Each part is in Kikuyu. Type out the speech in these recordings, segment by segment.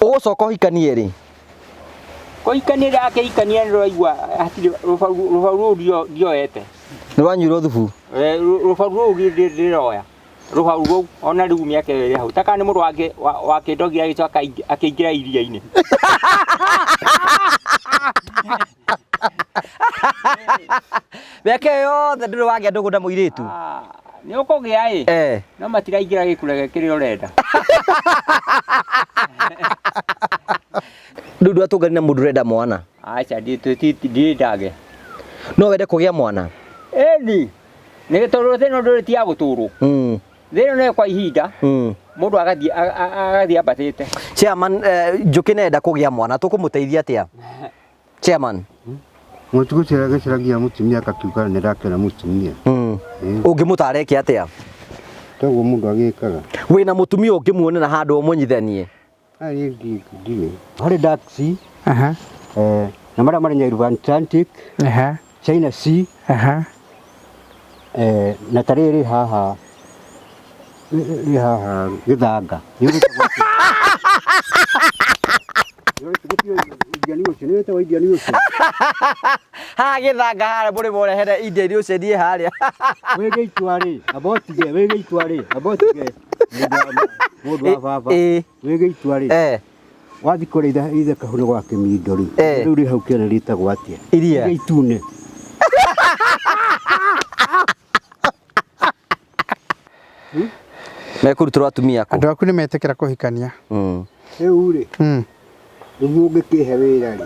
Ũgũcoka ũhikanie rĩ? Kũhikania rĩ akĩhikania nĩ rũraigua hatirĩ rũbaru rũbaru rũu ndioete. Nĩ wanyuirwo thubu? Eh, rũbaru rũu ndĩroya. Rũbaru rũu ona rĩu mĩaka ĩyo ĩrĩ hau. Ta kana nĩ mũndũ wakĩndogire agĩcoka akĩingĩra iria-inĩ. Mĩaka ĩyo yothe ndũrĩ wagĩa ndũgũ na mũirĩtu? Ah, nĩ ũkũgĩa ĩ. Eh. No matiraingĩra gĩkurege kĩrĩa ũrenda. Rĩu ndwatũngani na mũndũ ũrenda mwana? Aca ndirĩ ndagĩa. No wende kũgĩa mwana? Ĩni. Nĩ tondũ thĩ ĩno ndũrĩ ti ya gũtũrwo. Thĩ ĩno nĩ kwa ihinda. Mũndũ agathiĩ agathiĩ ambatĩte. Chairman, Njũkĩ nĩ kũgĩa mwana, tũkũmũteithia atĩa? Chairman. Mũtukũ gĩcaragia mũtumia akakiuga nĩ ndakĩona mũtumia. Ũngĩmũtara eke atĩa? Toguo mũndũ agĩkaga. Wĩna mũtumia ũngĩmuonera handũ ũmũnyithanie? Ndirĩ. Harĩ Dark Sea. Na marĩa marĩ Nairobi Atlantic. China Sea. Na ta rĩrĩ haha rĩ haha gĩthanga. Indian Ocean, nĩ wĩtagwo Indian Ocean. Haha gĩthanga harĩa mũrĩmo ũrehere Indian Ocean ĩ harĩa. Wĩ gĩitua rĩ, amba ũtige, wĩ gĩitua rĩ, amba ũtige. Mũndũ wa baba. Wĩ gĩitua rĩ. Wathiĩ kũrĩa itheka hau nĩ gwa Kĩmindo rĩ. Rĩu rĩ hau kĩanda rĩtagwo atĩa? Iria. Iria itune. Mekũrutĩrwo atumia kũ? Andũ aku nĩ metĩkĩra kũhikania. Rĩu rĩ, rĩu mũngĩkĩhe wĩra rĩ,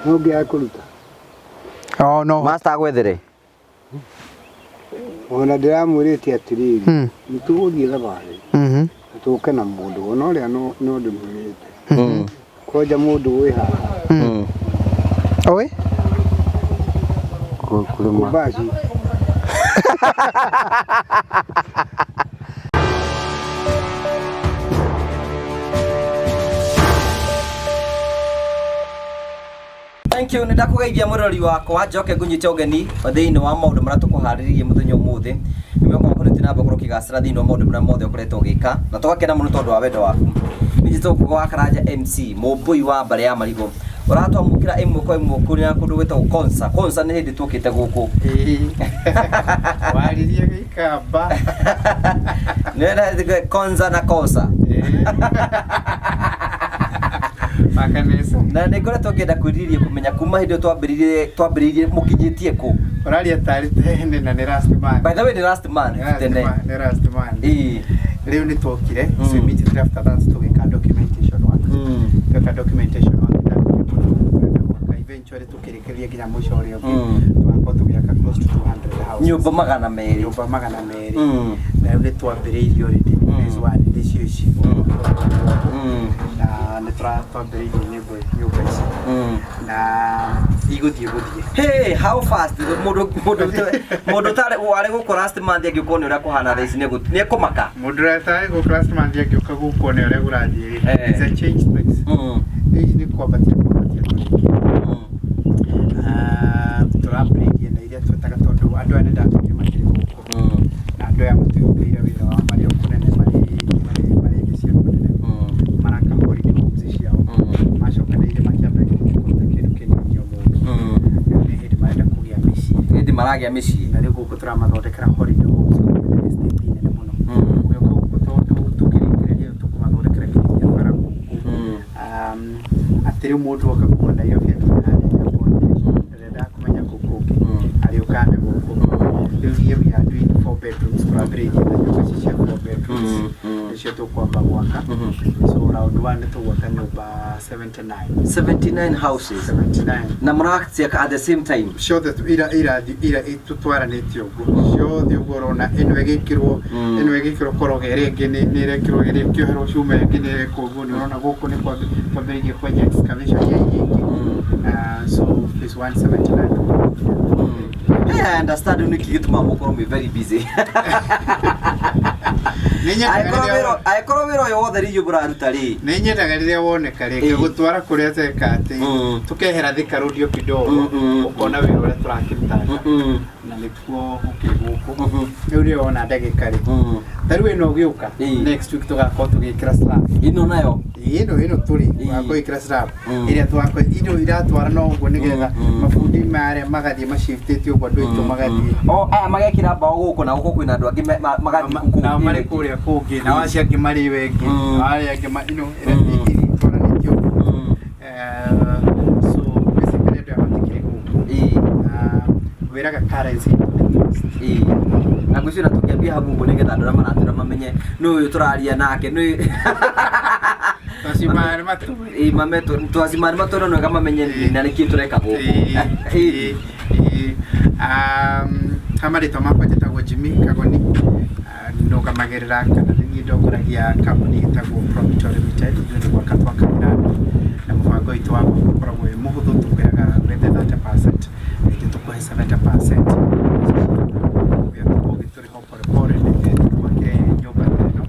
no ngĩaga kũruta? Oh, no. Master agwethere. Ona ndĩramwĩrĩte atĩrĩrĩ, nĩ tũgũthiĩ thabarĩ na tũke na mũndũ ona ũrĩa no ndĩmwĩrĩte. Kwanja mũndũ wĩ haha. Oi? Kumbaci. Thank you, nĩ ndakũgeithia mũrori wakwa njoke ngũnyite ũgeni thĩinĩ wa maũndũ marĩa tũkũharĩrĩirie mũthenya ũmũthĩ. Nĩ mwĩhoko wakwa nĩ ũthiĩ na mbere gũkorwo ũkĩgacĩra thĩinĩ wa maũndũ marĩa mothe ũkoretwo ũgĩka na tũgakena mũno tondũ wa wendo waku. Niĩ njĩtagwo Nguga wa Karanja MC, mũmbũi wa mbarĩ ya marigũ. Ũratwamũkĩra ĩmwe kwa ĩmwe kũrĩa kũndũ gwĩtagwo Konza. Konza nĩ hĩndĩ tũkĩte gũkũ. Waririe gĩikamba. Nĩ Konza na Kosa. Makanisa. Na nĩ ngoretwo ngĩenda kwĩrirĩria kũmenya kuma hĩndĩ ĩyo twambĩrĩirie mũkinyĩtie kũ. Ũraria tarĩ tene na nĩ last month. By the way, nĩ last month tene. Nĩ last month. Ĩĩ. Rĩu nĩ twokire, so immediately after that tũgĩka documentation work. Tweka documentation work gwaka eventually tũkĩrĩkĩrĩria nginya mũico ũrĩa ũngĩ. Tũgakorwo tũgĩaka close to 200 houses. Nyũmba 200. Nyũmba 200. Na rĩu nĩ twambĩrĩirie already phase 1 nĩcio ici. Na nĩ twambĩrĩirie nyũmba ici. Na igũthiĩ gũthiĩ. Hey, how fast mũndũ mũndũ mũndũ tarĩ warĩ gũkũ last month angĩũka one ũrĩa kũhana thaa ici nĩ ekũmaka. Mũndũ ũrĩa ũtarĩ gũkũ last month angĩũka gũkũ one ũrĩa kũrathiĩ rĩ. It's a change place. Ici nĩ kwambatia kwambatia tũrĩkĩtie. Tũrambĩrĩirie na iria twetaga tondũ andũ aya nĩ ndatwĩrire makĩrĩ gũkũ. Na andũ aya matwĩhokeire wĩra wao marĩ o kũnene marĩ marĩ thĩ cia kũnene. Maraka holiday homes ciao. Macokanĩrĩire makĩambĩrĩria kũruta kĩndũ kĩnini o mũndũ. Rĩu nĩ hĩndĩ marenda kũgĩa mĩciĩ. Hĩndĩ maragĩa mĩciĩ. Na rĩu gũkũ tũramathondekera holiday homes kũrĩa estate nene mũno. Ũgĩũka gũkũ tondũ tũkĩrĩkĩrĩria tũkũmathondekera nginya bara gũkũ. Atĩ rĩu mũndũ oka kuma Nairobi akinye harĩa airport ndarenda kũmenya kũu kũngĩ arĩũkaga na gũkũ. Rĩu here we are doing 4 bedrooms tũrambĩrĩirie na nyũmba ici cia 4 bedrooms nĩcio tũkwamba gwaka. So round 1 nĩ tũgwaka nyũmba 79. 79 houses. 79. Na mũraciaka at the same time. Ciothe ira ira tũtwaranĩtie ũguo ciothe ũguo ũrona ĩno ĩgĩkĩrwo ĩno ĩgĩkĩrwo koroga ĩrĩa ĩngĩ nĩ ĩrekĩrwo ĩrĩkĩoherwo cuma ĩngĩ nĩ ĩrekwo ũguo nĩ ũrona gũkũ nĩ twambĩrĩirie kwenja excavation ya iria ingĩ. So phase 179. Hey, I understand nĩkĩ gĩtũmaga mũkorwo mwĩ very busy. Angĩkorwo wĩra ũyũ wothe rĩu mũraruta rĩ. Nĩ nyendaga rĩrĩa woneka rĩ ngagũtwara kũrĩa teka atĩ tũkehera Thika Road o kidogo ũkona wĩra ũrĩa tũrakĩrutaga. Na Na nĩkuo gũkĩrĩ gũkũ. Rĩu rĩo ona ndagĩka rĩ, ta rĩu ĩno ũgĩũka, next week tũgakorwo tũgĩkĩra slab. Ĩno nayo? Ĩĩ, ĩno tũrĩ tũgakorwo ĩkĩra slab ĩrĩa tũgakorwo ino iratwara no ũguo nĩgetha mabundi marĩa magathiĩ maciftĩte ũguo, andũ aitũ magathiĩ. O aya magekĩra mbaũ gũkũ, na gũkũ kwĩna andũ angĩ magathiĩ kũu. Nao marĩ kũrĩa kũngĩ, nao acio angĩ marĩ ĩyo ĩngĩ, nao arĩa angĩ ino ĩtwaranĩtio ũguo. So basically andũ aya matikĩrĩ gũkũ. Na ngwĩraga currency itũ nĩ trust. Ĩĩ. Na ngwĩciria tũngĩambia hau ũguo nĩgetha andũ arĩa maratwĩra mamenye nũ ũyũ tũraria nake nĩ Twacimani matũ. Ĩĩ, mametwo twacimani matũ no wega mamenye na nĩkĩ tũreka gũkũ. Ĩĩ. Ha marĩtwa makwa njĩtagwo Jimmy Kagoni. Ah, ndũgamagĩrĩra kana nĩ niĩ ndongoragia kambuni ĩtagwo Promito Limited. Ithuĩ nĩ gwaka twakagĩra andũ, na mũbango witũ wa gwaka ũkoragwo wĩ mũhũthũ. Tũkwĩraga wethe 30%, na ithuĩ tũkũhe 70%. Ũgĩtũrĩha pole pole, tũgwakĩre nyũmba ta ĩno,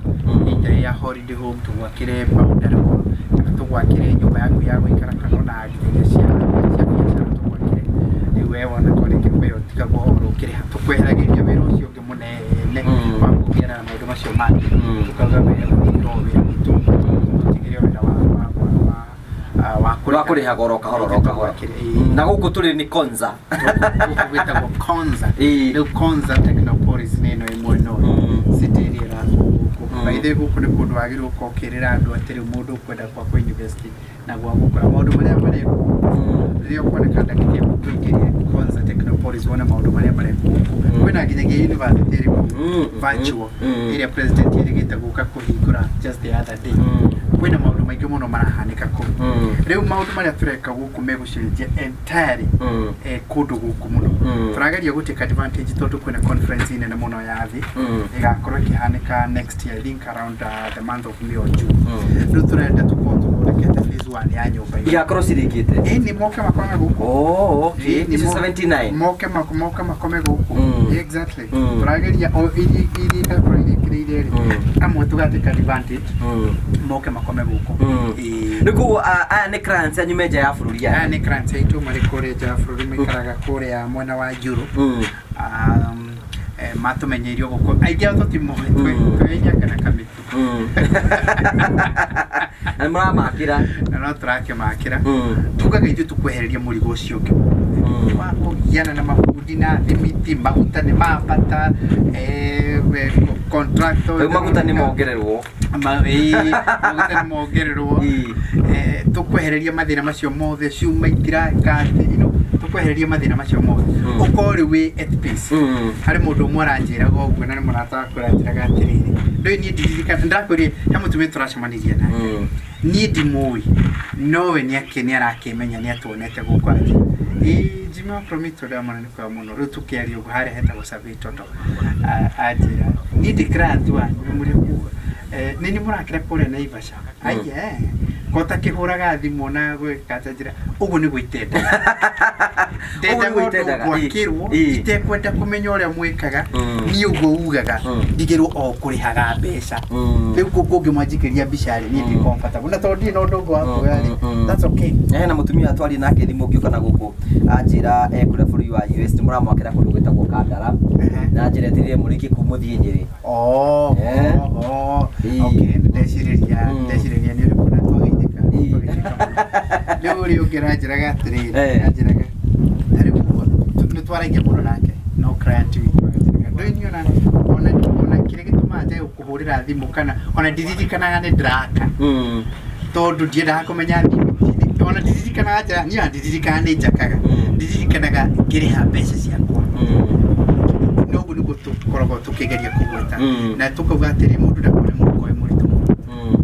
either ya holiday home, tũgwakĩre boundary wall, kana tũgwakĩre nyũmba yaku ya gũikara, kana ona nginyagia cia biacara tũgwakĩre. Rĩu we wona ko rĩngĩ we ũtigagwo oro ũkĩrĩha, tũkweheragĩria wĩra ũcio ũngĩ mũnene wa kũgiana na maũndũ macio mangĩ. Tũkauga we ũtigĩre o wĩra witũ, tũtigĩre o wĩra wa wa kũrĩha goro kahora oro kahora. Tũgwakĩre, ĩĩ. Na gũkũ tũrĩ nĩ Konza. Gũkũ gwĩtagwo Konza. Rĩu Konza Technopolis nĩ ĩno ĩmwe no city ĩrĩa ĩrakwo gũkũ. By the way, gũkũ nĩ kũndũ wagĩrĩirwo gũkorwo ũkĩrĩra andũ atĩ rĩu mũndũ ũkwenda gwakwo university na gwa gũkora maũndũ marĩa marekwo gũkũ, rĩrĩa ũkuoneka ndagĩka ĩmwe kũingĩria Konza Technopolis wone maũndũ marĩa marekwo gũkũ. Kwĩna nginyagia university ĩrĩ gũkũ, virtual, ĩrĩa president ĩrĩgĩte gũka kũhingũra just the other day. Kwĩna maũndũ maingĩ mũno marahanĩka kũu. Rĩu maũndũ marĩa tũreka gũkũ megũcenjia entirely kũndũ gũkũ mũno. Tũrageria gũ take advantage tondũ kwĩna conference nene mũno ya thĩ ĩgakorwo ĩkĩhanĩka next year, I think around the month of May or June. Rĩu tũrenda tũkorwo tũthondekete phase one ya nyũmba ĩno. Igakorwo cirĩkĩte. Ĩĩ, nĩ moke makome gũkũ. Oh, okay. Ĩĩ, nĩ Icio 79. Moke makome gũkũ. Exactly. Tũrageria o iria igakorwo irĩkĩrĩire rĩ, amwe tũgatake advantage, moke makome gũkũ. Ĩĩ. Nĩ koguo aya nĩ clients anyu me nja ya bũrũri Aya aya? nĩ clients aitũ marĩ kũrĩa nja ya bũrũri, maikaraga kũrĩa mwena wa Europe. Matũmenyeirio gũkũ, aingĩ ao tũtimoĩ, twĩnyanga na kamĩtĩ. Na nĩ mũramakĩra. Na no tũrakĩmakĩra. Tugaga ithuĩ tũkwehereria mũrigo ũcio ũngĩ wa kũgiana na mabundi na thimiti, maguta nĩ mambata, contractor. Rĩu maguta nĩ mongererwo. Ĩĩ, maguta nĩ mongererwo. Tũkwehereria mathĩna macio mothe, cuma itiraka atĩ, tũkwehereria mathĩna macio mothe, ũkorwo rĩu wĩ at peace. Harĩ mũndũ ũmwe aranjĩraga ũguo, na nĩ mũrata wakwa, aranjĩraga atĩrĩrĩ, ndũĩ niĩ ndiririkana ndakwĩrire he mũtumia tũracemanirie nake. Niĩ ndimũĩ, nowe nĩ arakĩmenya, nĩ atuonete gũkũ atĩ ĩĩ Jimmy wa Promito ndamona nĩ kwega mũno. Rĩu tũkĩaria ũguo harĩa hetagwo Survey Toto, anjĩra niĩ ndĩ client wanyu mũrĩ kuo, nĩ niĩ mũrakĩra kũrĩa Naivasha. Aiye, ko takĩhũraga thimũ na gwĩka atĩa? Njĩra ũguo nĩguo itenda. Ũguo Ndendaga nĩguo ũndũ itendaga, gwakĩrwo, itekwenda kũmenya ũrĩa mwĩkaga. Niĩ ũguo ugaga ndigĩrwo o kũrĩhaga mbeca. Rĩu kũngĩmwanjikĩria mbica rĩ, niĩ ndĩ comfortable, na tondũ ndirĩ na ũndũ ũngĩ wa kuoya rĩ, that's okay. Hena mũtumia twaria nake thimũ ngĩũka na gũkũ, anjĩra ekũrĩa bũrũri wa US, nĩ mũramwakĩra kũndũ gwĩtagwo Kandara, na njĩra etirire mũrĩkie kũu mũthiĩ Nyĩrĩ. Oh, oh, okay, ndecirĩria ndecirĩria nĩ ũrĩkũ na twageithĩka twageithĩka mũno. Rĩu ũrĩa ũngĩ aranjĩraga atĩrĩrĩ, aranjĩraga ta rĩu ũguo nĩ twaragia mũno nake, no client witũ aranjĩraga ndũĩ niĩ ona kĩrĩa gĩtũmaga njage gũkũhũrĩra thimũ kana ona ndiririkanaga nĩ ndĩraka, tondũ ndiendaga kũmenya thimũ, ona ndiririkanaga njĩra niĩ, ona ndiririkanaga nĩ njakaga, ndiririkanaga ngĩrĩha mbeca ciakwa. Noguo nĩguo tũkoragwo tũkĩgeria kũgweta na tũkauga atĩrĩ, mũndũ ndakore mũhuko wĩ mũritũ mũno.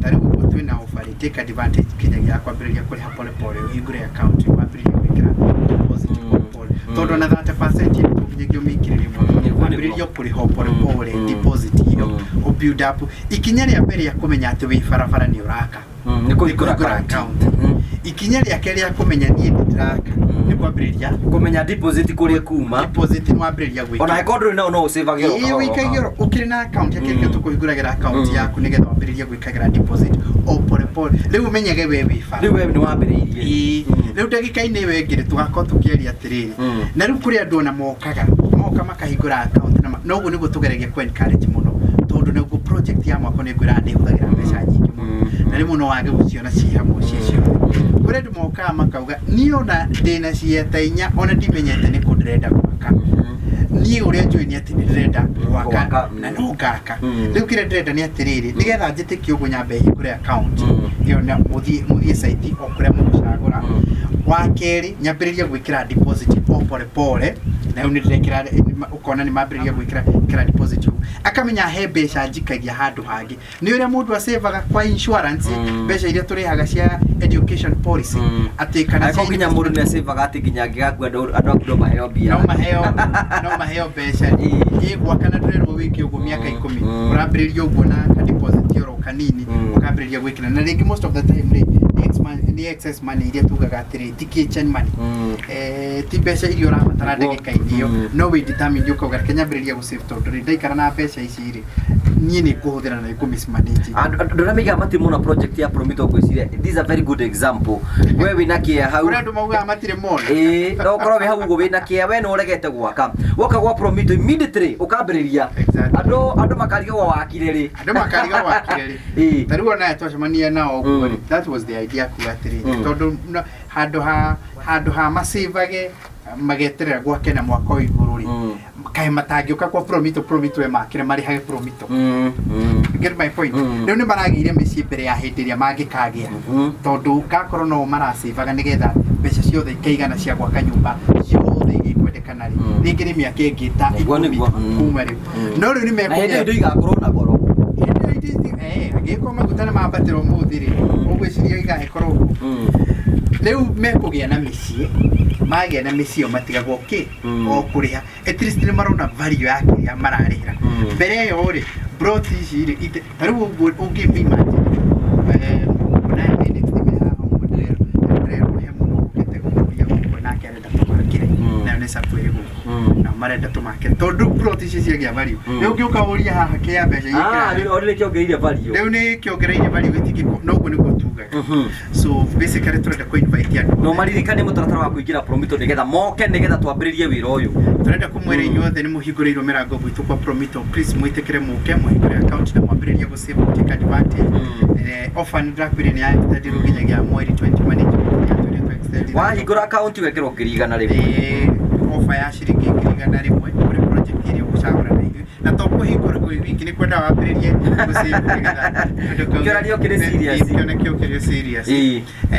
Ta rĩu ũguo twĩna offer rĩ, take advantage kinyagia ya kwambĩrĩria kũrĩha pole pole, ũhingũre account, wambĩrĩrie gwĩkĩra deposit pole pole, tondũ ona 30% ĩno tũnginyagia ũmĩingĩre rĩmwe. Wambĩrĩrie kũrĩha o pole pole deposit ĩyo, ũ build up. Ikinya rĩa mbere rĩa kũmenya atĩ wĩ barabara nĩ ũraka Nĩ kũhingũra kũhingũra account. account. Ikinya rĩake rĩa kũmenya niĩ nĩ ndĩraka nĩ kwambĩrĩria kũmenya deposit kũrĩa kuma. Deposit nĩ wambĩrĩria gwĩkĩra. Ona angĩkorwo ndũrĩ nayo no ũcĩvage o Ĩĩ, kahora o wĩikagie kahora. oro ũkĩrĩ na account ya kĩrĩa tũkũhingũragĩra account yaku nĩgetha wambĩrĩrie gwĩkagĩra deposit o pole pole. Rĩu ũmenyage we wĩ bara. Rĩu we nĩ wambĩrĩirie. Ĩĩ. Rĩu ndagĩka-inĩ ĩyo ĩngĩ rĩ, tũgakorwo tũkĩaria atĩrĩrĩ, na rĩu kũrĩ andũ ona mokaga. Moka makahingũra account na noguo nĩguo tũgeragia ku encourage mũno, tondũ naguo project ya mwako nĩ ngwĩraga nĩ ĩhũthagĩra mbeca nyingĩ mũno, na rĩmwe no wage gũciona ciĩ hamwe ciĩ ciothe. Kũrĩ andũ mokaga makauga, niĩ ona ndĩna cieta 4, ona ndimenyete nĩ kũ ndĩrenda gwaka, niĩ ũrĩa njũĩ nĩ atĩ nĩ ndĩrenda gwaka na no ngaka. Rĩu kĩrĩa ndĩrenda nĩ atĩrĩrĩ, nĩgetha njĩtĩkie ũguo, nyambe hingũre account ĩyo na mũthiĩ site o kũrĩa mũgũcagũra. Wa kerĩ, nyambĩrĩrie gwĩkĩra deposit o pole pole, na rĩu nĩ ndĩrekĩra, ũkona nĩ mambĩrĩria gwĩkĩra kĩra deposit ũguo, akamenya he mbeca njikagia handũ hangĩ, nĩ ũrĩa mũndũ acevaga kwa insurance, mbeca iria tũrĩhaga cia education policy, atĩ kana Angĩkorwo nginya mũndũ nĩ acevaga atĩ nginya angĩgakua andũ aku no maheo mbia. No maheo mbeca ĩ gwaka, na ndũrerwo wĩke ũguo mĩaka 10. Ũrambĩrĩria ũguo na ka deposit oro kanini, ũkambĩrĩria gwĩkĩra, na rĩngĩ most of the time rĩ, nĩ excess money iria tugaga atĩrĩ ti kitchen money, ti mbeca iria ũrabatara ndagĩka-inĩ ĩyo, no wĩ determined ũkauga, reke nyambĩrĩrie gũ save, tondũ rĩ, ndaikara na mbeca ici rĩ, niĩ nĩ ngũhũthĩra na nĩ ngũ mismanage. Andũ arĩa maigaga matirĩ mona project ya Promito, ngwĩciria this is a very good example. We wĩna kĩea hau. Kũrĩ andũ maugaga matirĩ mona. Ĩĩ, no ũkorwo wĩ hau ũguo wĩna kĩea, we nĩ ũregete gwaka, woka gwa Promito immediately ũkambĩrĩria. Andũ makarigagwo wakire rĩ. Andũ makariga wakire rĩ. Ta rĩu onaye twacemania nao ũguo rĩ, that was the idea, kuga atĩrĩrĩ, tondũ handũ ha macĩvage mageterera gwake na mwaka ũyũ igũrũ rĩ, kaĩ matangĩũka kwa Promito, Promito ĩmakĩre, marĩhage Promito. You get my point? Rĩu nĩ maragĩire mĩciĩ mbere ya hĩndĩ ĩrĩa mangĩkagĩa, tondũ gakorwo no maracĩvaga nĩgetha mbeca ciothe ikaigana cia gwaka nyũmba ciothe iria ikwendekana rĩ, rĩngĩ nĩ mĩaka ĩngĩ ta 10 kuma rĩu. No rĩu nĩ Na hĩndĩ ĩyo mekũgĩa indo igakorwo na goro. Hĩndĩ ĩyo indo angĩgĩkorwo maguta nĩ mambatĩra ũmũthĩ rĩ, ũgwĩciria igagĩkorwo ũguo? Rĩu mekũgĩa na mĩciĩ, magĩa na mĩciĩ ĩyo matigagwo kĩ o kũrĩha, at least nĩ marona value ya kĩrĩa mararĩhĩra. Mbere ĩyo rĩ, plot ici rĩ, ta rĩu ũguo ũngĩ imagine, onaye me next me haha ũguo, ndĩrerwo he mũndũ ũkĩte gũkũria gũkũ, nake arenda tũmakĩre, nayo nĩ sacco ĩrĩ gũkũ, nao marenda tũmakĩre, tondũ plot ici ciagĩa value. Rĩu ũngĩũka ũrie haha kĩa mbeca Ah, iria rĩu already kĩongereire value. Rĩu nĩ kĩongereire value, gĩtingĩko noguo nĩguo tugaga. So basically tũrenda kũ invite andũ No othe. maririkane mũtaratara wa kũingĩra Promito nĩgetha moke, nĩgetha twambĩrĩrie wĩra ũyũ. Tũrenda kũmwĩra inyuothe nĩ mũhingũrĩirwo mĩrango gwitũ kwa Promito. Please mwĩtĩkĩre mũke mũhingũre account na mwambĩrĩrie gũ save, take advantage. Offer nĩ ndakwĩrire nĩ ya extendirwo nginyagia mweri 20, management yatwĩrire tũ extend. Wahingũra account wekĩrwo 100,000. Offer ya ciringi 100,000 kũrĩ project ĩrĩa ũgũcagũra na ithuĩ, na to kũhingũra kwĩ wiki, nĩ kwenda wambĩrĩrie gũ save nĩgetha Kĩonanie ũkĩrĩ serious. Kĩoneke ũkĩrĩ serious.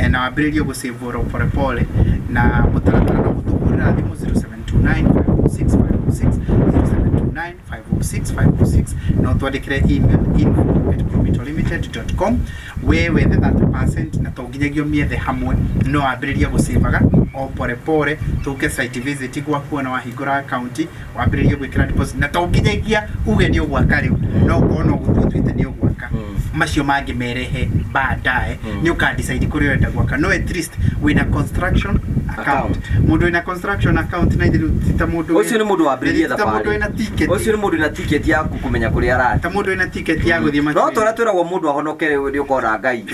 Na wambĩrĩrie gũ save oro pole pole, na mũtaratara no gũtũhũrĩra thimũ 0729 506 506, 0729 506 506. No twandĩkĩre email info@promitolimited.com. We wethe 30%, na to nginyagia ũmĩethe hamwe, no wambĩrĩrie gũcĩvaga o pole pole, tũke site visit gwaku, ona wahingũra account wambĩrĩrie gwĩkĩra deposit, na to nginyagia uge nĩ ũgwaka rĩu, no ũkorwo no gũtua ũtuĩte nĩ ũgwaka, macio mangĩ merehe baadaye, nĩ ũka decide kũrĩa ũrenda gwaka, no at least wĩna construction account. Mũndũ wĩna construction account na ithuĩ ti ta mũndũ Ũcio nĩ mũndũ wambĩrĩrie ti ta mũndũ thabarĩ. wĩna ticket. Ũcio nĩ mũndũ wĩna ticket ya kũmenya kũrĩa arathiĩ. Ta mũndũ wĩna ticket ya gũthiĩ No matu-inĩ. tũrĩa twĩragwo mũndũ ahonokere nĩ ũkona Ngai.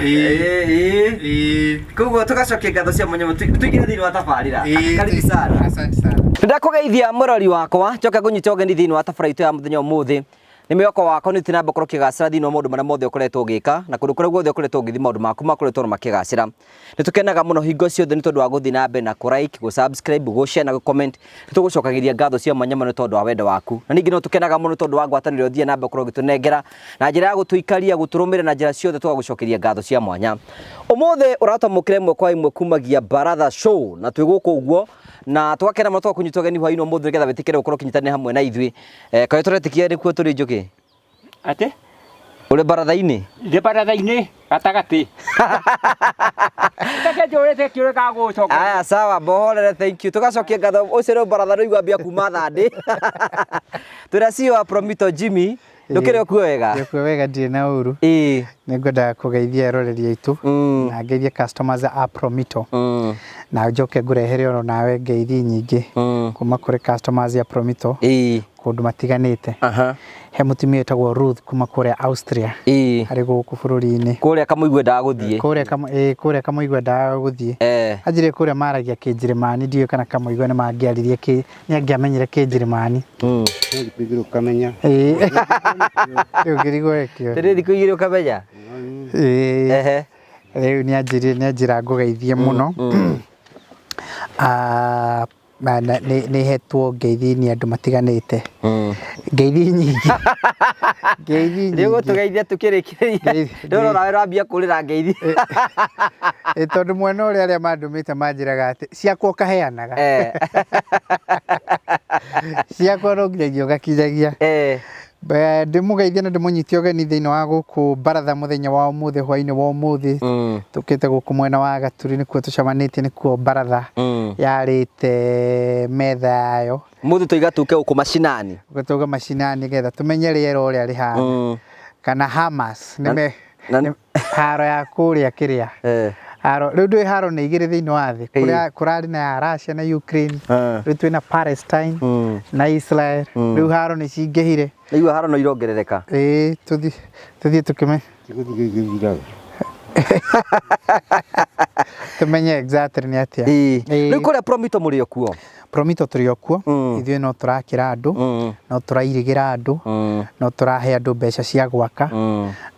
Ĩĩ. Koguo tũgacokia ngatho cia mwanya, tũingĩre thĩinĩ wa tabarĩra. Karibu sana. Asante sana. Ndakũgeithia mũrori wakwa, njoke ngũnyite ũgeni thĩinĩ wa tabarĩra itũ ya mũthenya ũmũthĩ. Nĩ mwĩhoko wakwa nĩ ũthiĩ na mbere gũkorwo ũkĩgacĩra thĩinĩ wa maũndũ marĩa mothe ũkoretwo ũgĩka, na kũndũ kũrĩa guothe ũkoretwo ũgĩthiĩ maũndũ maku makoretwo makĩgacĩra. Nĩ tũkenaga mũno hingo ciothe nĩ tondũ wa gũthiĩ na mbere na kũ like, gũ subscribe, gũ share na gũ comment. Nĩ tũgũcokagĩria ngatho cia mwanya mũno tondũ wa wendo waku. Na ningĩ no tũkenaga mũno tondũ wa ngwatanĩro ũthiĩ na mbere gũkorwo ũgĩtũnengera na njĩra ya gũtũikaria, gũtũrũmĩrĩra na njĩra ciothe, tũgagũcokeria ngatho cia mwanya. Ũmũthĩ ũratwamũkĩra ĩmwe kwa ĩmwe kumagia Baratha Show, na twĩ gũkũ ũguo na tũgakena mũno tũgakũnyita ũgeni hwaĩ-inĩ ũmũthĩ nĩgetha wĩtĩkĩre gũkorwo ũkĩnyitanĩra hamwe na ithuĩ. Kaĩ tũretĩkia nĩkuo tũrĩ njũkĩ? Atĩ? Ũrĩ baratha-inĩ? Ndĩ baratha-inĩ gatagatĩ. Reke njũrĩte kĩũria ka gũcoka. Aya, sawa, bohorere, thank you. Tugacokia ngatho ũcio rĩu baratha rĩu ambia kuma thandĩ. Twĩna CEO wa Promito Jimmy, ndũkĩrĩ okuo wega? Ndĩkuo wega, ndirĩ na ũru. Nĩ ngwendaga kũgeithia eroreri aitũ na ngeithie customers a Promito, na njoke ngũrehere oro nawe ngeithi nyingĩ kuma kũrĩ customers a Promito. makundu matiganite. He mutumia wĩtagwo Ruth kuma kũrĩa Austria. Arĩ gũkũ bũrũri-inĩ. Kũrĩa Kamũigua endaga gũthiĩ. Kũrĩa kũrĩa Kamũigua endaga gũthiĩ. Anjĩrire kũrĩa maragia Kĩnjĩrĩmani, ndiũĩ kana Kamũigua nĩ mangĩaririe kĩ, nĩ angĩamenyire Kĩnjĩrĩmani. Thikũ igĩrĩ ũkamenya. Rĩu ngĩrigwo ĩkĩo. Tĩrĩ thikũ igĩrĩ ũkamenya. Rĩu nĩ anjĩrire, nĩ anjĩra ngũgeithie mũno. Nĩ hetwo ngeithi nĩ andũ matiganĩte. Ngeithi nyingĩ. Ngeithi nyingĩ. Rĩu ũtũgeithia tũkĩrĩkĩrĩria. Ndĩrona nawe ũrambia kũrĩra ngeithi. Tondũ mwena ũrĩa arĩa mandũmĩte manjĩraga atĩ ciakwa ũkaheanaga. Ciakwa no nginyagia ũgakinyagia. Ndĩmũgeithie na ndĩmũnyite ũgeni thĩinĩ wa gũkũ baratha mũthenya wa ũmũthĩ, hwainĩ wa ũmũthĩ. Tũkĩte gũkũ mwena wa Gaturi nĩkuo tũcemanĩtie, nĩkuo baratha yarĩte metha yayo. Mũthĩ tũiga tũke gũkũ macinani. Tũke macinani nĩgetha tũmenye rĩera ũrĩa rĩhana. Kana Hamas nĩ haro ya kũrĩa kĩrĩa. Haro rĩu ndũĩ haro nĩ igĩrĩ thĩinĩ wa thĩ. Kũrĩa kũrarĩ na ya Russia na Ukraine. Rĩu twĩna Palestine na Israel. Rĩu haro nĩ cingĩhire. Rĩu haro no irongerereka. Tũthiĩ tũkĩme. Tũthiĩ gĩthiraga. Tũmenye exactly nĩ atĩa. Rĩu kũrĩa Promito mũrĩ o kuo? Promito tũrĩ o kuo. Ithuĩ no tũrakĩra andũ, no tũrairĩgĩra andũ, no tũrahe andũ mbeca cia gwaka,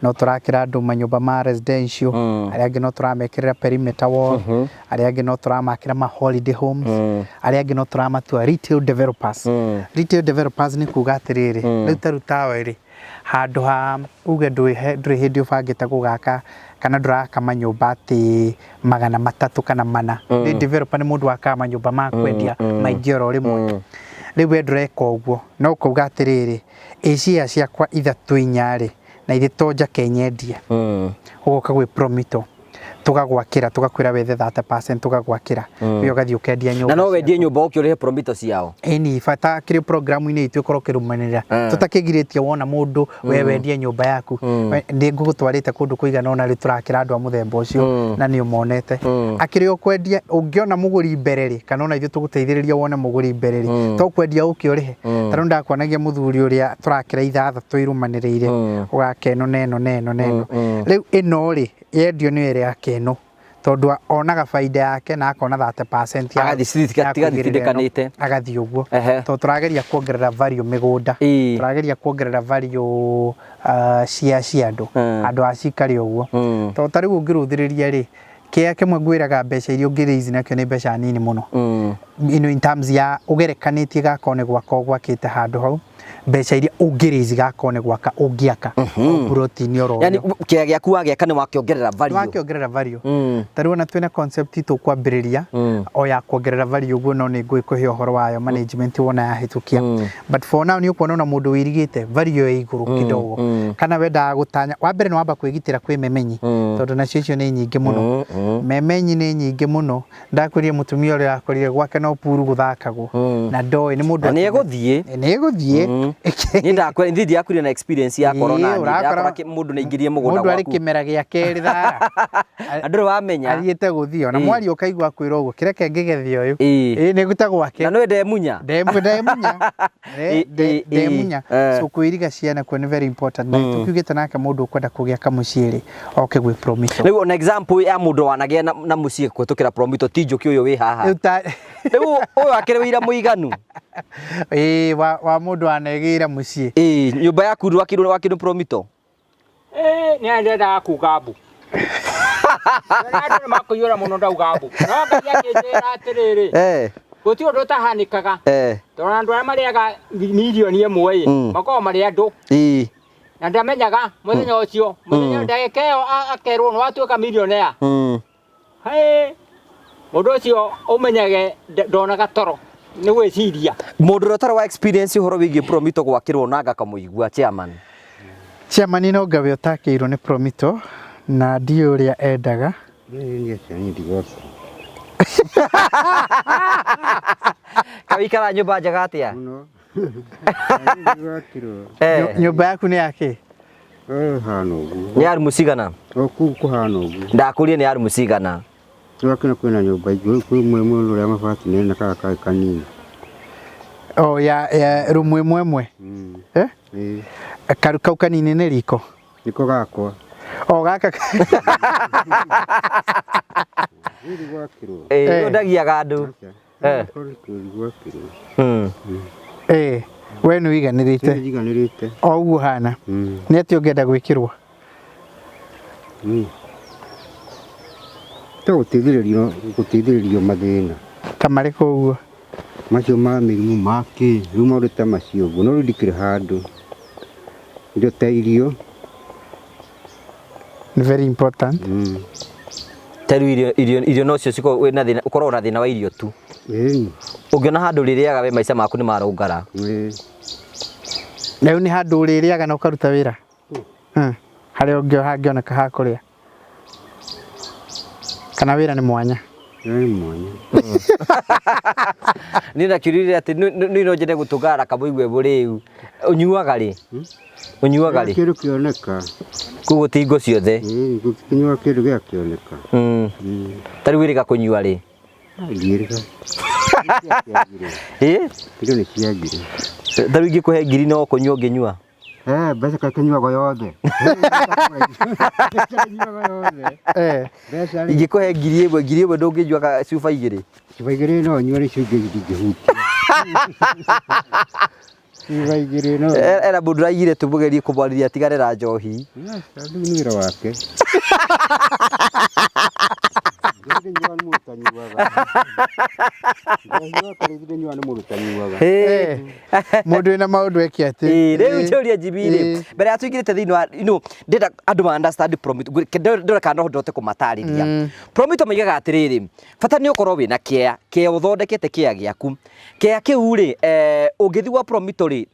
no tũrakĩra andũ manyũmba ma residential, arĩa angĩ no tũramekĩrĩra perimeter wall, arĩa angĩ no tũramakĩra ma holiday homes, arĩa angĩ no tũramatua retail developers. Retail developers nĩ kuga atĩrĩrĩ, rĩu ta rĩu tawe rĩ, handũ ha uge ndũrĩ hĩndĩ ũbangĩte gũgaka kana ndũraka manyũmba atĩ 300 kana 4. Nĩ developer nĩ mũndũ wakaga manyũmba ma kwendia maingĩ oro rĩmwe. Rĩu we ndũreka ũguo, no ũkauga atĩrĩrĩ, ĩ share ciakwa 3 4 rĩ, na ithe to njake nyendie. Ũgoka gwĩ Promito, tũgagwakĩra, tũgakwĩra wethe 30% tũgagwakĩra. We ũgathiĩ ũkendia nyũmba. Na no wendie nyũmba ũke ũrĩhe Promito ciao. Ĩni, bata kĩrĩ programu-inĩ itũ ĩkorwo ũkĩrũmanĩrĩra. Tũtakĩgirĩtie wona mũndũ we wendie nyũmba yaku. Nĩ ngũgũtwarĩte kũndũ kũigana ũna rĩu tũrakĩra andũ a mũthemba ũcio na nĩ ũmonete. Akĩrĩ o kwendia, ũngĩona mũgũri mbere rĩ, kana ona ithuĩ tũgũteithĩrĩria wone mũgũri mbere rĩ, to kwendia ũke ũrĩhe. Ta rĩu ndakuonagia mũthuri ũrĩa tũrakĩra 6 irũmanĩrĩire, ũgaka ĩno na ĩno na ĩno na ĩno. Rĩu ĩno rĩ, yendio nĩ ĩrĩa yake ĩno, tondũ onaga baida yake na akona 30% ya Agathiĩ tigathitindĩkanĩte. Agathiĩ ũguo. Tondũ tũrageria kuongerera value mĩgũnda. Tũrageria kuongerera value cia andũ. Andũ a cikare ũguo. Tondũ ta rĩu ũngĩrũthĩrĩria rĩ, kĩrĩa kĩmwe ngwĩraga mbeca iria ũngĩ raise nakĩo nĩ mbeca nini mũno. In terms ya ũgerekanĩtie gakorwo nĩ gwaka ũgwakĩte handũ hau, mbeca iria ũngĩ raise gakorwo nĩ gwaka ũngĩaka plot-inĩ oro. Yani kĩrĩa gĩaku wagĩaka nĩ wakĩongerera value. Wakĩongerera value. Ta rĩu ona twĩna concept tũkwambĩrĩria o ya kuongerera value ũguo, no nĩ ngũkũhe ũhoro wayo management wona yahĩtũkia. But for now nĩ ũkuona ona mũndũ wĩirigĩte value ĩ igũrũ kidogo. Kana wendaga gũtanya, wa mbere nĩ wamba kwĩgitĩra kwĩ memenyi, tondũ nacio icio nĩ nyingĩ mũno. Memenyi nĩ nyingĩ mũno. Ndakwĩrire mũtumia ũrĩa akorire gwake no puru gũthakagwo. Na ndoĩ nĩ mũndũ Na nĩ egũthiĩ. Nĩ egũthiĩ. Niĩ ndakwĩra, niĩ ndiakuire na experience ya corona, ndakora mũndũ nĩ aingĩrie mũgũnda gwaku. Mũndũ arĩ kĩmera gĩa kerĩ thara. Na ndũrĩ wamenya. Athiĩte gũthiĩ ona mwaria ũkaigua akwĩra ũguo, kĩreke ngĩgethe ũyũ. Nĩ gũta gwake. Na nĩ ndemunya. Ndemunya. Ndemunya. So kwĩriga ciana kuo nĩ very important. Na tũkiugĩte nake mũndũ ũkwenda kũgĩa kamũciĩ rĩ, oke gwĩ Promito. Rĩu ona example ya mũndũ wanagĩa na mũciĩ kũhĩtũkĩra Promito ti Njũkĩ ũyũ wĩ haha. Rĩu ũyũ akĩrĩ wĩira mũiganu. Wa mũndũ wanegĩra mũciĩ. Nyũmba yaku wakirwo Promito? Nĩ ndendaga kuga mbu. Andũ nĩ makũiyũra mũno ndauga mbu. No Ngai akĩnjĩra atĩrĩrĩ, gũtirĩ ũndũ ũtahanĩkaga. Tondũ andũ arĩa marĩaga mirioni 1 ĩ, makoragwo marĩ andũ. Na ndamenyaga mũthenya ũcio, mũthenya ndagĩka ĩyo akerwo nĩ watuĩka millionaire. Mũndũ ũcio ũmenyage ndonaga toro nĩ gwĩciria. Mũndũ ũrĩa ũtarĩ wa experience ũhoro wĩgiĩ Promito gwakĩrwo na ngakamũigua chairman. Chairman no ngawe ũtakĩirwo nĩ Promito na ndiũĩ ũrĩa endaga. Kawikara nyũmba njega atĩa? Nyũmba yaku nĩ yakĩ? Nĩ ya rumu cigana? Ndakũria nĩ ya rumu cigana? Twakĩna kwĩna nyũmba ingĩ, kwĩ mwena ũrĩa mabati nĩ na kaka kanini. O ya ya rumu ĩmwe ĩmwe. Eh? Ĩĩ. Karu kau kanini nĩ riko. Nĩko gakwa. O gaka. Rĩrĩ gwakĩrwo. Ĩĩ, Eh. ũndagiaga andũ. Eh. Rĩrĩ gwakĩrwo. Eh, we nĩ ũiganĩrĩte. Nĩ njiganĩrĩte. O ũguo hana. Nĩ atĩa ũngĩenda gwĩkĩrwo? To gũteithĩrĩrio gũteithĩrĩrio mathĩna. Ta marĩkũ ũguo? Macio ma mĩrimũ ma kĩ, rĩu maũndũ ta macio ũguo, no rĩu ndikĩrĩ handũ. Indo ta irio. Nĩ very important. Ta rĩu irio irio irio nocio cikoragwo wĩna thĩna ũkoragwo na thĩna wa irio tu. Ĩĩ. Ũngĩona handũ ũrĩrĩaga we maica maku nĩ marũngara. Ĩĩ. Rĩu nĩ handũ ũrĩrĩaga na ũkaruta wĩra? Harĩa ũngĩ hangĩoneka ha kũrĩa? Kana wĩra nĩ mwanya? Wĩra nĩ mwanya. Niĩ ndakĩũririe atĩ niĩ no nyende gũtũngana na Kamũigua mũrĩu. Ũnyuaga rĩ? Ũnyuaga rĩ? Kĩndũ kĩoneka. Koguo ti hingo ciothe? Ĩĩ, gũtikĩnyuaga kĩndũ gĩakĩoneka. Ta rĩu wĩrĩga kũnyua rĩ? Ndiĩrĩga. Ĩĩ? Indo nĩ ciagire. Ta rĩu ingĩkũhe ngiri no kũnyua ũngĩnyua? Eh, mbeca kaĩ kĩnyuagwo yothe. Mbeca kĩnyuagwo yothe. Eh. Mbeca rĩ. Ingĩkũhe 1000, 1000 ndũngĩnyua cuba igĩrĩ? Cuba igĩrĩ no nyue rĩ, icio ingĩ ndingĩhutia. Cuba igĩrĩ no. Era mũndũ ũraigire tũmũgerie kũmwarĩria atigane na njohi. Rĩu nĩ wĩra wake. Njohi ndĩnyuaga nĩ mũndũ ũtanyuaga. Njohi yoka rĩngĩ ndĩnyuaga nĩ mũndũ ũtanyuaga. Eh. Mũndũ wĩna maũndũ eke atĩ. Ĩĩ, rĩu njũrie Jimmy rĩ, Ĩĩ. mbere ya tũingĩrĩte thĩinĩ wa, you know, ndĩrenda andũ ma understand Promito, ndĩrona kana no ndote kũmatarĩria. Promito maigaga atĩrĩrĩ, bata nĩ ũkorwo wĩna kĩea, kĩea ũthondekete kĩea gĩaku. Kĩea kĩu rĩ, ũngĩthiĩ gwa Promito rĩ,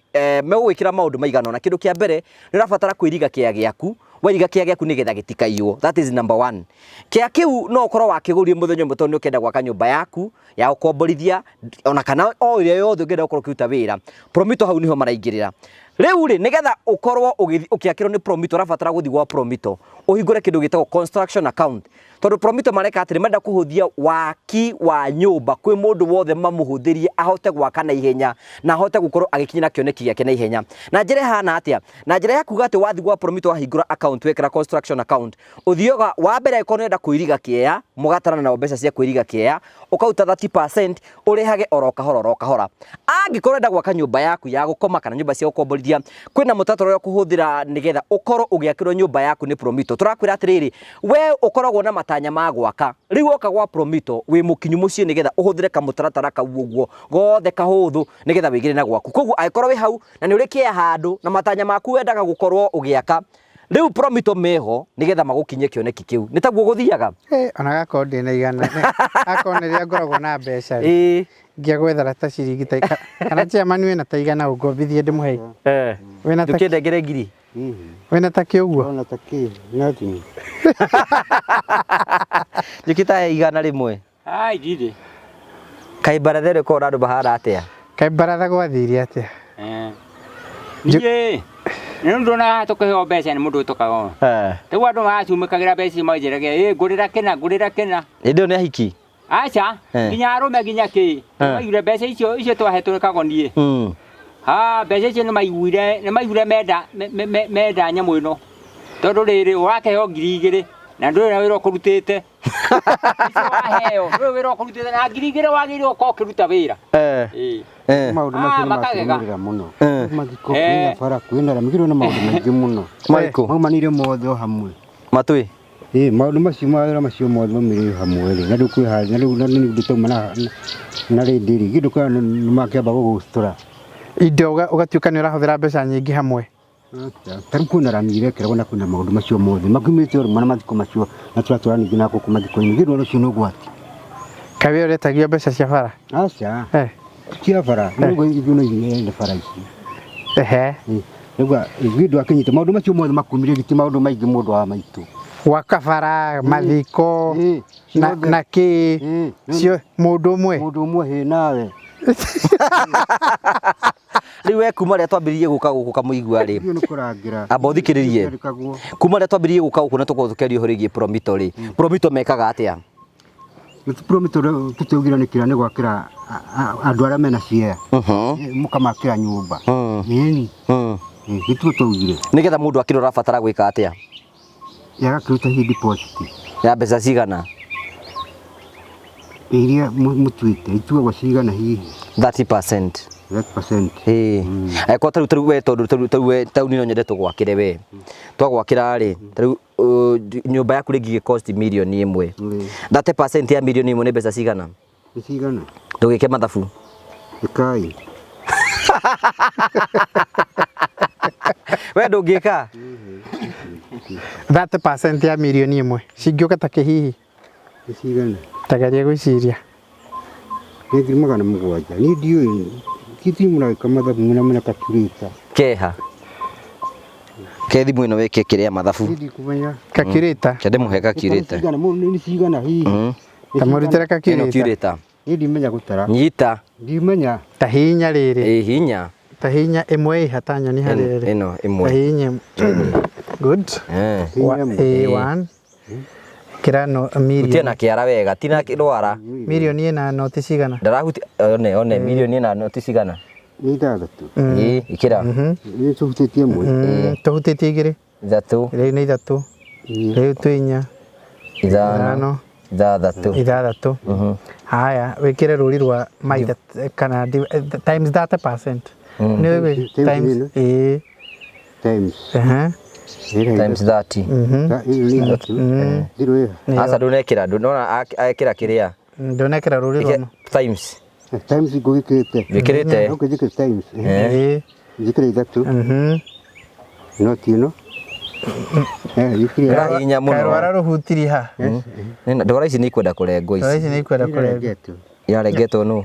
megũgwĩkĩra maũndũ maigana ũna. Kĩndũ kĩa mbere, nĩ ũrabatara kwĩriga kĩea gĩaku, wairiga kĩea gĩaku nĩgetha gĩtikaiywo, that is number one. Kĩea kĩu no ũkorwo wakĩgũrire mũthenya ũmwe tondũ nĩ ũkĩenda gwaka nyũmba yaku ya gũkomborithia, ona kana o ĩrĩa yothe ũngĩenda gũkorwo ũkĩruta wĩra. Promito hau nĩho maraingĩrĩra. Rĩu rĩ, nĩgetha ũkorwo ũkĩakĩrwo nĩ Promito, ũrabatara gũthiĩ gwa Promito, ũhingũre kĩndũ gĩtagwo construction account. Tondũ Promito mareka atĩrĩ, marenda kũhũthia waki wa nyũmba kwĩ mũndũ wothe mamũhũthĩrie ahote gwaka na ihenya na ahote gũkorwo agĩkinyĩra kĩoneki gĩake na ihenya. Na njĩra ĩhana atĩa? Na njĩra ya kuga atĩ wathiĩ gwa Promito wahingũra account wekĩra construction account, ũthiaga wa mbere angĩkorwo nĩ ũrenda kũiriga kĩea, mũgatarana nao mbeca cia kũiriga kĩea, ũkaruta 30% ũrĩhage oro kahora oro kahora. Angĩkorwo ũrenda gwaka nyũmba yaku ya gũkoma kana nyũmba cia gũkomborithia, kwĩna mũtaratara ũrĩa ũkũhũthĩra nĩgetha ũkorwo ũgĩakĩrwo nyũmba yaku nĩ Promito. Tũrakwĩra atĩrĩrĩ, we ũkoragwo na matanya ma gwaka, rĩu woka gwa Promito wĩ mũkinyu mũciĩ nĩgetha ũhũthĩre kamũtaratara kau ũguo gothe kahũthũ nĩgetha wĩgĩre na gwaku. Koguo angĩkorwo wĩ hau na nĩ ũrĩ kĩea handũ na matanya maku wendaga gũkorwo ũgĩaka, rĩu Promito meho nĩgetha magũkinyie kĩoneki kĩu. Nĩ taguo gũthiaga? Eh, ona gakorwo ndĩna igana, akorwo nĩ rĩrĩa ngoragwo na mbeca rĩ, Ĩĩ. ngĩa gwethera ta ciringi ta kana chairman wĩna ta igana ũngombithie ndĩmũhe. Eh. Wĩna ta Ndũkĩndengere ngiri? Wĩna ta kĩ ũguo? Wĩna ta kĩ? Na thimũ. Njũkĩta 100. Ai, ndirĩ. Kaĩ baratha ĩno ĩkoragwo na andũ mahana atĩa? Kaĩ baratha gwathire atĩa? Eh. Niĩ nĩ ũndũ na tũkĩheo mbeca nĩ mũndũ ũtũkaga ũũ. Eh. Rĩu andũ maracumĩkagĩra mbeca icio manjĩraga, ĩ ngũrĩra kĩna, ngũrĩra kĩna. Hĩndĩ ĩyo nĩ ahiki? Aca, Eh. nginya arũme nginya kĩ. Eh. Maiguire mbeca icio icio twahetwo nĩ kagoni. Ha, mbeca icio nĩ maiguire, nĩ maiguire menda menda nyamũ ĩno. Tondũ rĩrĩ, ũrakĩheo 2000 na ndũrĩ na wĩra ũkũrutĩte. Icio waheo, ndũrĩ wĩra ũkũrutĩte na 2000 wagĩrĩirwo gũkorwo ũkĩruta wĩra. Eh. Ĩĩ. Eh. Maũndũ macio Ah, nĩ makagega. makũrũmĩrĩra mũno. Eh. Mathiko, Eh. kwĩna bara, kwĩna rami, kwĩna maũndũ maingĩ mũno. Marĩkũ? Maumanire mothe o hamwe. Matũĩ? Ĩĩ, maũndũ macio mawĩra macio mothe maumĩrĩire hamwe rĩ, na rĩu kwĩharĩria, na rĩu na nĩ ũndũ tauma na rĩndĩ rĩ, kĩndũ kĩa nĩ makĩamba gũgũcũra. Indo ũgatuĩka nĩ ũrahũthĩra mbeca nyingĩ hamwe. Ta rĩu kwĩna rami irekĩragwo na kwĩna maũndũ macio mothe makumĩte o rĩmwe na mathiko macio na tũratwara ningĩ na gũkũ mathiko-inĩ, githĩ ndũrona ũcio nĩ ũgwati? Kaĩ we ũretagio mbeca cia bara? Aca. Eh. Cia bara, Eh. rĩu ithuĩ no ithuĩ ene bara ici. Ehe. Ĩ, rĩu ithuĩ ndwakĩnyita maũndũ macio mothe makumire gĩti maũndũ maingĩ mũndũ wa maitũ. Gwaka bara, mathiko, Ĩ, ciothe. na kĩ, Ĩ, rĩu cio mũndũ ũmwe. Mũndũ ũmwe hĩ nawe. Rĩu we kuma rĩrĩa twambĩrĩirie gũka gũkũ kamũigua rĩ. Ithuĩ nĩ kũrangĩra. Amba ũthikĩrĩrie. Kĩandĩkagwo. Kuma rĩrĩa twambĩrĩirie gũka gũkũ na tũkorwo tũkĩaria ũhoro wĩgiĩ Promito rĩ, Promito mekaga atĩa? Promise tũtiaugire nĩ kĩrĩa nĩ gwakĩra andũ arĩa mena ciea. Mũkamakĩra nyũmba. Ĩni. Gĩtuo twaugire. Nĩgetha mũndũ akĩrwo ũrabatara gwĩka atĩa? Yagakĩruta hihi deposit. Ya mbeca cigana? Iria mũtuĩte ituagwo cigana hihi? 30%. 30%. Ĩĩ. Angĩkorwo tarĩu tarĩu we tondũ tarĩu tarĩu we taũni no nyende tũgwakĩre we. Twagwakĩra rĩ, tarĩu nyũmba yaku rĩngĩ ĩgĩ cost mirioni ĩmwe. 30% ya mirioni ĩmwe nĩ mbeca cigana? Nĩ cigana? Ndũgĩke mathabu. Ĩkai. We ndũngĩka? 30% ya mirioni ĩmwe cingĩũka ta kĩhihi. Nĩ cigana? Tageria gwĩciria. Nĩ 700,000. Niĩ ndiũĩ. Kiti mũragĩka mathabu mwĩna mwĩna calculator. Keha. Ke thimũ ĩno wĩke kĩrĩa mathabu. Niĩ ndikũmenya. Calculator. Ke ndĩmũhe calculator. Nĩ cigana? Nĩ cigana hihi? Ta mũrutĩre Ĩno calculator. calculator. Niĩ ndimenya gũtara. Nyita. Ndimenya. Ta hinya rĩrĩ. Ĩ hinya. Ta hinya ĩmwe ĩha ta nyoni harĩ rĩrĩ. Ĩno Ta ĩmwe. hinya. Good. Hinya ĩmwe. Ĩ one. Kĩra no Hutia mirioni. na kĩara wega, ti na rwara. Mirioni ĩna noti cigana? Ndarahutia one one mirioni ĩna noti cigana? Nĩ ithathatũ. Ĩ ĩkĩra. Nĩ tũhutĩtie ĩmwe. Tũhutĩtie igĩrĩ. Ithatũ. Rĩu nĩ ithatũ. Rĩu twĩ inya. Ithano. Ithathatũ. Ithathatũ. Haya, wĩkĩre rũri rwa maitha kana times 30%. Nĩ wĩ times ĩ Times. Times 30. Zero ĩha. Aca ndũnekĩra, ndũnona ekĩra kĩrĩa. Ndũnekĩra rũri rwa Times. Times ngũgĩkĩrĩte. Wĩkĩrĩte. Okay, njĩkĩre times. Ĩ. Njĩkĩre ithatũ. Noti ĩno. Ndĩrahihinya mũno. Karwara rũhutirie ha? Ndwara ici nĩ ikwenda kũrengwo Ndwara ici. ici nĩ ikwenda kũrengwo. Irarengetwo nũ?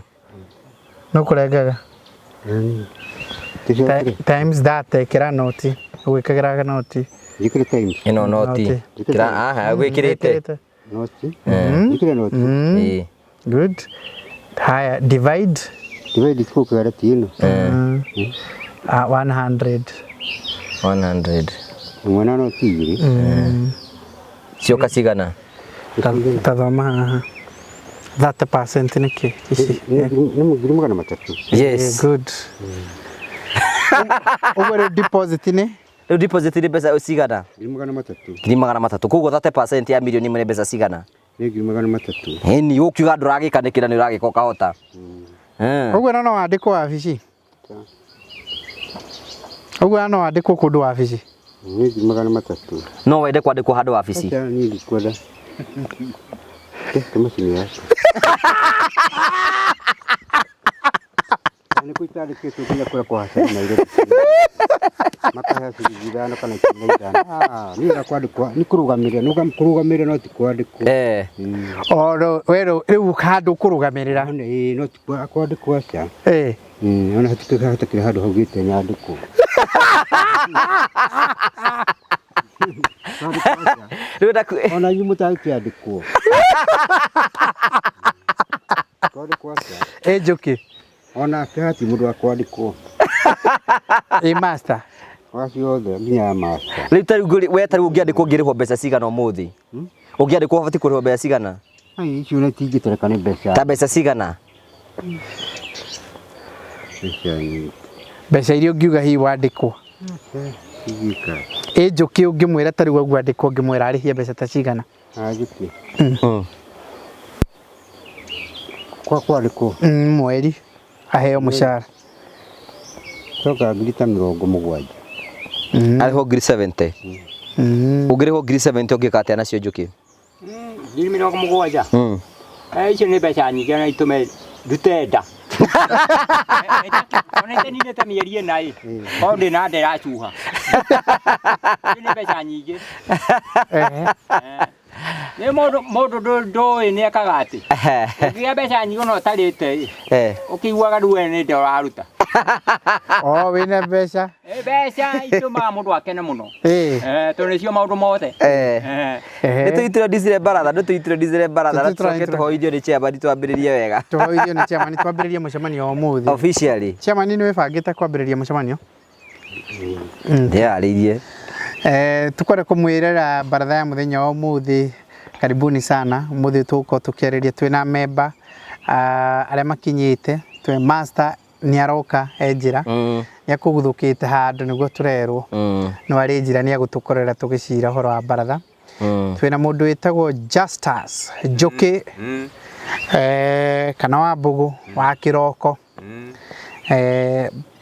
Nũ kũrengaga? Times that ĩkĩra noti. Ũgwĩkagĩra noti. Njĩkĩre times. Ĩno noti. Kĩra aha gwĩkĩrĩte. Noti. Njĩkĩre noti. Ĩ. Good. Haya, divide. Divide kũkĩra ti ĩno. 100. 100. Ĩmwe na noti igĩrĩ. Cioka cigana? Tathoma haha. 30% nĩ kĩ? Ici. Nĩ 300,000. Yes. Good. Ũguo rĩu deposit nĩ? Rĩu deposit nĩ mbeca cigana? 300,000. 300,000. Koguo 30% ya mirioni ĩmwe nĩ mbeca cigana? Nĩ 300,000. Ĩni ũkiuga ndũragĩka nĩkĩ na nĩ ũragĩka ũkahota. Ũguo no wandĩkwo wabici? Ũguo no wandĩkwo kũndũ wabici? Nĩ 300,000. No wende kwandĩkwo handũ wabici? Aca niĩ ndikwenda. Ke macini yaku. Nĩ kũ itandĩkĩtwo nginya kũrĩa kwa Hassan Nairobi. Makaheo ciringi 5 kana 15. Niĩ na kwandĩkwo nĩ kũrũgamĩrĩra, nĩ kũrũgamĩrĩra no ti kwandĩkwo. O we rĩu handũ kũrũgamĩrĩra. Ĩĩ, no ti kwandĩkwo aca. Ona hatikĩrĩ handũ haugĩte nyandĩkwo. Ona inyuĩ mũtangĩkĩandĩkwo. Kwandĩkwo aca. Ĩ Njũkĩ. Ona ke hatirĩ mũndũ wa kwandĩkwo. Ĩ master. Acio othe nginya ya master. Rĩu ta rĩu we ta rĩu ũngĩandĩkwo ũngĩrĩhwo mbeca cigana ũmũthĩ? Ũngĩandĩkwo ũbatiĩ kũrĩhwo mbeca cigana? Ai, icio nĩ itingĩtarĩka nĩ mbeca. Ta mbeca cigana? Mbeca nyingĩ. Mbeca iria ũngiuga hihi wandĩkwo. Ingĩka. Ĩ Njũkĩ ũngĩmwĩra ta rĩu aguo andĩkwo ũngĩmwĩra arĩhie mbeca ta cigana? Njũkĩ. Kwa kwandĩkwo? Mweri aheo mũcara. Coka 70,000. Arĩhwo 70,000. Ũngĩrĩhwo 70,000 ũngĩka atĩa nacio Njũkĩ? 70,000. Icio nĩ mbeca nyingĩ na itũme ndute nda. Ona iteninĩte mĩeri ĩna ĩ. Korwo ndĩ na nda ĩracuha. Icio nĩ mbeca nyingĩ. Nĩ mũndũ ndũĩ nĩ ekaga atĩ. Ũngĩgĩa mbeca nyingĩ ona ũtarĩte ĩ. Ũkĩiguaga rĩu we nĩ nda ũraruta. O wĩna mbeca. Mbeca itũmaga mũndũ akene mũno. Tondũ nĩcio maũndũ mothe. Nĩ tũintroducire baratha, nĩ tũintroducire baratha na tũcoke tũhoithio nĩ chairman twambĩrĩrie wega. Tũhoithio nĩ chairman twambĩrĩrie mũcemanio wa ũmũthĩ. Officially. Chairman nĩ wĩbangĩte kwambĩrĩria mũcemanio? Ndĩyarĩirie. Tũkwenda kũmwĩrĩra baratha ya mũthenya wa ũmũthĩ. Karibuni sana. Umuthi tugukorwo tukiarĩria twĩna member arĩa makinyĩte, twĩ master nĩ aroka e njĩra, nĩ akũguthũkĩte handũ nĩguo tũrerwo, no arĩ njĩra nĩ agũtũkorera tũgĩcira ũhoro wa baratha. Twĩna mũndũ wĩtagwo Justus Njũkĩ, kana wa Mbũgũ wa Kĩroko,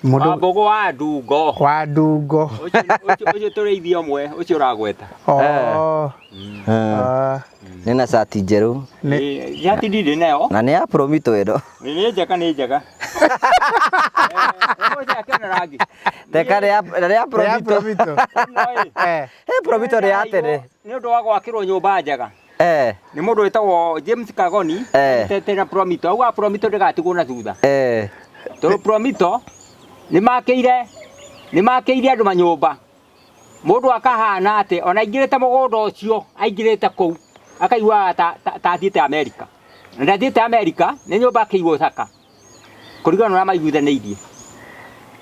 mũndũ Wa Mbũgũ wa Ndungo. Wa Ndungo. Ũcio tũrĩithia ũmwe ũcio ũragweta. Oh. Nĩ na cati njerũ. Cati ndirĩ nayo. Na nĩ ya Promito ĩno. Nĩ njega, nĩ njega. Teka nĩ ya Promito. Promito nĩ ya tene. Nĩ ũndũ wa gwakĩrwo nyũmba njega. Nĩ mũndũ wĩtagwo James Kagoni, tena Promito. Auga Promito ndĩgatigwo na thutha. Tondũ Promito nĩ makĩire andũ manyũmba. Mũndũ akahana atĩ ona aingĩrĩte mũgũnda ũcio, aingĩrĩte kũu, akaiguaga ta athiĩte Amerika. Na ndathiĩte Amerika, nĩ nyũmba akĩigwo thaka. Kũringana na ũrĩa maiguithanĩirie.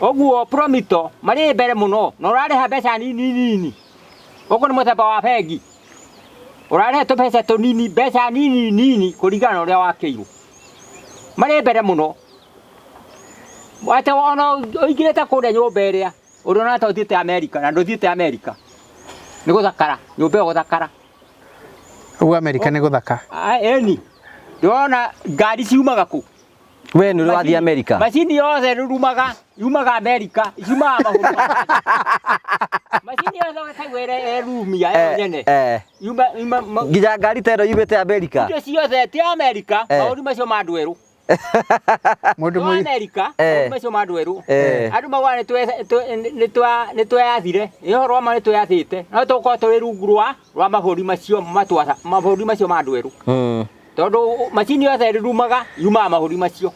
Ũguo Promito marĩ mbere mũno, na ũrarĩha mbeca nini nini. Ũguo nĩ mũthemba wa bengi. Ũrarĩha tũbeca tũnini, mbeca nini nini kũringana na ũrĩa wakĩirwo. Marĩ mbere mũno. Atĩ ona ũingĩrĩte kũrĩa nyũmba ĩrĩa, ũrona ta ũthiĩte Amerika, na ndũthiĩte Amerika. Nĩ gũthakara, nyũmba ĩyo gũthakara. Ũguo Amerika nĩ gũthaka. Ĩni. Ndĩrona ngari ciumaga kũ? We nĩ ũrathiĩ Amerika? Macini yothe rurumaga, yumaga Amerika, yumaga mabũrũri. Macini yothe ũkaigua ĩrumia ĩyo nyene. Yuma nginya ngari ta ĩno yumĩte Amerika. Indo ciothe ti Amerika, mabũrũri macio ma andũ erũ. Mũndũ Amerika, mabũrũri macio ma andũ erũ. Andũ maugaga nĩ tweyathire, nĩ ũhoro wa ma nĩ tweyathĩte, no tũgũkorwo tũrĩ rungu rwa mabũrũri macio matwatha, mabũrũri macio ma andũ erũ. Tondũ macini yothe ĩrumaga yumaga mabũrũri macio.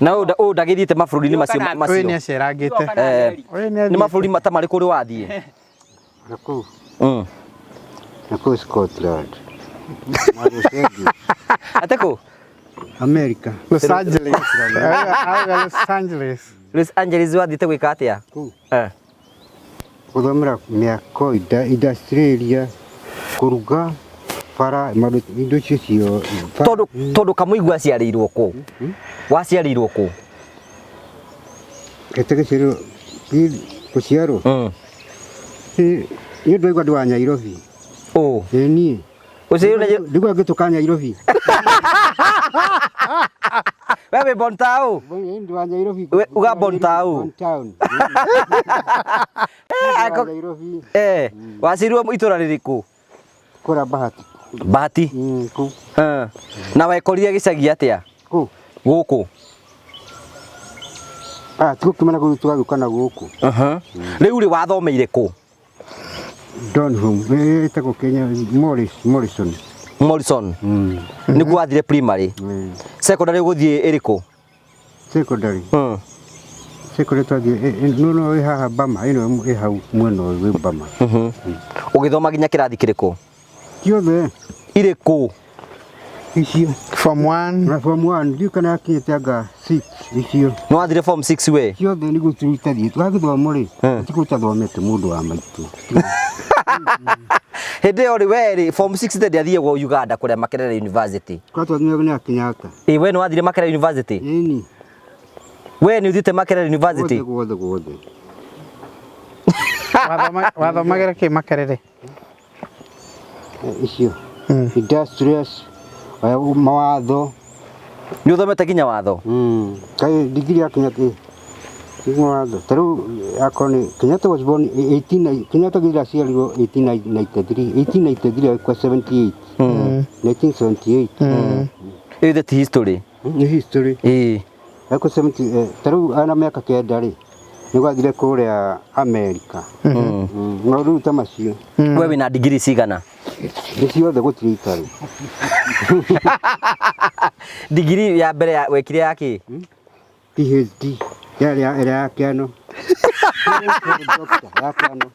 Na ũyũ ndagĩthiĩte mabũrũri-inĩ macio macio. Ũyũ nĩ acerangĩte. Nĩ mabũrũri ta marĩkũ ũrĩ wathiĩ? Nakũu. Nakũu Scotland. Ate kũ? America. Los Angeles. Los Angeles. Los Angeles wathiĩte gwĩka atĩa? Kũu. Gũthomera mĩako industrial, kũruga, bara, indo icio ciothe. Tondũ Kamũigua aciarĩirwo kũ? Waciarĩirwo kũ? Gĩtĩ gĩciarĩirwo gũciarwo? Niĩ ndaigua ndĩ wa Nyairobi. Ũ? Ĩĩ niĩ. Ũciarĩirwo Nairobi? Ndaigua ngĩtũka Nyairobi. We wĩ Bontau? Ndĩ wa Nyairobi. We uga Bontau? Bontau. Nairobi. Waciarirwo itũra rĩrĩkũ? Kũrĩa Bahati. Bahati? Kũu. Na wekorire gĩcagi atĩa? Kũu. Gũkũ? Tũgũkĩmena kũu tũgagĩũka na gũkũ. Rĩu rĩ wathomeire kũ? Donholm, ĩtagwo Kenya, Morrison. Morrison. Nĩkuo wathire primary? Secondary ũgũthiĩ ĩrĩkũ? Secondary. Secondary twathiĩ, no ĩ haha Bama, ĩno ĩ hau mwena ũyũ wĩ Bama. Ũgĩthoma nginya kĩrathi kĩrĩkũ? Ciothe. Irĩkũ? Icio. Form 1. Na form 1, ndiũĩ kana yakinyĩte anga 6 icio. Nĩ wathire form 6 we? Ciothe nĩguo tũtathiĩ. Twagĩthoma rĩ, tikuo tũtathomete mũndũ wa maitũ. Hĩndĩ ĩyo rĩ, we rĩ, form 6 te ndĩathiagwo Uganda kũrĩa Makerere University. Kwa twathiaga nĩ Kenyatta. Ĩ, we nĩ wathire Makerere University? Ĩni. We nĩ ũthiĩte Makerere University? Guothe, guothe, guothe. Wathomagĩra kĩ Makerere? Icio. Industrious, mawatho. Nĩ ũthomete nginya watho? Kaĩ degree ya Kenyatta, nĩ watho. Ta rĩu akorwo nĩ Kenyatta was born 18, Kenyatta githĩ aciarirwo 1893, 1893 agĩkua 78. 1978. Ĩyo ithe ti history. Nĩ history. Ĩĩ. Agĩkua 70, ta rĩu ana mĩaka 9 rĩ, nĩ gwathire kũrĩa America. Maũndũ ta macio. We wĩna degree cigana? Nĩ ciothe gũtirĩ itarĩ. Degree ya mbere ya wekire ya kĩ? PhD. Yarĩ ya ĩrĩa ya kĩano. Ya kĩano.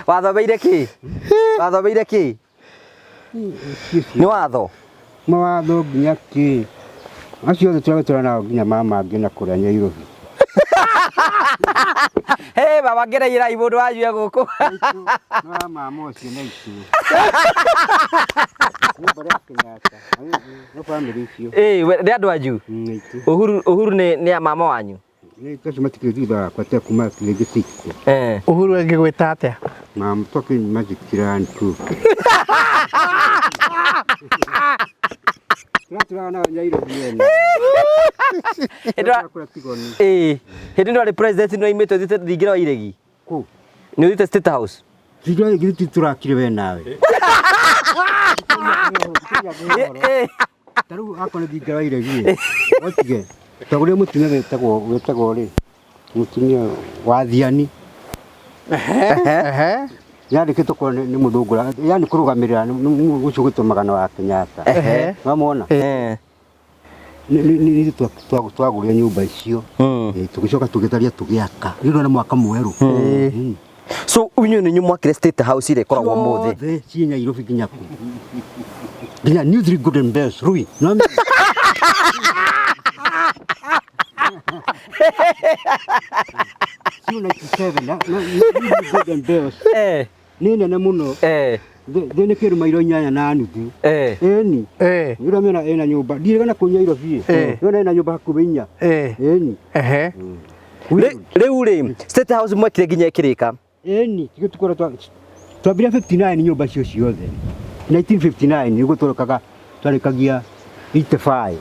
Wathomeire kĩ? Wathomeire kĩ? Nĩ watho? Mawatho nginya kĩ? Acio othe tũragĩtũra nao nginya mama angĩ na kũrĩa Nyairobi. Hey, baba ngereire mũndũ wanyu e gũkũ. No mama ũcio na itu. Nĩ mbarĩ ya Kenyatta. Nĩ bamĩrĩ icio. Ĩĩ, nĩ andũ anyu. Nĩ itu. Uhuru Uhuru nĩ ya mama wanyu. Nĩ acio matikĩrĩ thutha wakwa te kuma kĩrĩngĩ 60. Eh. Uhuru angĩgwĩta atĩa? Mama talking magic kirantu. Turaturaga nao Nairobi ene. Ĩndĩ Kũrĩa Tigoni. Ĩĩ, hĩndĩ ĩno arĩ president nĩ oimĩte ũthiĩte thingira wa iregi. Kũ? Nĩ ũthiĩte State House. Thingira githĩ tũrakire we nawe. Ĩĩ. Ta rĩu akorwo nĩ thingira wa iregi ĩ, otige. Twagũrire mũtumia wetagwo rĩ, mũtumia wa Thiani. Ehe. Yandĩkĩtwo korwo nĩ mũthũngũ, yani kũrũgamĩrĩra ũcio gwĩtwo magana wa Kenyatta. Ehe. Wamwona? Eh. Nĩ twagũrire nyũmba icio. Mm. Tũgĩcoka tũgĩtharia tũgĩaka. Rĩu nĩ mwaka mwerũ. So inyuĩ nĩ inyuĩ mwakire State House ĩrĩa ĩkoragwo ũmũthĩ. Ciothe ciĩ Nairobi nginya kũ? Nginya New Three Golden Bells, Rui. No Cio 97 na New Three Golden Bells Eh. nĩ nene mũno. Eh. Thĩ nĩ kĩndũ mairo inyanya na nuthu. Eh. Ĩni. Eh. Nĩ ũramĩona ĩna nyũmba. Ndirigana kũu Nairobi. Eh. Nĩona ĩna nyũmba hakuhĩ inya. Eh. Ĩni. Ehe. Rĩu rĩ, State House mwekire nginya ĩkĩrĩka. Ĩni, tigĩ tukora twambire 59 nyũmba icio ciothe. 1959 nĩguo twarekaga twarekagia 85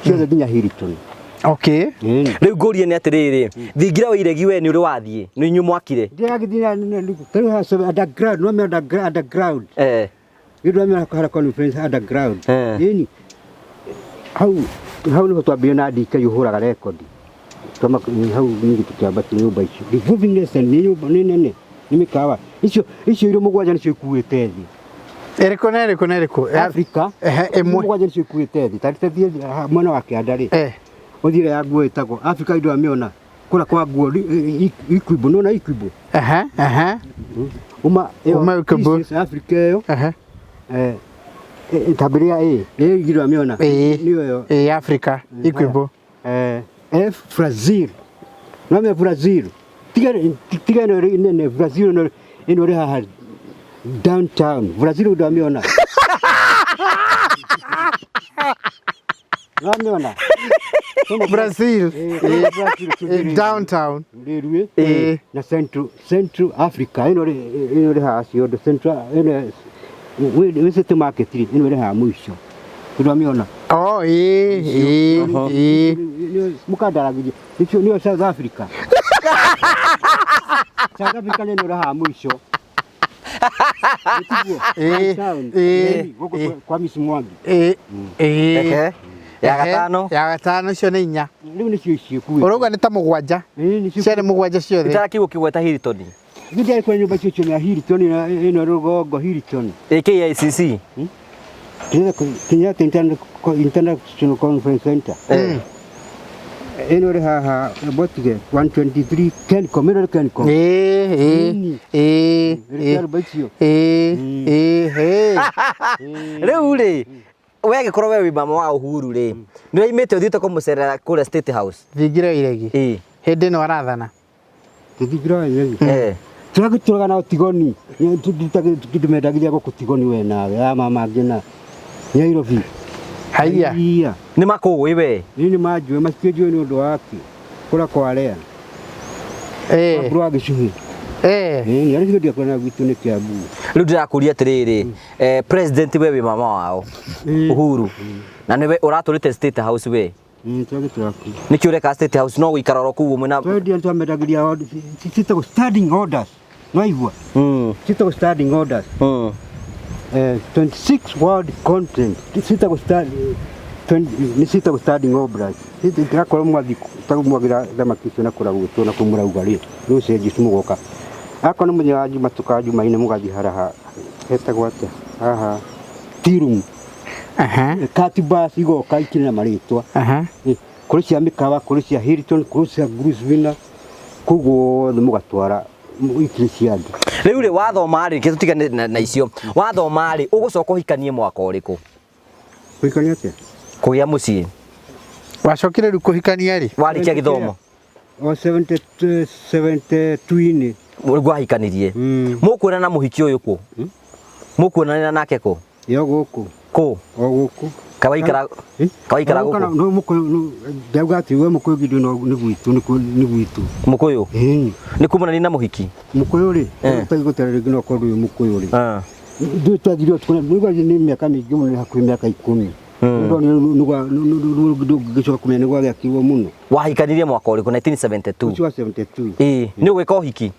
ciothe nginya Hilton. Okay. Ĩni. Rĩu ngũrie nĩ atĩrĩrĩ, thingira wa iregi we nĩ ũrĩ wathiĩ, nĩ inyuĩ mwakire. Ndĩragĩthiĩ tarĩu haha underground, no me underground. Eh. Nĩ ndĩramenya haha conference underground. Eh. Ĩni. Hau hau nĩho twambire na DK ũhũraga rekondi. Twama hau ningĩ tũkĩambatia nyũmba icio. Revolving Nation nĩ nyũmba nĩ nene nĩ mĩkawa. Icio icio irio mũgwanja nĩcio ikuĩte thĩ. Ĩrĩkũ na ĩrĩkũ na ĩrĩkũ? Afrika. Ehe, ĩmwe. Mũgwanja nĩcio ikuĩte thĩ. Ta rĩu mwena wa kĩanda rĩ. Eh. Ũthiĩ ya nguo ĩtagwo Afrika indo amĩona. Kũrĩa kwa nguo Equibo nĩwona Equibo. Ehe. Ehe. Uma ĩyo Uma Equibo. East Africa ĩyo. Ehe. Eh tambĩrĩria ĩ ĩ indo amĩona. Ĩĩ. Nĩyo ĩyo. Ĩ Africa. Equibo. Eh F Brazil. Nome Brazil. Tiga tiga ĩno ĩrĩ nene Brazil ĩno ĩno ĩrĩ haha downtown. Brazil ndamĩona. Ndamĩona. Brazil. Eh, Brazil Ĩ downtown. Rĩrue Ĩ. na Central Central Africa ĩno ĩrĩ ĩno ĩrĩ haha ciondo Central ĩno wĩ city market rĩ ĩno ĩrĩ haha mũico. Ndamĩona. Oh, ĩ ĩ ĩ. Mũkandaragĩria nĩcio nĩyo South Africa. South Africa nĩ ĩno ĩrĩ haha mũico. Nĩtiguo? Ĩ, Downtown. ĩ, Ĩni, gũkũ ĩ. kwa Miss Mwangi. Ĩ ĩ. Ehe. Ya Ehe. gatano. Ya gatano icio nĩ inya. Rĩu nĩcio icio ikuĩte. Ũrauga nĩ ta mũgwanja. Ĩ, nĩcio Ciarĩ mũgwanja ciothe. Itarakiugo kĩgweta Hilton. Githĩ kwa nyũmba icio cia Hilton ĩno rũgongo Hilton. Ĩ KICC. Kenyatta International Conference Center. Eh. Ĩno ĩrĩ haha botige 123 Kencom ĩno ĩrĩ Kencom. Ĩ ĩ Ĩni. ĩ Ĩrĩ ĩ. kĩarũba icio. Ĩ ĩ ĩ. Rĩu rĩ, we angĩkorwo we wĩ mama wa Uhuru rĩ, nĩ ũraimĩte ũthiĩte kũmũcerera kũrĩa State House. Thingira iregi. Ĩ. Hĩndĩ ĩno arathana. Tũthingira wa iregi. Eh. Tũragĩtũraga nao Tigoni. Ndĩmendagithia gũkũ Tigoni we nawe aya mama angĩ na Nairobi. Haiya. Iya. Nĩ makũĩ we. Niĩ nĩ manjũĩ matikĩnjũĩ nĩ ũndũ wake. Kũrĩa kwa Rea. Ĩ. Mbura wa gĩcũhĩ. Ĩ. Ĩni arĩa ndiakũra na gwitũ nĩ Kiambu. Rĩu ndĩrakũria atĩrĩrĩ, eh, president we wĩ mama wao Uhuru. Na nĩwe ũratũrĩte State House we. Tũragĩtũra kũu. Nĩkĩ ũreka State House no gũikara oro kũu mwĩna Twendia twamendagĩria ciĩtagwo standing orders. Nĩwaigua? Ciĩtagwo standing orders. 26 word content. Ciĩtagwo nĩ ciĩtagwo standing orders. Akorwo mwathi ta mwagira thamaki icio na kũrĩa gwitũ na kũu mũrauga rĩ, rĩu cenji mũgoka. Akorwo nĩ mũthenya wa Juma tũkaga Jumaine mũgathiĩ harĩa hetagwo atĩa? Haha tea room. Aha. Katiba igoka ikĩrĩ na marĩtwa. Aha. Kũrĩ cia mĩkawa, kũrĩ cia Hilton, kũrĩ cia Grosvenor, kũu guothe mũgatwara ikĩrĩ cia andũ. Rĩu rĩ wathoma rĩ, reke tũtigane na icio. Wathoma rĩ, ũgũcoka ũhikanie mwaka ũrĩkũ? Kũhikania atĩa? Kũgĩa mũciĩ. Wacokire rĩu kũhikania rĩ? Warĩkia gĩthomo. O 70 72-inĩ. Ngwahikanirie. Mũkuonana na mũhiki ũyũ kũ? Mũkuonanĩra nake kũ? Yo gũkũ. Kũ? O gũkũ. Kawaikara kawaikara gũkũ? No mũkũyũ ndauga atĩ we mũkũyũ githĩ no nĩ gwitũ nĩ gwitũ. Mũkũyũ? Ĩni. Nĩ kumanania na mũhiki? Mũkũyũ rĩ, ũtagĩ gũtara rĩngĩ no korwo ndũĩ mũkũyũ rĩ. Ndũĩ twathire ũtukũ nĩ mĩaka mĩingĩ mũno nĩ hakuhĩ mĩaka 10. Ndũngĩcoka kũmenya nĩ gwagĩakirwo mũno. Wahikanirie mwaka ũrĩkũ? 1972. Ũcio wa 72. Ĩĩ, nĩ ũgwĩka ũhiki?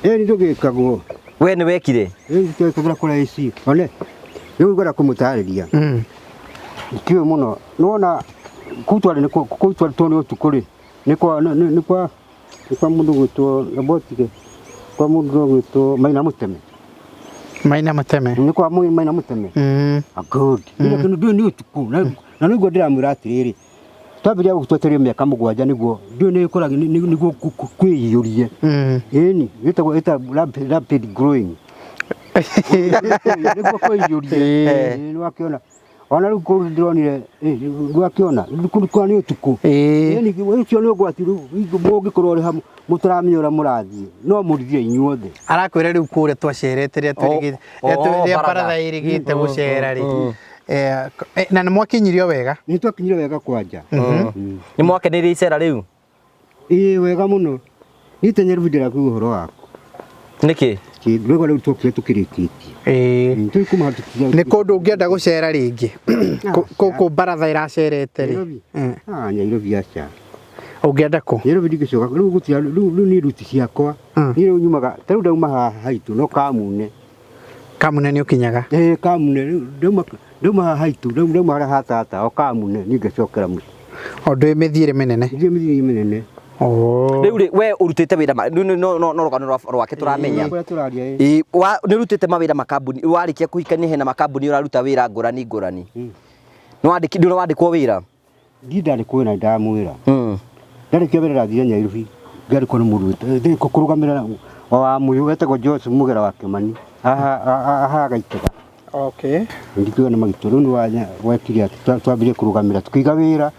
Ĩĩ nĩ ndũgĩkagwo. We nĩ wekire? Ĩĩ twekagĩra kũrĩa ici. One, rĩu ngwenda kũmũtarĩria. Ndiũĩ mũno. Nĩwona kũu twarĩ nĩ kũu twarĩ tuone ũtukũ rĩ, nĩ kwa nĩ kwa nĩ kwa mũndũ gwĩtwo Robotige, kwa mũndũ gwĩtwo Maina Mũteme. Maina Mũteme. Nĩ kwa Maina Mũteme. Good. Nĩ ndũĩ nĩ ũtukũ. Na nĩguo ndĩramwĩra atĩrĩrĩ, twambĩrĩria gũtwetereria mĩaka 7 nĩguo ndũĩ nĩ ĩkũraga nĩguo kwĩiyũrie. Ĩni, ĩtagwo ĩta rapid growing. Nĩguo kwĩiyũrie. Nĩ wakĩona. Ona rĩu kũu ndĩronire, ndwakĩona, kũu nĩ ũtukũ. Ĩni, ũcio nĩ ũgwati rĩu, mũngĩkorwo ũrĩ hamwe, mũtaramenya ũrĩa mũrathiĩ, no mũrithie inyuothe. Arakwĩra rĩu kũrĩa twacerete rĩrĩa twĩrĩgĩte, rĩrĩa baratha ĩrĩgĩte gũcera rĩ. Na nĩ mwakinyirio wega? Nĩ twakinyire wega kwanja. Nĩ mwakeneire icera rĩu? Ĩĩ wega mũno. Niĩ ta Nairobi ndĩrakuga ũhoro waku. Nĩkĩ? Rwĩgo rĩu twokire tũkĩrĩkĩtie. Ĩĩ. Tũrĩ kuma tũkinya. Nĩ kũndũ ũngĩenda gũcera rĩngĩ? Kũkũ baratha ĩracerete rĩ? Nairobi? Ah, Nairobi aca. Ũngĩenda kũ? Nairobi ndingĩcoka. Rĩu gũtirĩ, rĩu niĩ ruti ciakwa. Niĩ rĩu nyumaga, ta rĩu ndauma haha haitũ no Kamune. Kamune nĩ ũkinyaga? Ĩĩ Kamune, rĩu ndauma haha haitũ, ndauma harĩa ha tata, o Kamune, niĩ ngacokera mũciĩ. O ndũĩ mĩthiĩre mĩnene? Ndũĩ mĩthiĩre mĩnene. Rĩu rĩ, we ũrutĩte wĩra rĩu no no no rũgano rwake tũramenya. Kũrĩa tũraria, ĩĩ. Ĩĩ, nĩ ũrutĩte mawĩra makambuni, warĩkia kũhikania hena makambuni ũraruta wĩra ngũrani ngũrani. Nĩ wandĩki, ndũrĩ wandĩkwo wĩra? Ndirĩ ndandĩkwo wĩra, ndamwĩra. Ndarĩkia wĩra ndathire Nairobi, ngĩandĩkwo nĩ mũndũ kũrũgamĩrĩra wa Mũyũ wetagwo Joseph Mũgera wa Kĩmani, haha Gaitega. Okay. Ndikuga nĩ magitũ, rĩu nĩ wekire atĩ twambire kũrũgamĩra, tũkĩiga wĩra.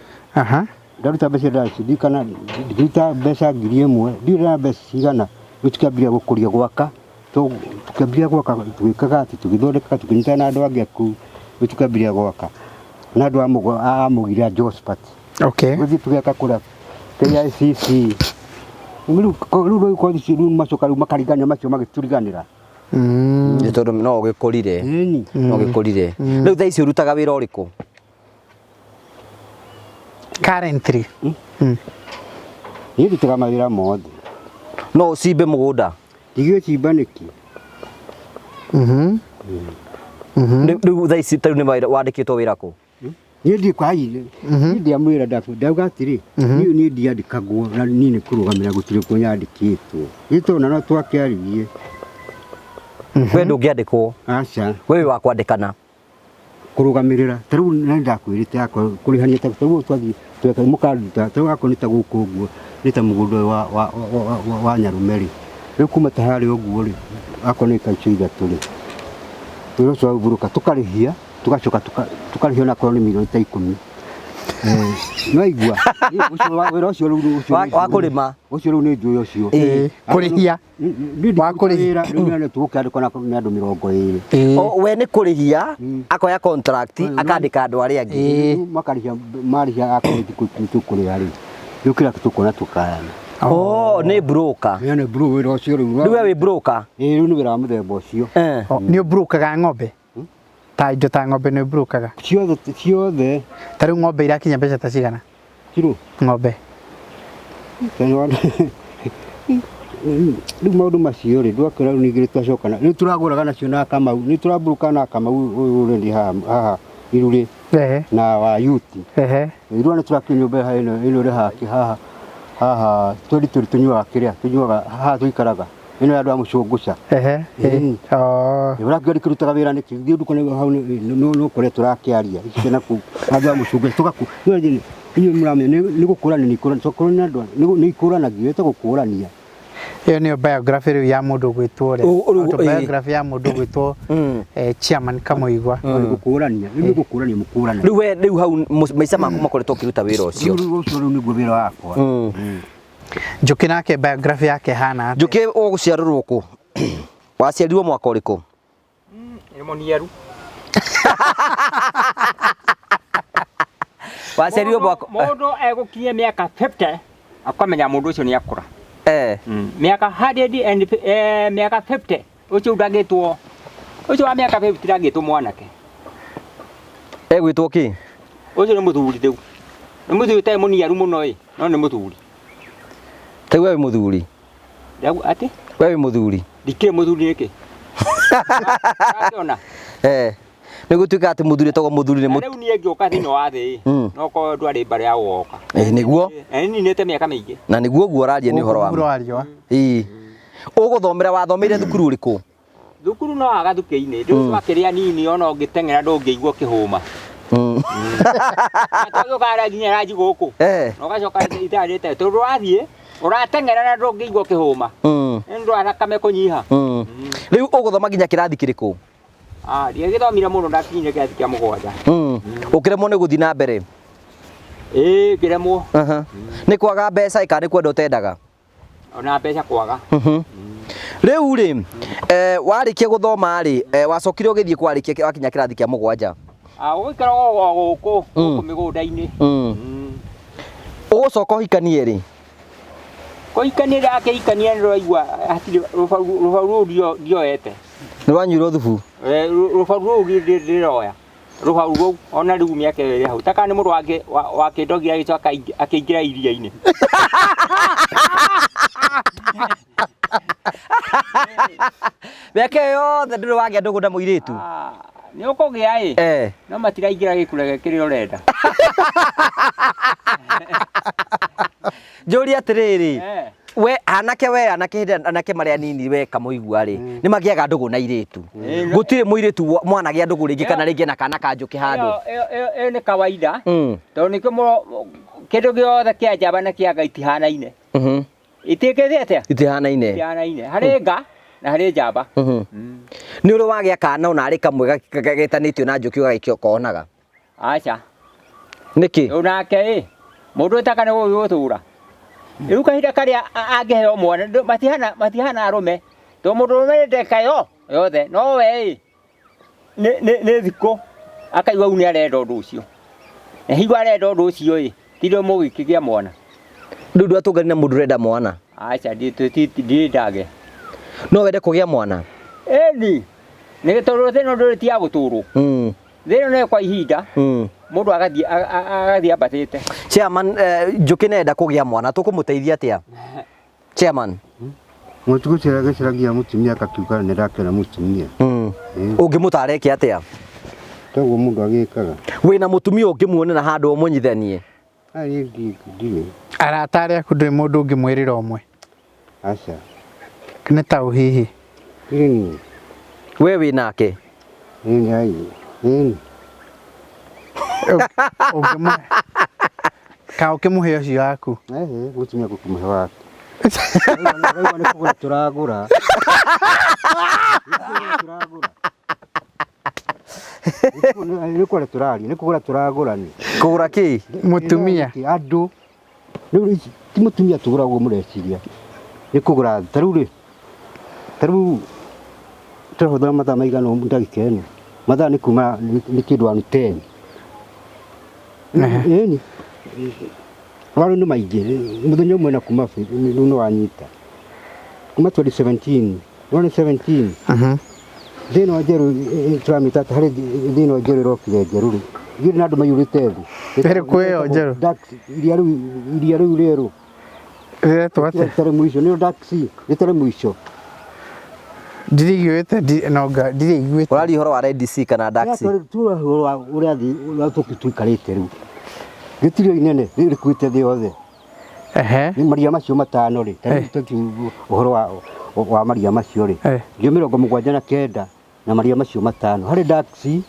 Ndaruta mbeca ndaririkana, ngĩruta mbeca 1000, ndirĩ na mbeca cigana, rĩu tũkĩambĩrĩria gũkũria gwaka, tũkĩambĩrĩria gwaka tũgĩkaga atĩ tũgĩthondekaga tũkĩnyitana na andũ angĩ a kũu, rĩu tũkĩambĩrĩria gwaka na andũ a Mũgira Josephat. Okay. Gũthiĩ tũgĩaka kũrĩa KICC. Rĩu rĩu kothi icio rĩu macoka rĩu makarigania macio magĩturiganĩra. Nĩ tondũ no ũgĩkũrire. Ĩni. No ũgĩkũrire. Rĩu thaa ici ũrutaga wĩra ũrĩkũ? Currently. Niĩ ndutaga mawĩra mothe. No ũcimbe mũgũnda? Ndigĩcimba nĩkĩ? Rĩu thaa ici tarĩu nĩ wandĩkĩtwo wĩra kũ? Niĩ ndiĩ kwa hihi. Niĩ ndiamwĩra ndauga atĩrĩ, niĩ niĩ ndiandĩkagwo na niĩ nĩ kũrũgamĩra gũtirĩ kũ nyandĩkĩtwo. Nĩ tondũ na no twakĩaririe. We ndũngĩandĩkwo? Aca. We wĩ wa kwandĩkana? Kũrũgamĩrĩra. Ta rĩu nĩ ndakwĩrĩte akwa kũrĩhania ta rĩu twathiĩ tweka mũkanduta ta rĩu akwa nĩ ta gũkũ ũguo nĩ ta mũgũnda ũyũ wa Nyarume rĩ. Rĩu kuma ta harĩa ũguo rĩ, akwa nĩ ĩka icio ithatũ rĩ. Wĩra ũcio wahumbũrũka tũkarĩhia, tũgacoka tũkarĩhia onakorwo nĩ mirioni ta 10. No igua. Wĩra ũcio rĩu ũcio Wa kũrĩma. Ũcio rĩu nĩ njũĩ ũcio. Kũrĩhia. Wa kũrĩhia. Rĩu nĩ tũgũkĩandĩkwo na nĩ andũ 20. We nĩ kũrĩhia, akoya contract, akandĩka andũ arĩa angĩ. Makarĩhia, marĩhia akorwo thikũ ikũmi tũkũrĩha rĩ. Rĩu kĩrĩa tũkuona tũkayana. Oh, nĩ broker. Ĩyo nĩ broker wĩra ũcio rĩu. Rĩu we wĩ broker? Ĩĩ, rĩu nĩ wĩra wa mũthemba ũcio. Nĩ ũbrokaga ng'ombe? Ta indo ta ng'ombe nĩ ũbrokaga? Ciothe, ciothe. Ta rĩu ng'ombe irakinya mbeca ta cigana? Kiro? Ng'ombe. Rĩu maũndũ macio rĩ, ndwakĩra rĩu ningĩ twacoka na, rĩu tũragũraga nacio na Kamau, nĩ tũrambũrũka na Kamau ũyũ ũrĩ haha Irurĩ na wa Yuti. Irua nĩ tũrakire nyũmba haha ĩno, ĩno ĩrĩ haha, haha, haha, twendi tũrĩ tũnyuaga kĩrĩa, tũnyuaga haha tũikaraga. Ĩno ya andũ a mũcũngũca. Ũrakiuga ndĩkĩrutaga wĩra nĩkĩ? Thiĩ nduka nĩ hau nĩ ũkore tũrakĩaria. Ici na kũu andũ a mũcũngũca tũgaku. Inyuĩ mũramenya nĩ gũkũrania nĩ ikũranagio, nĩ ikũranagio, ĩtagwo gũkũrania. Ĩyo nĩyo biography rĩu ya mũndũ ũgwĩtwo ũrĩa. Autobiography ya mũndũ ũgwĩtwo Chairman Kamũigwa. Nĩ gũkũrania, rĩu nĩ gũkũrania mũkũrana. Rĩu we rĩu hau maica maku makoretwo ũkĩruta wĩra ũcio. Rĩu ũcio rĩu nĩguo wĩra wakwa. Njũkĩ nake biography yake ĩhana atĩa? Njũkĩ ũgũciarĩrwo kũ? Waciarirwo mwaka ũrĩkũ? Nĩ mũniaru. Waciarirwo mwaka Mũndũ egũkinyia mĩaka 50 akamenya mũndũ ũcio nĩ akũra. Mĩaka 100 and mĩaka 50 ũcio ndangĩtwo ũcio wa mĩaka 50 ndangĩtwo mwanake. Egwĩtwo kĩ? Ũcio nĩ mũthuri rĩu. Nĩ mũthuri ũtarĩ mũniaru mũno ĩ, no nĩ mũthuri. Ta we wĩ mũthuri? Ndau atĩ? We wĩ mũthuri? Ndikĩrĩ mũthuri nĩkĩ? Ũrakĩona? Nĩ gũtuĩka atĩ mũthuri etagwo mũthuri nĩ Na rĩu niĩ ngĩũka thĩinĩ wa thĩ ĩ, no korwo ndwarĩ mbarĩ ya gũgoka. Nĩguo. Na nĩ ninĩte mĩaka mĩingĩ. Na nĩguo ũguo ũraria nĩ ũhoro wa Mũhuro wa riũa. Ĩĩ. Ũgũthomera wathomeire thukuru ũrĩkũ? Thukuru no agathukĩ-inĩ, rĩu twakĩrĩ anini ona ũngĩteng'era ndũngĩigua ũkĩhũma. Na twagĩũkaga nginya ranji gũkũ. Na ũgacoka ithaa rĩte tondũ wathiĩ ũrateng'era na ndũngĩigua ũkĩhũma. Nĩ ũndũ wa thakame kũnyiha. Rĩu ũgũthoma nginya kĩrathi kĩrĩkũ? Ndiagĩthomire mũno, ndakinyire kĩrathi kĩa mũgwanja. Ũkĩremwo nĩ gũthiĩ na mbere? Ĩĩ, ngĩremwo. Nĩ kwaga mbeca kana nĩ kwenda ũtendaga? Ona mbeca kwaga. Rĩu rĩ, warĩkia gũthoma rĩ, wacokire ũgĩthiĩ kũ warĩkia wakinya kĩrathi kĩa mũgwanja? Ũgũikara o gũkũ, gũkũ mĩgũnda-inĩ. Ũgũcoka ũhikanie rĩ? Kũhikania ndakĩhikania nĩ ndĩraigua hatirĩ rũbaru rũu ndioete. Nĩ wanyuirwo thubu? Rũbaru rũu ndĩroya. Rũbaru rũu ona rĩu mĩaka ĩyo ĩrĩ hau. Ta kana nĩ mũndũ wakĩndogira agĩcoka akĩingĩra iria-inĩ. Mĩaka ĩyo yothe ndũrĩ wagĩa ndũgũ na mũirĩtu? Nĩ ũkũgĩa ĩ, no matiraingĩra gĩkurege kĩrĩa ũrenda. Njũrie atĩrĩrĩ, we anake we anake hĩndĩ anake marĩ anini we Kamũigua rĩ, nĩ magĩaga ndũgũ na airĩtu. Gũtirĩ mũirĩtu mwanagĩa ndũgũ rĩngĩ kana rĩngĩ na kana ka njũkĩ handũ. Ĩyo nĩ kawaida, tondũ nĩkĩo kĩndũ gĩothe kĩa njamba na kĩa nga itihanaine. Itiĩkĩte atĩa? Itihanaine. Itihanaine. Harĩ nga na harĩ njamba. Nĩ ũrĩ wagĩa kana ona arĩ kamwe getanĩtio na njũkĩ ũgagĩkonaga? Aca. Nĩkĩ? Rĩu nake ĩ, mũndũ ũtaka nĩ gũgĩgũtũra. Rĩu kahinda karĩa angĩheo mwana, matihana arũme. Tondũ mũndũ ũrũme nĩ ndeka yothe, no we ĩ, nĩ thikũ akaigua rĩu nĩ arenda ũndũ ũcio. Na hingo arenda ũndũ ũcio ĩ, ti rĩo mũgĩkĩgĩa mwana. Rĩu ndwatũngani na mũndũ ũrenda mwana? Aca, ndirĩ ndagĩa. No wende kũgĩa mwana? Ĩni, nĩ tondũ thĩ ĩno ndũrĩ ti ya gũtũrwo. Thĩ ĩno nĩ kwa ihinda, mũndũ agathiĩ ambatĩte. Chairman, Njũkĩ nĩ arenda kũgĩa mwana, tũkũmũteithia atĩa? Chairman. Mũtukũ gĩcaragia mũtumia akakiuga nĩ ndakĩona mũtumia. Ũngĩmũtara eke atĩa? Toguo mũndũ agĩkaga. Wĩna mũtumia ũngĩmuonera handũ ũmũnyithanie? Ndirĩ. Arata arĩa aku ndũrĩ mũndũ ũngĩmwĩrĩra ũmwe? Aca. Nĩ ta ũ hihi? Ndirĩ niĩ. We wĩ nake? Ĩni ai. Ĩni. Ũngĩmũhe. Ka ũkĩmũhe ũcio waku? Ehe, mũtumia gũkĩmũhe wake. Araigua nĩ kũgũra tũragũra. Nĩ kũgũra tũraria, nĩ kũgũra tũragũra nĩ. Kũgũra kĩ? Mũtumia. Andũ. Rĩu ici ti mũtumia tũgũra ũguo mũreciria. Nĩ kũgũra ta rĩu rĩ, ta rĩu tũrahũthĩra mathaa maigana ũũ ndagĩka ĩno. Mathaa nĩ kuma nĩ kĩndũ one ten. Ĩni. Waru nĩ maingĩ, mũthenya ũmwe na kuma rĩu nĩ wanyita. Kuma 2017, 2017. Thĩ ĩno njerũ tũramĩta atĩ harĩ thĩ ĩno njerũ ĩrokire njerũ rĩ. Ithuĩ na andũ maiyũrĩte thĩ. Ĩrĩkũ ĩyo njerũ? Dark, iria rĩu, iria rĩu rĩerũ. Rĩretwo atĩa? Rĩtarĩ mũico, nĩyo dark sea, rĩtarĩ mũico. Ndirĩ iguĩte, no nga, ndirĩ iguĩte. Ũraria ũhoro wa Red Sea kana Dark Sea? Tũraria ũhoro wa ũrĩa thĩ, ũrĩa tũikarĩte rĩu. Rĩtirĩ inene, rĩkuĩte thĩ yothe. Nĩ maria macio matano rĩ, ta rĩu tũkiuga ũhoro wa maria macio rĩ, ndio mĩrongo mũgwanja na kenda na maria macio matano. Harĩ Dark Sea,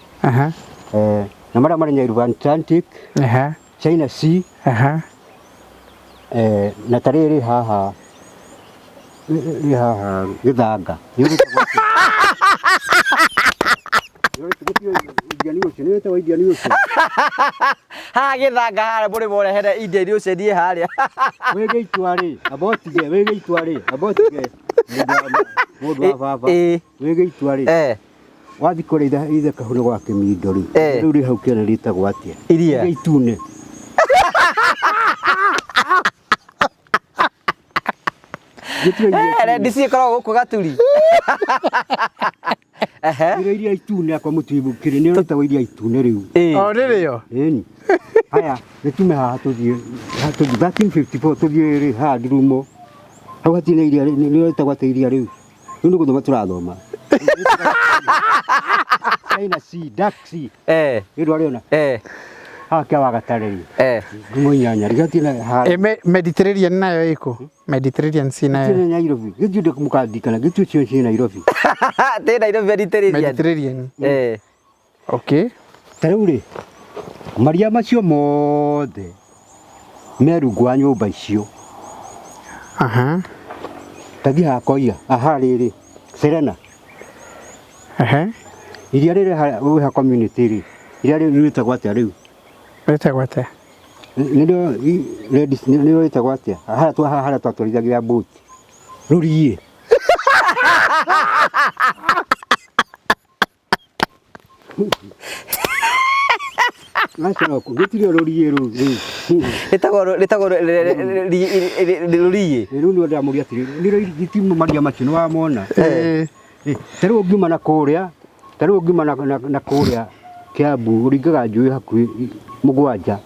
na marĩa marĩ Nile Atlantic, China Sea, na ta rĩrĩ haha Rĩ haha gĩthanga. Indian Ocean, nĩ wĩtagwo Indian Ocean. Haha gĩthanga harĩa mũrĩmo ũrĩa hena Indian Ocean ĩ harĩa. Wĩge itua rĩ, amba ũtige, wĩge itua rĩ, amba ũtige. Mũndũ wa baba. Wĩge itua rĩ. Wathiĩ kũrĩa ithe kahũrĩ gwa kĩmindo rĩ. Rĩu rĩ hau kĩanda rĩtagwo atĩa? Iria. Iria itune. Red Sea ĩkoragwo gũkũ Gaturi. Ehe. Iria iria itune akwa mũtibukire nĩ rĩtagwo iria itune rĩu. O rĩrĩo. Ĩni. Haya, nĩ tume haha tũthiĩ haha tũthiĩ 1354 tũthiĩ rĩ haha Ndurumo. Hau hatirĩ na iria nĩ rĩtagwo atĩa iria rĩu? Rĩu nĩ gũthoma tũrathoma. China Sea, Dark Sea. Nĩ ndwarĩona. Haha kĩa Wagatare rĩ. Ngumo inyanya rĩ hatirĩ na haha. Mediterranean nayo ĩkũ? Mediterranean Sea nayo. Gĩtirĩ Nairobi. Gĩtirĩ ndĩ mũkandikana. Gĩtirĩ cio ciĩ Nairobi. Tĩ Nairobi Mediterranean. Mediterranean. Okay. Ta rĩu rĩ, maria macio mothe me rungu wa nyũmba icio. Aha. Tathi haha koia, aha rĩrĩ, Serena. Ehe. Iria rĩrĩ haha wĩha community rĩ, iria rĩu rĩtagwo atĩa rĩu? Rĩtagwo atĩa? Nĩrĩo ladies, nĩrĩo rĩtagwo atĩa? Harĩa twa harĩa twatwarithagia boat. Rũriĩ. Gĩtirĩ rũriĩ rũu rĩu. Rĩtagwo rĩtagwo rũriĩ. Rĩu nĩ ndamũria atĩrĩrĩ, nĩrĩo gĩtimu maria macio nĩ wamona. Ta rĩu ũngiuma na kũrĩa, ta rĩu ũngiuma na kũrĩa Kiambu ũringaga njũĩ hakuhĩ mũgwanja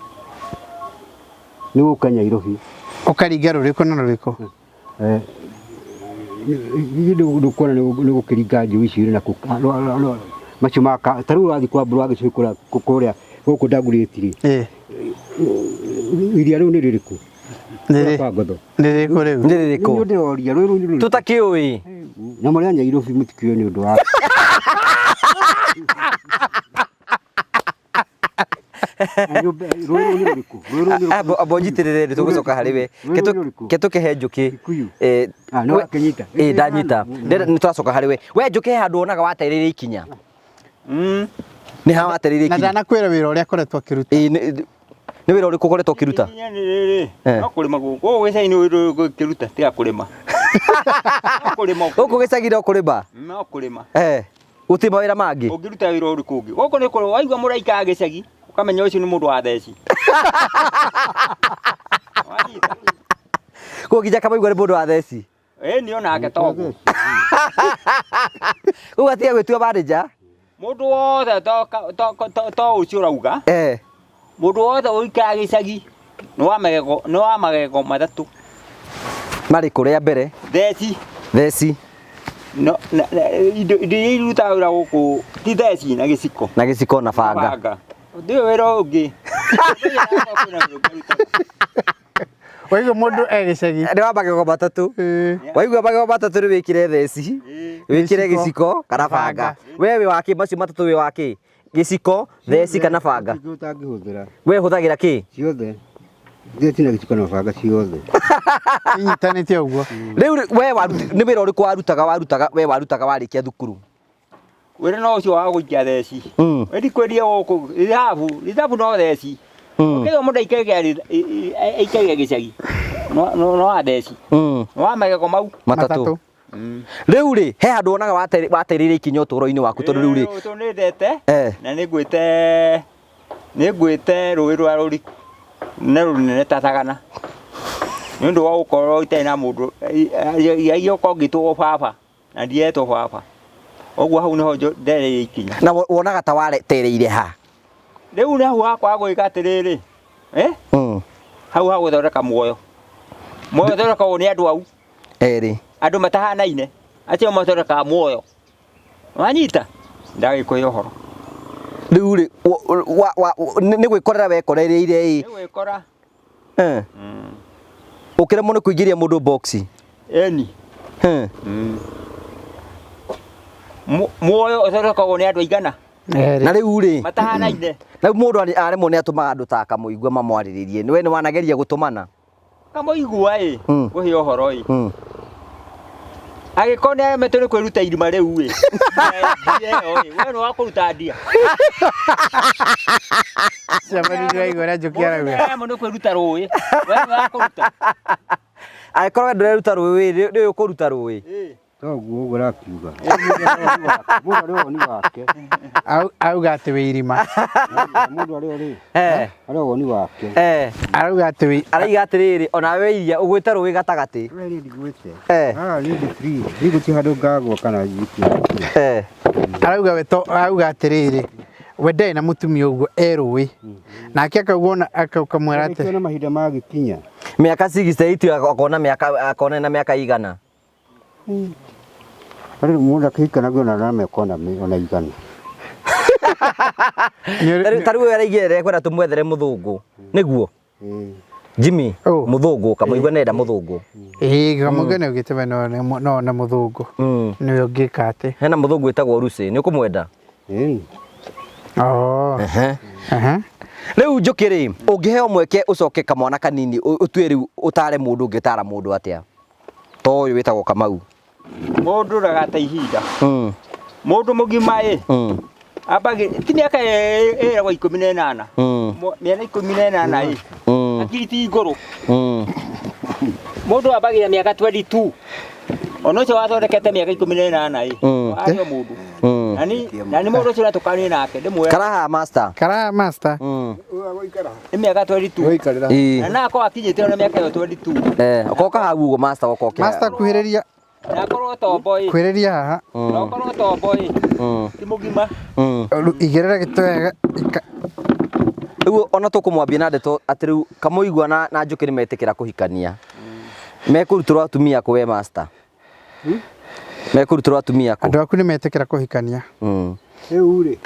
nĩ gũka Nyairobi. Ũkaringa rũrĩkũ na rũrĩkũ? Ndũkuona nĩ gũkĩringa njũĩ icio irĩ nakũ macio ma ta rĩu ũrathiĩ kwa Mbũrũ wa Gĩcũhĩ kũrĩa gũkũ Dagoretti rĩ, iria rĩu nĩ rĩrĩkũ? Kwa Ngotho. Nĩ rĩrĩkũ rĩu? Nĩ rĩrĩkũ? Nĩ ndĩroria rũĩ rũu nĩ rũrĩkũ? Tũtakĩũĩ. Na mũrĩ a Nyairobi mũtikĩũĩ nĩ ũndũ wa Amba ũnyitĩrĩre nĩ tũgũcoka harĩ we. Ke tũkĩhe Njũkĩ. Ndanyita. Nĩ tũracoka harĩ we. We Njũkĩ he handũ wonaga watereire ikinya. Nĩ ha watereire ikinya. Na ndanakwĩra wĩra ũrĩa akoretwo akĩruta. Nĩ wĩra ũrĩkũ ũkoretwo ũkĩruta? Ikinya nĩ rĩrĩ, no kũrĩma gũkũ. Gũkũ gĩcagi-inĩ ũngĩkĩruta tiga kũrĩma. Gũkũ gĩcagi no kũrĩma? No kũrĩma. Gũtirĩ mawĩra mangĩ? Ũngĩruta wĩra ũrĩkũ ũngĩ? Gũkũ nĩ kũrĩma, waigua mũraika gĩcagi, ũkamenya ũcio nĩ mũndũ wa theci. Kũguo nginya kamaigua nĩ mũndũ wa theci? Ĩĩ niĩ onake toguo. Ũguo atiga gwĩtua manager? Mũndũ wothe to ũcio ũrauga. Mũndũ wothe ũikaraga gĩcagi nĩ wa magego, nĩ wa magego matatũ. Marĩkũ rĩa mbere? Theci. Theci. No, na, na, indo indo iria irutaga wĩra gũkũ ti theci na gĩciko. Na gĩciko na banga. Banga. Ndiũĩ wĩra ũngĩ. Waigua mũndũ e gĩcagi. Nĩ wa magego matatũ. Waigua magego matatũ nĩ wĩkĩre theci, wĩkĩre gĩciko kana banga. We wĩ wa kĩ macio matatũ wĩ wa kĩ? Gĩciko, theci kana banga? Ũtangĩhũthĩra. We hũthagĩra kĩ? Ciothe. Theci na gĩciko na banga ciothe. Inyitanĩte ũguo. Rĩu we nĩ wĩra ũrĩkũ warutaga warutaga we warutaga warĩkia thukuru? Wĩra no ũcio wa gũikia theci. We ndikwendia gũkũ rithabu, rithabu no theci. Ũkĩigua mũndũ aikagia gĩcagi no wa theci. Nĩ wa magego mau. Matatũ. Rĩu rĩ, he handũ wonaga watereire ikinya ũtũũro-inĩ waku tondũ rĩu rĩ. Tondũ nĩ ndete na nĩ ngwĩte nĩ ngwĩte rũĩ rwa rũriku na rũnene ta Thagana. Nĩ ũndũ wa gũkorwo itarĩ na mũndũ, igĩũka ngĩtwo baba na ndietwo baba. Ũguo hau nĩho ndereire ikinya. Na wonaga ta watereire ha? Rĩu nĩ hau hakwa gwĩka atĩrĩrĩ, hau ha gũthondeka muoyo. Muoyo ũthondekagwo nĩ andũ au. Erĩ. Andũ matahanaine, acio mathondekaga muoyo. Wanyita? Ndagĩkũhe ũhoro. Rĩu rĩ, nĩ gwĩkorera wekorereire ĩ? Nĩ gwĩkora. Ũkĩremwo nĩ kũingĩria mũndũ box? Ĩni. Muoyo ũthondekagwo nĩ andũ aigana? Na rĩu rĩ, Matahanaine. Rĩu mũndũ aremwo nĩ atũmaga andũ ta Kamũigua mamwarĩrĩrie. We nĩ wanageria gũtũmana? Kamũigua ĩ, ngũhe ũhoro ĩ. Angĩkorwo nĩ aremetwo nĩ kwĩruta irima rĩu ĩ. Ndia ĩyo ĩ, we nĩ wa kũruta ndia. Ciamani ndĩraigua ũrĩa Njũkĩ Mũndũ nĩ arauga. aremwo nĩ kwĩruta rũĩ. We nĩ wa kũruta. Angĩkorwo we ndũreruta rũĩ rĩ nĩ ũkũruta rũĩ. Toguo ũguo arakiuga. Mũndũ arĩ woni wake. Auga atĩ wĩ irima. Mũndũ arĩ rĩ. Arĩ woni wake. Arauga atĩ wĩ Araiga atĩrĩrĩ ona we iria ũgwĩte rũĩ gatagatĩ. We rĩ ndigwĩte. Ah, niĩ ndĩ free. Niĩ gũtirĩ handũ ngagwa kana njikie. Arauga we to arauga atĩrĩrĩ we ndarĩ na mũtumia ũguo e rũĩ. Nake akauga ona akamwĩra atĩ na mahinda magĩkinya. Mĩaka 68 akona mĩaka akona na mĩaka igana. Rĩu mũndũ akĩhikanagia ona na mĩaka ona igana. Ta rĩu araigĩrĩra ekwenda tũmwethere mũthũngũ. Nĩguo? Jimmy, mũthũngũ kamũigua nenda mũthũngũ. Ĩĩ kamũigua nĩ augĩte we no one mũthũngũ. Nĩwe ũngĩka atĩ. Hena mũthũngũ wĩtagwo Lucy, nĩ ũkũmwenda? Oh. Rĩu Njũkĩ rĩ, ũngĩheo mweke ũcoke kamwana kanini ũtue rĩu ũtare mũndũ ũngĩtara mũndũ atĩa? To ũyũ wĩtagwo Kamau. Mũndũ ndagate ihinda. Mũndũ mũgima ĩ. Ambagi ti mĩaka ĩragwo 18. Mĩaka 18 ĩ. Hakiri ti ngũrũ. Mũndũ ambagia mĩaka 22. Ona ũcio wathondekete mĩaka 18 ĩ. Arĩ o mũndũ. Na ni mũndũ ũcio ũratũkanie nake ndĩmwĩre. Karaha master. Karaha master. Nĩ mĩaka 22. Na akorwo akinyĩte ona mĩaka ĩyo 22. Okoka hau ũguo master okoke. Master kuhĩrĩria. Na akorwo tombo ĩ. Kuhĩrĩria haha. Na akorwo tombo ĩ. Ti mũgima. Igĩrĩra gĩtĩ wega. Rĩu ona tũkũmwambia na ndeto atĩ rĩu Kamũigua na Njũkĩ nĩ metĩkĩra kũhikania. Mekũrutĩrwo atumia kũ we master? Mekũrutĩrwo atumia kũ? Andũ aku nĩ metĩkĩra kũhikania. Rĩu rĩ,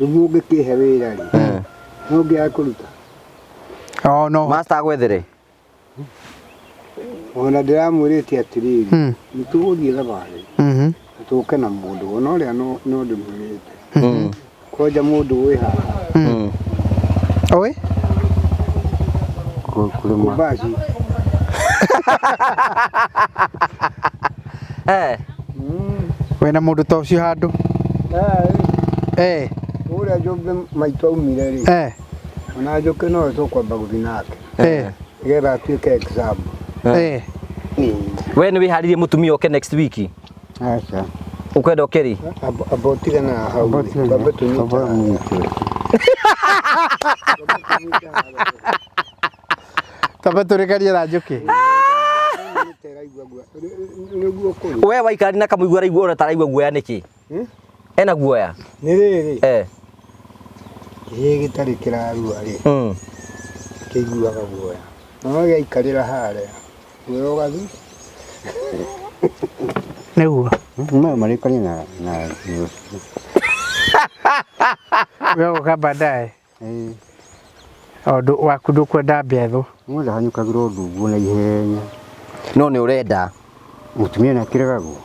rĩu mũngĩkĩhe wĩra rĩ, no ngĩaga kũruta. Oh, no. Master agwethere. Ona ndĩramwĩrĩte atĩrĩrĩ, nĩ tũgũthiĩ thabarĩ na tũke na mũndũ ona ũrĩa no ndĩmwĩrĩte. Kwanja mũndũ wĩ haha. Oi? Kumbaci. Wĩna mũndũ ta ũcio handũ? Ũrĩa Njũmbĩ maitũ aumire rĩ, ona Njũkĩ nowe tũkwamba gũthiĩ nake. Nĩgetha atuĩke example. We nĩ wĩharĩrie mũtumia oke next week? Aca. Ũkwenda oke rĩ? Amba ũtigane na hau rĩ, twambe tũnyite. Twambe tũrĩkanie na Njũkĩ. We waikarani na Kamũigua araigua ona taraigua guoya nĩkĩ? Ena guoya? Nĩ rĩrĩ. Kĩhĩĩ gĩtarĩ kĩrarua rĩ, kĩiguaga guoya. No gĩaikarĩra harĩa, guoya ũgathiĩ. Nĩguo. Marĩkanie na We ũgoka baadaye. Ũndũ waku ndũkwenda mbethũ. Mũndũ ahanyũkagĩra ũndũ ũguo na ihenya. No nĩ ũrenda. Mũtumia nĩ akĩregagwo.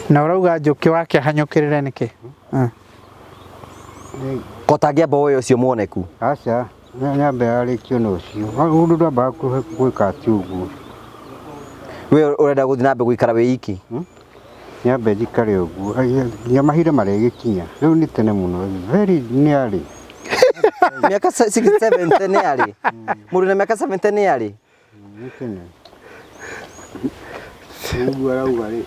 Na ũrauga Njũkĩ wake ahanyũkĩrĩre nĩkĩ? Ko tangĩamba woe ũcio muoneku? Aca, nyambe arĩkio na ũcio. Ũndũ ndwambaga gwĩka atĩ ũguo. We ũrenda gũthiĩ na mbere gũikara wĩ iki? Nyambe njikare ũguo. Nginya mahinda marĩgĩkinya. Rĩu nĩ tene mũno. Very nearly. Mĩaka 70 nĩ arĩ? Mũndũ na mĩaka 70 nĩ arĩ? Nĩ tene. Ũguo arauga rĩ.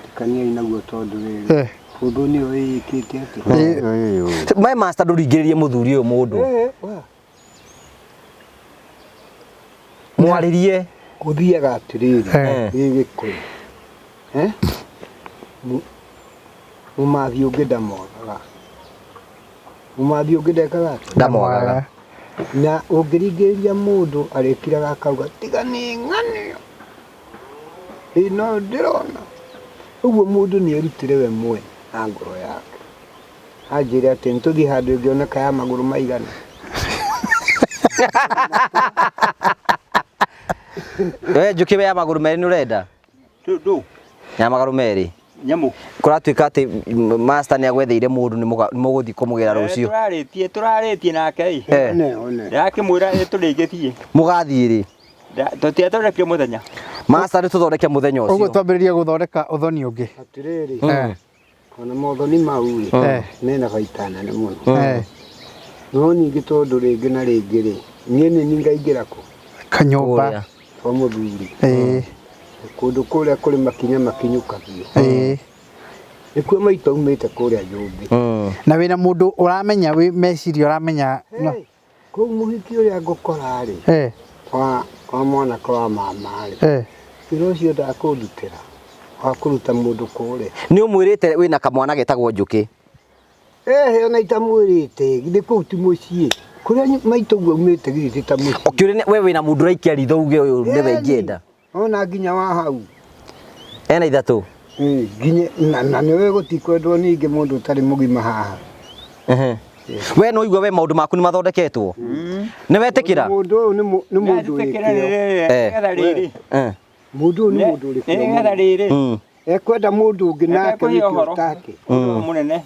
Tikaniai naguo tondũ rĩrĩ. Ũndũ nĩyo ĩĩkĩte atĩ. My master ndũringĩrĩrie mũthuri ũyũ mũndũ. Mwarĩrie. Gũthiaga atĩrĩrĩ, gĩ Gĩkũyũ. Mũmathi ũngĩ ndamwagaga. Mũmathi ũngĩ ndekaga atĩa? Ndamwagaga. Na ũngĩringĩrĩria mũndũ arĩkiraga akauga tiga nĩ ng'anio. Ĩ no ndĩrona. Ũguo mũndũ nĩ erutĩre we mwene na ngoro yake. Anjĩre atĩ nĩ tũthiĩ handũ ĩngĩoneka ya magũrũ maigana. We Njũkĩ we ya magũrũ merĩ nĩ ũrenda? Ndũ. Ya magũrũ merĩ. Nyamũ. Kũratuĩka atĩ master nĩ agwetheire mũndũ nĩ mũgũthiĩ kũmũgĩra rũciũ. Tũrarĩtie nake ĩ. Ndĩrakĩmwĩra tũrĩgĩthiĩ. Mũgathiĩ rĩ? Tũtiathondekire mũthenya. Master nĩ tũthondeke mũthenya Ũguo ũcio. twambĩrĩrie gũthondeka ũthoni ũngĩ. Atĩrĩrĩ, ona mothoni mau rĩ, mena baita nene mũno. No ningĩ tondũ rĩngĩ na rĩngĩ rĩ, niĩ nĩ niĩ ngaingĩra kũ? Kanyũmba. Kũrĩa. Kwa mũthuri. Kũndũ kũrĩa kũrĩ makinya makinyũkagio. Nĩkuo maitũ aumĩte kũrĩa Njũmbĩ. Na wĩna mũndũ ũramenya wĩ meciria ũramenya no. Kũu mũhiki ũrĩa ngũkora rĩ, wa mwanake wa mama rĩ, wĩra ũcio ndakũndutĩra wa kũruta mũndũ kũrĩa. Nĩ ũmwĩrĩte wĩna kamwana getagwo Njũkĩ? Ehe, ona itamwĩrĩte, githĩ kũu ti mũciĩ. Kũrĩa maitũ guo aumĩte githĩ ti ta mũciĩ. Ũkĩũria we wĩna mũndũ ũraikia ritho uge ũyũ nĩwe ingĩenda. Ona nginya wa hau. Ena ithatũ. Nginya na nĩwe gũtikwendwo ningĩ mũndũ ũtarĩ mũgima haha. We no igua we maũndũ maku nĩ mathondeketwo? Nĩ wetĩkĩra? Mũndũ ũyũ nĩ mũndũ wĩ Nĩgetha kĩo. rĩrĩ, rĩrĩ. Mũndũ ũyũ nĩ mũndũ ũrĩ kĩo. Nĩgetha rĩrĩ. Ekwenda mũndũ ũngĩ nake Nĩngũhe wĩ kĩo ũhoro. take. Ũndũ mũnene.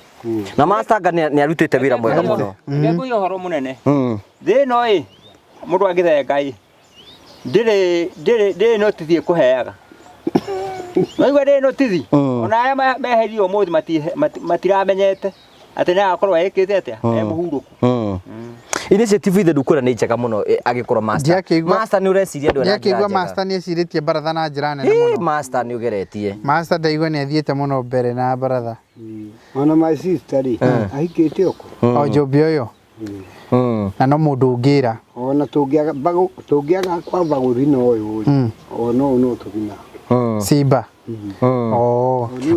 Na master anga nĩ arutĩte wĩra mwega mũno. Nĩngũhe ũhoro mũnene. Thĩ ĩno ĩ, mũndũ angĩthenga ĩ, ndĩrĩ notithi ĩkũheaga. Waigua ndĩrĩ notithi? Ona arĩa meherio ũmũthĩ matiramenyete atĩ nĩ agakorwo ekĩte atĩa, e mũhurũku. Initiative ithe ndukura nĩ njega mũno agĩkorwo master. Master nĩ ũreciria andũ na njĩra Ndiakĩigua njega. master nĩ ecirĩtie baratha na njĩra nene mũno. Master nĩ ũgeretie. Master ndaigua nĩ athiĩte mũno mbere na baratha. Ona my sister rĩ, ahikĩte o kũ? O Njũmbĩ ũyũ. Na no mũndũ ũngĩra. Ona tũngĩaga kwamba gũthiĩ na ũyũ rĩ, ona ũyũ no tũthiĩ nake. Simba.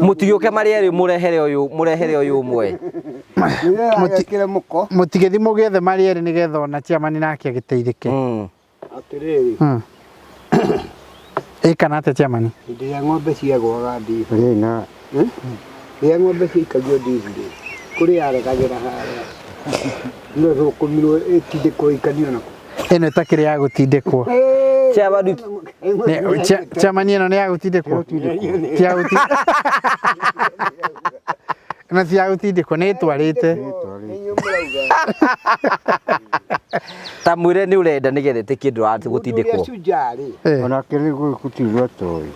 Mũtigĩũke marĩ erĩ mũrehere ũyũ, mũrehere ũyũ ũmwe. Mũtigĩre mũko. Mũtigĩthi mũgĩethe marĩ erĩ nĩgetha ona chairman nake agĩteithĩke. Atĩrĩrĩ. Ĩka na atĩa chairman? Hĩndĩ ĩrĩa ng'ombe ciagũaga ndibu. Rĩrĩa ng'ombe ciaikagio ndibu rĩ, kũrĩ yaregagĩra harĩa. No ĩthũkũmirwo ĩtindĩkwo ĩikanio nakũ. Ĩno ĩtakĩrĩ ya gũtindĩkwo. Chairman ĩno nĩ ya gũtindĩkwo? Ti ya gũtindĩkwo. Ĩno ti ya gũtindĩkwo, nĩ ĩtwarĩte. Ta mwĩre nĩ ũrenda nĩgetha ĩtĩkie ndũrathiĩ gũtindĩkwo. Ũrĩa shujaa rĩ. Onake nĩ gũtirwo atoĩ.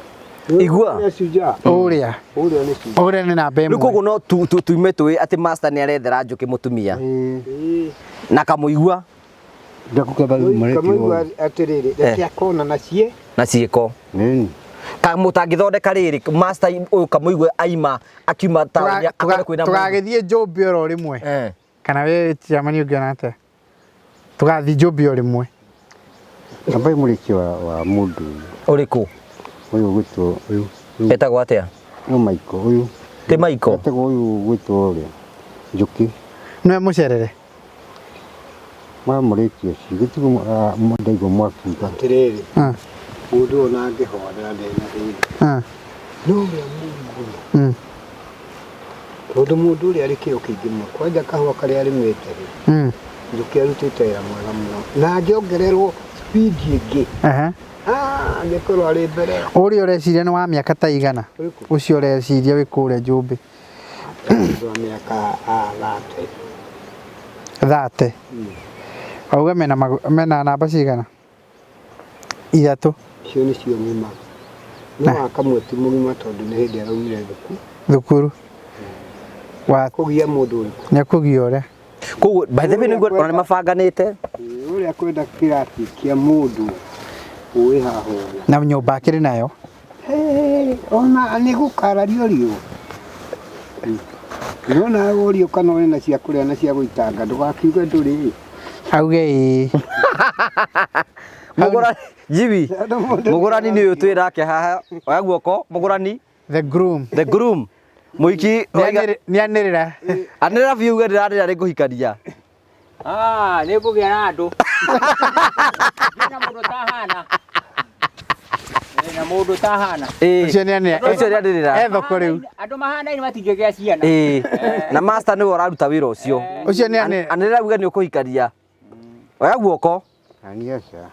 Igua. Ũrĩa shujaa. Ũrĩa. Ũrĩa nĩ shujaa. Ũrĩa nĩ namba ĩmwe. Rĩu koguo no tuime tũĩ atĩ master nĩ arethera Njũkĩ mũtumia. Na kamũigua. Kamũigua atĩrĩrĩ, reke akona na ciĩ. Na ciĩko. Kamũtangĩthondeka rĩrĩ, master ũyũ kamũigua aima akiuma taũni akore kwĩna mũndũ. Tũgagĩthiĩ Njũmbĩ oro rĩmwe. Kana we chairman ũngĩona atĩa? Tũgathiĩ Njũmbĩ o rĩmwe. Namba mũrĩki wa mũndũ ũyũ. Ũrĩkũ? Ũyũ ũgwĩtwo ũyũ. Etagwo atĩa? No Michael ũyũ. Ti Michael? Etagwo ũyũ ũgwĩtwo ũrĩa. Njũkĩ. Nĩwe mũcerere? Mwamũrĩki ũcio, gĩtirĩ ndaigua mwakiuga. Atĩrĩrĩ. Mũndũ ona angĩhorera ndarĩ na thĩna. No ũrĩa mũru mũno. Tondũ mũndũ ũrĩa arĩ kĩo kĩingĩ mũno. Kwanja kahũa karĩa arĩmĩte rĩ. Njũkĩ arutĩte wĩra mwega mũno. Na angĩongererwo speed ĩngĩ. Angĩkorwo arĩ mbere. Ũrĩa ũreciria nĩ wa mĩaka ta igana? Ũcio ũreciria wĩ kũrĩa Njũmbĩ. Wa mĩaka 30. 30. Auga mena namba cigana? Ithatũ. Icio nĩcio ng'ima. No wa kamwe ti mũgima tondũ nĩ hĩndĩ araumire thukuru. Thukuru. Wa kũgia mũndũ ũrĩkũ? Nĩ akũgia ũrĩa. Koguo by the way nĩguo ona nĩ mabanganĩte. Ũrĩa kwenda kĩrathi kĩa mũndũ ũĩ haha ũguo. Na nyũmba akĩrĩ nayo? Ona nĩ gũkarario riũ. Nona ũrio kana ũrĩ na cia kũrĩa na cia gũitanga ndũgakiuge ndũrĩ. Auge ĩĩ. Mũgũrani Jibi. Mũgũrani nĩ ũyũ twĩ nake haha. Oya guoko mũgũrani. The groom. The groom. Mũhiki nĩanĩrĩra. Anĩrĩra biũ uge ndĩranĩrĩra nĩ ngũhikania. Nĩ ngũgĩa na andũ. Ndĩ na mũndũ ũtahana. Ndĩ na mũndũ ũtahana. Ũcio nĩ Ũcio nĩ anĩrĩra. E thoko rĩu. Andũ mahanaine matingĩgĩa ciana. Na master nĩwe ũraruta wĩra ũcio. Ũcio nĩ anĩrĩra. Anĩrĩra uge nĩ ũkũhikania. Oya guoko. Aniaca.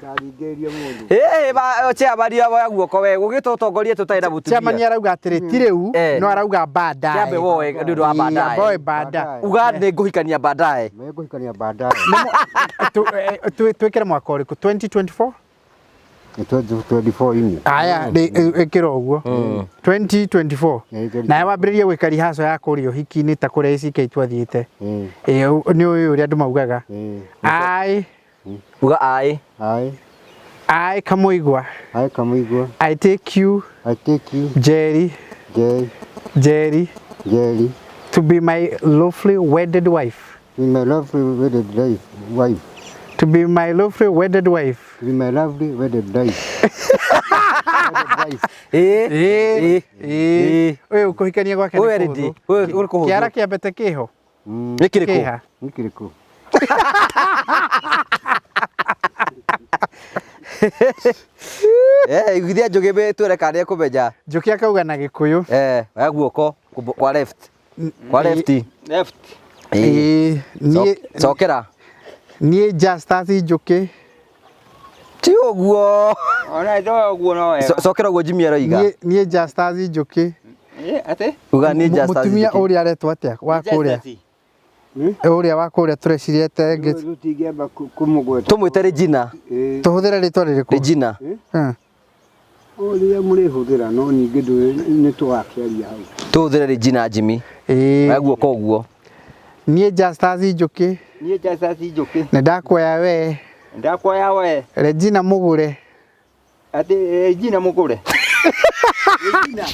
Ndikaringĩrĩrie mũndũ. Ĩ ba chairman ya guoko we gũgĩtwo ũtongorie tũtarĩ na mũtumia. Chairman arauga atĩrĩ ti rĩu Eh. no arauga baadaye. Kĩambe woe nĩ ũndũ wa baadaye. Woe baadaye. Uga nĩ ngũhikania baadaye. Mekũhikania baadaye. Twĩkĩre mwaka ũrĩkũ 2024? Nĩ 2024 inĩ. Aya, ĩkĩra ũguo 2024. 2024. Nawe wambĩrĩrie gwĩka rehearsal ya kũrĩa ũhiki-inĩ ta kũrĩa ACK twathiĩte. Eh, Ĩ, nĩ ũĩ ũrĩa andũ maugaga. eh. I Uga aĩ. I, I Kamũigua, I Kamũigua, I take you I take you, Jerry, Jay, Jerry, Jerry, to be my lawfully wedded wife. to be my lovely wedded life, wife. To be my lawfully wedded wife. To be my lovely wedded wife. Wedded wife. Ĩ. Ĩ, Ĩ. ĩ. Ũyũ kũhikania gwake nĩ Ũyũ ready. kũhũthũ. Ũyũ ũrĩ kũhũthũ. Kĩara kĩambete kĩho. Nĩ kĩrĩkũ? Kĩha. Nĩ kĩrĩkũ? Eh, iguithia Njũgĩ twĩre kana nĩekũmenya. Njũkĩ akauga na Gĩkũyũ. Eh, oya guoko kwa left. Kwa left. Left. Ĩ. Ĩ, niĩ Cokera. niĩ Justus Njũkĩ. Ti ũguo. Ona ndo ũguo no wega. Cokera ũguo Jimmy aroiga. Niĩ niĩ Justus Njũkĩ. Ĩ, atĩ? Uga niĩ Justus Mũtumia Njũkĩ. ũrĩa aretwo atĩa wa kũrĩa? Justus. Ũrĩa wa kũrĩa tũreciriete Tũtingĩamba kũmũgweta. Tũmwĩte Regina. Ĩ, tũhũthĩre rĩtwa rĩrĩkũ? Regina. Hmm. o rĩrĩa mũrĩhũthĩra no ningĩ ndũĩ nĩ tũgakĩaria hau. Tũhũthĩre Regina Jimmy. Ĩ, Oya guoko ũguo. niĩ Justus Njũkĩ Niĩ Justus Njũkĩ. nĩ ndakuoya we Ndakuoya we. Regina mũgũre. Atĩ Regina mũgũre. Regina.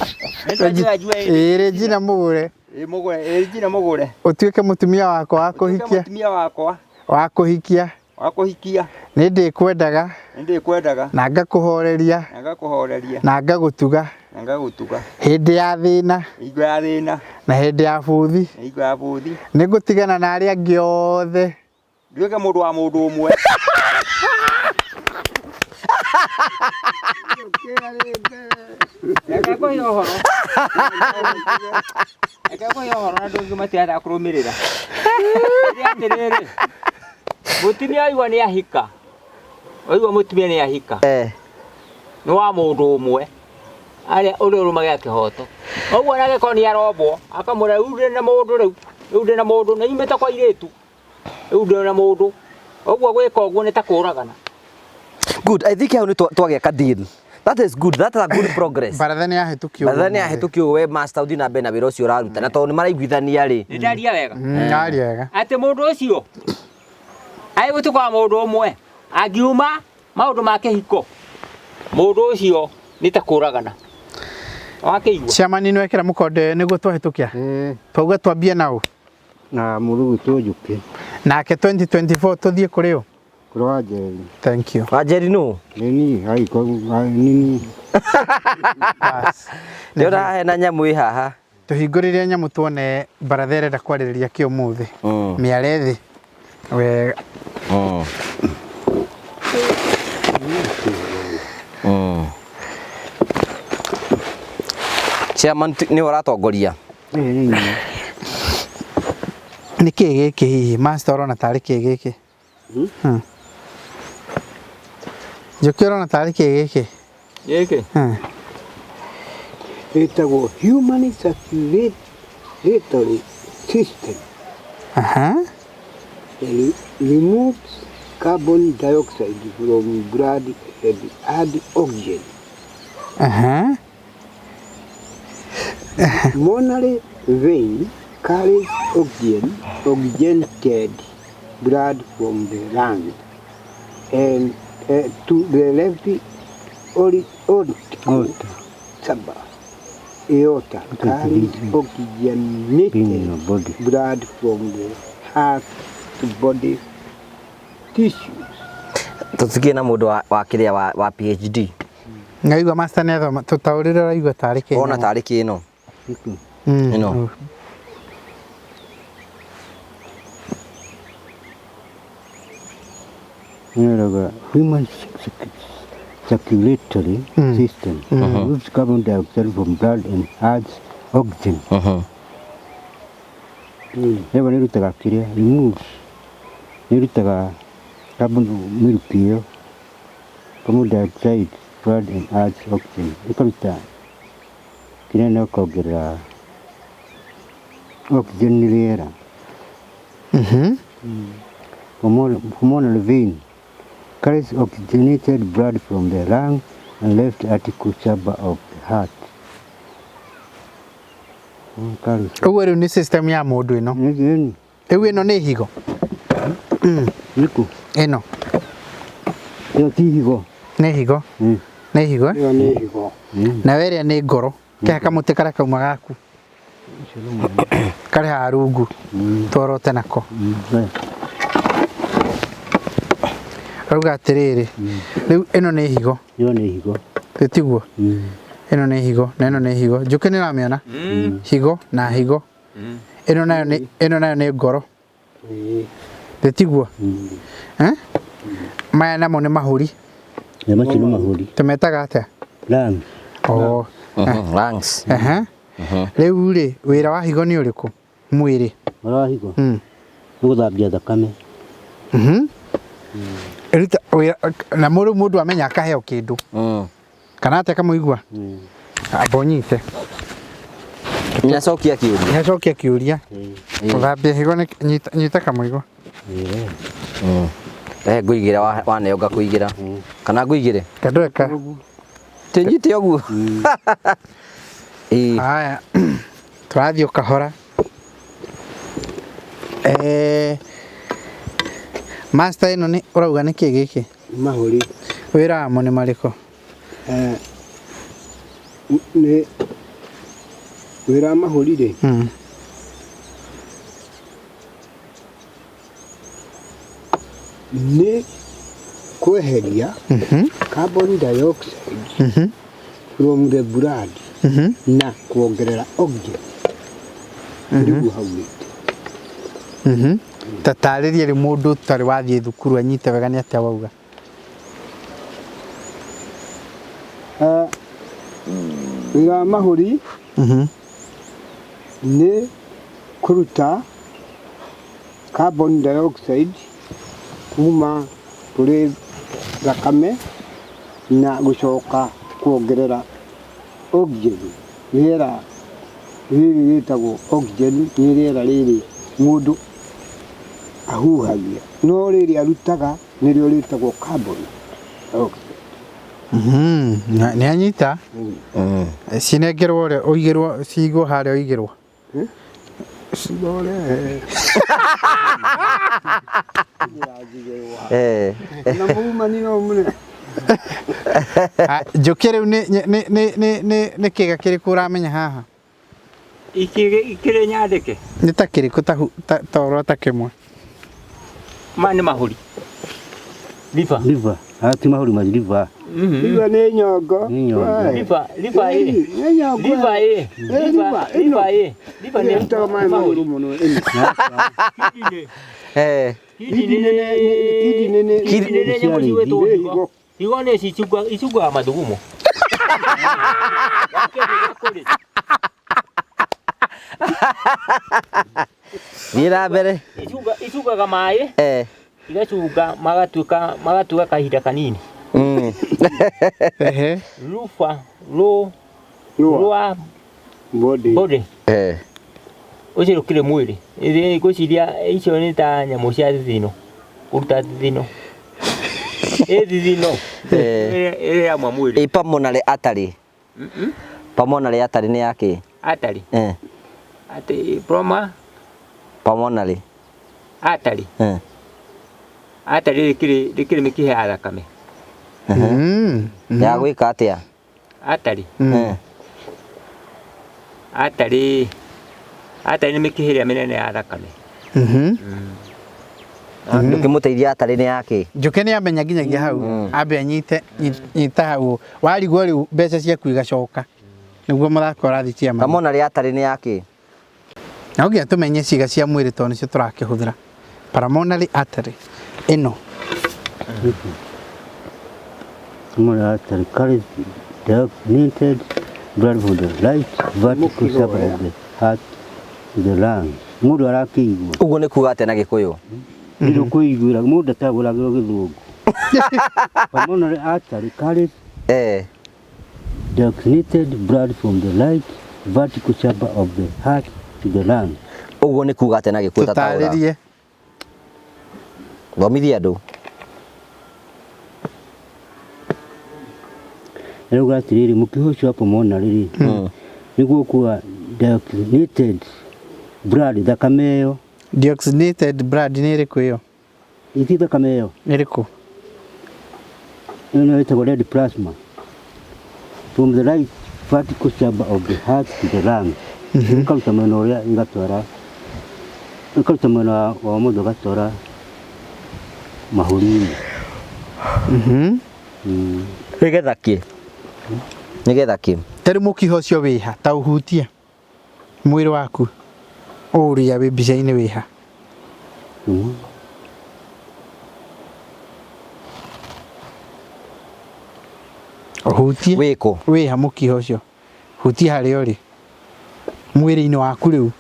Nĩ njue. Ĩ, Regina mũgũre. Ĩ mũgũre, Regina mũgũre. Ũtuĩke mũtumia wakwa wa Ũtuĩke kũhikia. Mũtumia wakwa Wa kũhikia. wa kũhikia. Nĩ ndĩkwendaga Nĩ ndĩkwendaga na ngakũhoreria na ngakũhoreria na ngagũtuga na ngagũtuga hĩndĩ ya thĩna hingo ya thĩna na hĩndĩ ya bũthi. na hingo ya bũthi. Nĩ ngũtigana na arĩa angĩ othe. Nduĩke mũndũ wa mũndũ ũmwe. Reke ngũhe ũhoro. Reke ngũhe ũhoro na andũ angĩ matirenda kũrũmĩrĩra. Nĩ atĩrĩrĩ, mũtumia waigua nĩ ahika, waigua mũtumia nĩ ahika, Eh. nĩ wa mũndũ ũmwe arĩa ũrĩa ũrũmagia kĩhoto. Ũguo ona angĩkorwo nĩ arombwo, akamwĩra rĩu ndĩ na mũndũ rĩu, rĩu ndĩ na mũndũ, na nyumĩte kwa airĩtu, rĩu ndĩ na mũndũ. Ũguo gwĩka ũguo nĩ ta kũragana. Good. I think hau nĩ twagĩa ka deal. That is good. That is a good progress. Baratha nĩ yahĩtũkio. Baratha nĩ yahĩtũkio we master ũthiĩ na mbere na wĩra ũcio ũraruta na tondũ nĩ maraiguithania rĩ. Nĩ ndaria wega. Aria wega. Atĩ mũndũ ũcio agĩgũtuĩka wa mũndũ ũmwe angiuma maũndũ ma kĩhiko mũndũ ũcio nĩ ta kũragana. Wakĩigua? Chairman nĩ wekĩra mũkonde nĩguo twahĩtũkia. Ĩ, Twauga twambie na ũ. na mũndũ ũgwĩtwo Njũkĩ. Nake 2024 tũthiĩ kũrĩ ũ? Kũrĩ wa Njeri. Thank you. Wanjeri nũ? Nĩ niĩ, agĩkorwo nĩ niĩ. Bas. Nĩ ũrahe na nyamũ ĩ haha. Tũhingũrĩre nyamũ tuone baratha ĩrenda kwarĩrĩria kĩ ũmũthĩ. Mĩare thĩ. Wega. Chairman nĩwe ũratongoria. Ĩ, nĩ niĩ. Nĩ kĩĩ gĩkĩ hihi? Master ũrona tarĩ kĩĩ gĩkĩ? Njũkĩ ũrona tarĩ kĩĩ gĩkĩ? Gĩkĩ? Ĩtagwo human circulatory system. Aha. It removes carbon dioxide from blood and add oxygen. Aha. Pulmonary vein carries oxygen, oxygenated blood from the lung and to the left aortic chamber. Aorta carries oxygenated blood from the heart to body tissues. Tũtigie na mũndũ wa kĩrĩa wa PhD. Ngaigua master nĩ athoma tũtaũrĩre ũraigua tarĩ kĩĩ. Ona tarĩ kĩ ĩno. Ĩno. Human circulatory system removes carbon dioxide from blood and adds oxygen. Ĩyo nĩ ĩrutaga kĩrĩa removes nĩ ĩrutaga carbon mĩrukĩ ĩyo Carbon dioxide blood and adds oxygen. Ĩkaruta kĩrĩa na ĩkongerera oxygen rĩera. Pulmonary vein carries oxygenated blood from the lung and left atrial chamber of the heart. Carries. Ũguo rĩu nĩ system ya mũndũ ĩno. Nĩ Rĩu ĩno nĩ higo. Nĩkũ? Ĩno Ĩyo ti higo. nĩ higo. Nĩ higo. Ĩyo nĩ higo. Nayo ĩrĩa nĩ ngoro. Keha kamũtĩ karĩa kauma gaku. Karĩ haha rungu. Tworote nako. Rauga atĩrĩrĩ. Rĩu ĩno nĩ higo. Ĩyo nĩ higo. Tiguo? Ĩno nĩ higo na ĩno nĩ higo. Njũkĩ nĩ ũramĩona? Higo na higo. Ĩno nayo nĩ ĩno nayo nĩ ngoro. Tiguo? Eh? Maya namo nĩ mahũri. Nĩ macio nĩ mahũri. Tũmetaga atĩa? Lungs. Oh. Lungs. Rĩu rĩ, wĩra wa higo nĩ ũrĩkũ? Mwĩrĩ. Wĩra wa higo? Nĩ gũthambia thakame. Ruta wĩra na mũndũ mũndũ amenya akaheo kĩndũ. Kana atĩa kamũigua? Amba ũnyite. Nĩacokia kĩũria. Nĩacokia kĩũria. Gũthambia higo nĩ nyita kamũigua. Ngũigĩra waneo ngakũigĩra. Kana ngũigĩre? Kandweka. Tũnyite ũguo. Haya. Tũrathiĩ o kahora. Master ĩno nĩ ũrauga nĩ kĩ gĩkĩ? Mahũri. Wĩra wamo nĩ marĩkũ? Nĩ wĩra wa mahũri rĩ? Nĩ kweheria carbon dioxide from the blood na kuongerera oxygen. Rĩu hau wĩte. Ta tarĩria rĩ mũndũ ũtarĩ wathiĩ thukuru anyite wega nĩ atĩa wauga? Wĩra wa mahũri nĩ kũruta carbon dioxide kuma kũrĩ thakame na gũcoka kuongerera oxygen. Rĩera rĩrĩ rĩtagwo oxygen nĩ rĩera rĩrĩ mũndũ ahuhagia, no rĩrĩ arutaga nĩrĩo rĩtagwo carbon dioxide. Nĩ anyita? Cinengerwo ũrĩa ũigĩrwo, cigwo harĩa ũigĩrwo. Cigore. Na mũmani no mũne. Njũkĩ rĩu nĩ kĩga kĩrĩkũ ũramenya haha? Ikĩrĩ nyandĩke. Nĩ ta kĩrĩkũ ta ũrota kĩmwe? Ma nĩ mahũri. Liver. Liver. Ti mahũri ma liver. Liver nĩ nyongo. Nĩ nyongo. Liver, liver ĩ. Nĩ nyongo. Liver ĩ. Liver, Liver ĩ. Liver nĩ ĩrutaga maĩ mahũrũ mũno ĩno. Kidney nĩ Kidney nĩ nyamũ cigwĩtwo nĩ higo. Higo nĩ icungaga mathugumo. Thiĩ na mbere. Icungaga maĩ. Igacunga magatuĩka kahinda kanini. Rufa rwa body. Ũcio rũkĩrĩ mwĩrĩ. Ngwĩciria icio nĩ ta nyamũ cia thithino. Kũruta thithino. Ĩ thithino. Ĩrĩa ya mwĩrĩ. Ĩ pulmonary artery. Pulmonary artery nĩ ya kĩ? Artery. Atĩ pulmonary. Artery. Artery rĩkĩrĩ mĩkiha ya thakame. Ya gwĩka atĩa? Artery. Artery. Artery nĩ mĩkiha ĩrĩa mĩnene ya thakame. Ndũkĩmũteithia artery nĩ ya kĩ? Njũkĩ nĩ amenya nginyagia hau. Ambe anyite nyita hau. Warigwo rĩu mbeca ciaku igacoka. Nĩguo mũthako ũrathiĩ chairman. Pulmonary artery nĩ ya kĩ? Na nginya tũmenye ciĩga cia mwĩrĩ tondũ nĩcio tũrakĩhũthĩra. Pulmonary artery ĩno. Pulmonary artery carries deoxygenated blood from the right vertical chamber of the heart to the lungs. Mũndũ arakĩigua. Ũguo nĩ kuga atĩa na Gĩkũyũ? Nĩ kũiguĩra mũndũ atagũragĩrwo gĩthũngũ. Pulmonary artery carries Eh. deoxygenated blood from the right vertical chamber of the heart to the lung. Ũguo nĩ kuga atĩa na Gĩkũyũ tataũra? Tũtarĩrie. Thomithia andũ. Rauga atĩrĩrĩ, mũkiha ũcio wa pulmonary rĩ, nĩguo ũkua deoxygenated blood, thakame ĩyo. Deoxygenated blood nĩ ĩrĩkũ ĩyo? Iti thakame ĩyo. Ĩrĩkũ? Ĩyo nĩyo ĩtagwo red plasma. From the right vertical chamber of the heart to the lung. Ĩkaruta mwena ũrĩa ĩgatwara, ĩkaruta mwena wa ũmotho ĩgatwara mahũri-inĩ. Nĩgetha kĩ? Nĩgetha kĩ? Ta rĩu mũkiha ũcio wĩha, ta ũhutie mwĩrĩ waku ũrĩa wĩ mbica-inĩ wĩha. Ũhutie. Wĩkũ? Wĩha mũkiha ũcio. Hutia harĩa ũrĩ. Mwĩrĩ-inĩ waku rĩu.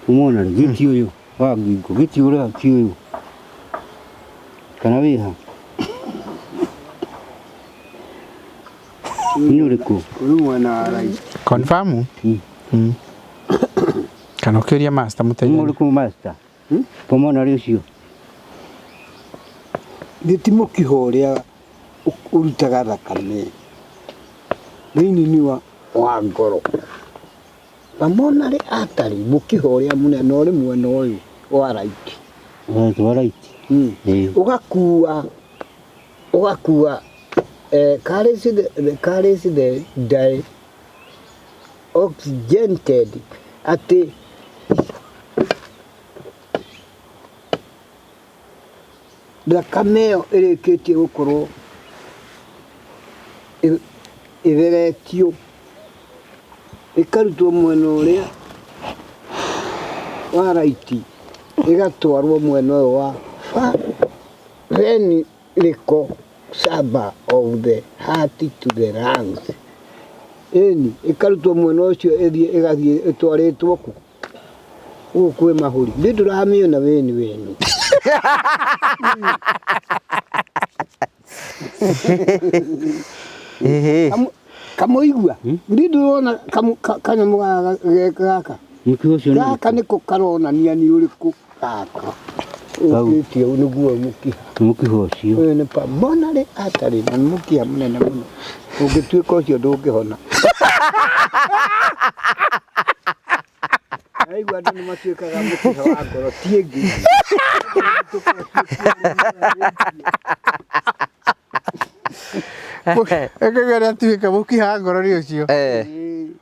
Umona rĩ, gĩti ũyũ wa ngingo, gĩti ũrĩa ti ũyũ. Kana wĩha? Nĩ ũrĩkũ? Ũrĩ mwena wa right. Confirm? Kana ũkĩũria master Nĩ mũteithania. ũrĩkũ master? Pulmonary ũcio. Nĩ ti mũkiha ũrĩa ũrutaga thakame thĩinĩ nĩ wa ngoro. Pulmonary artery mũkiha ũrĩa mũnene ũrĩ mwena ũyũ wa right. Wa right. Ũgakua, ũgakua, carries the, carries the dioxygenated atĩ thakame ĩyo ĩrĩkĩtie gũkorwo ĩtheretio ĩkarutwo mwena ũrĩa wa right ĩgatwarwo mwena ũyũ wa ventricle chamber of the heart to the lungs. Ĩni ĩkarutwo mwena ũcio ĩthiĩ ĩgathiĩ ĩtwarĩtwo kũ? Gũkũ kwĩ mahũri. Nĩ ndũramĩona weni weni. Kamũigua? Nĩ ndũrona kanyamũ gaka? Mũkiha ũcio nĩ Gaka nĩko karonania nĩ ũrĩkũ gaka. Ũkĩtie nĩguo mũkiha. Mũkiha ũcio. Ũyũ nĩ pulmonary artery na nĩ mũkiha mũnene mũno. Ũngĩtuĩka ũcio ndũngĩhona. Aigua andũ nĩ matuĩkaga mũkiha wa ngoro ti ĩngĩ. Ĩkĩgĩa ũrĩa atuĩka mũkiha wa ngoro nĩ ũcio.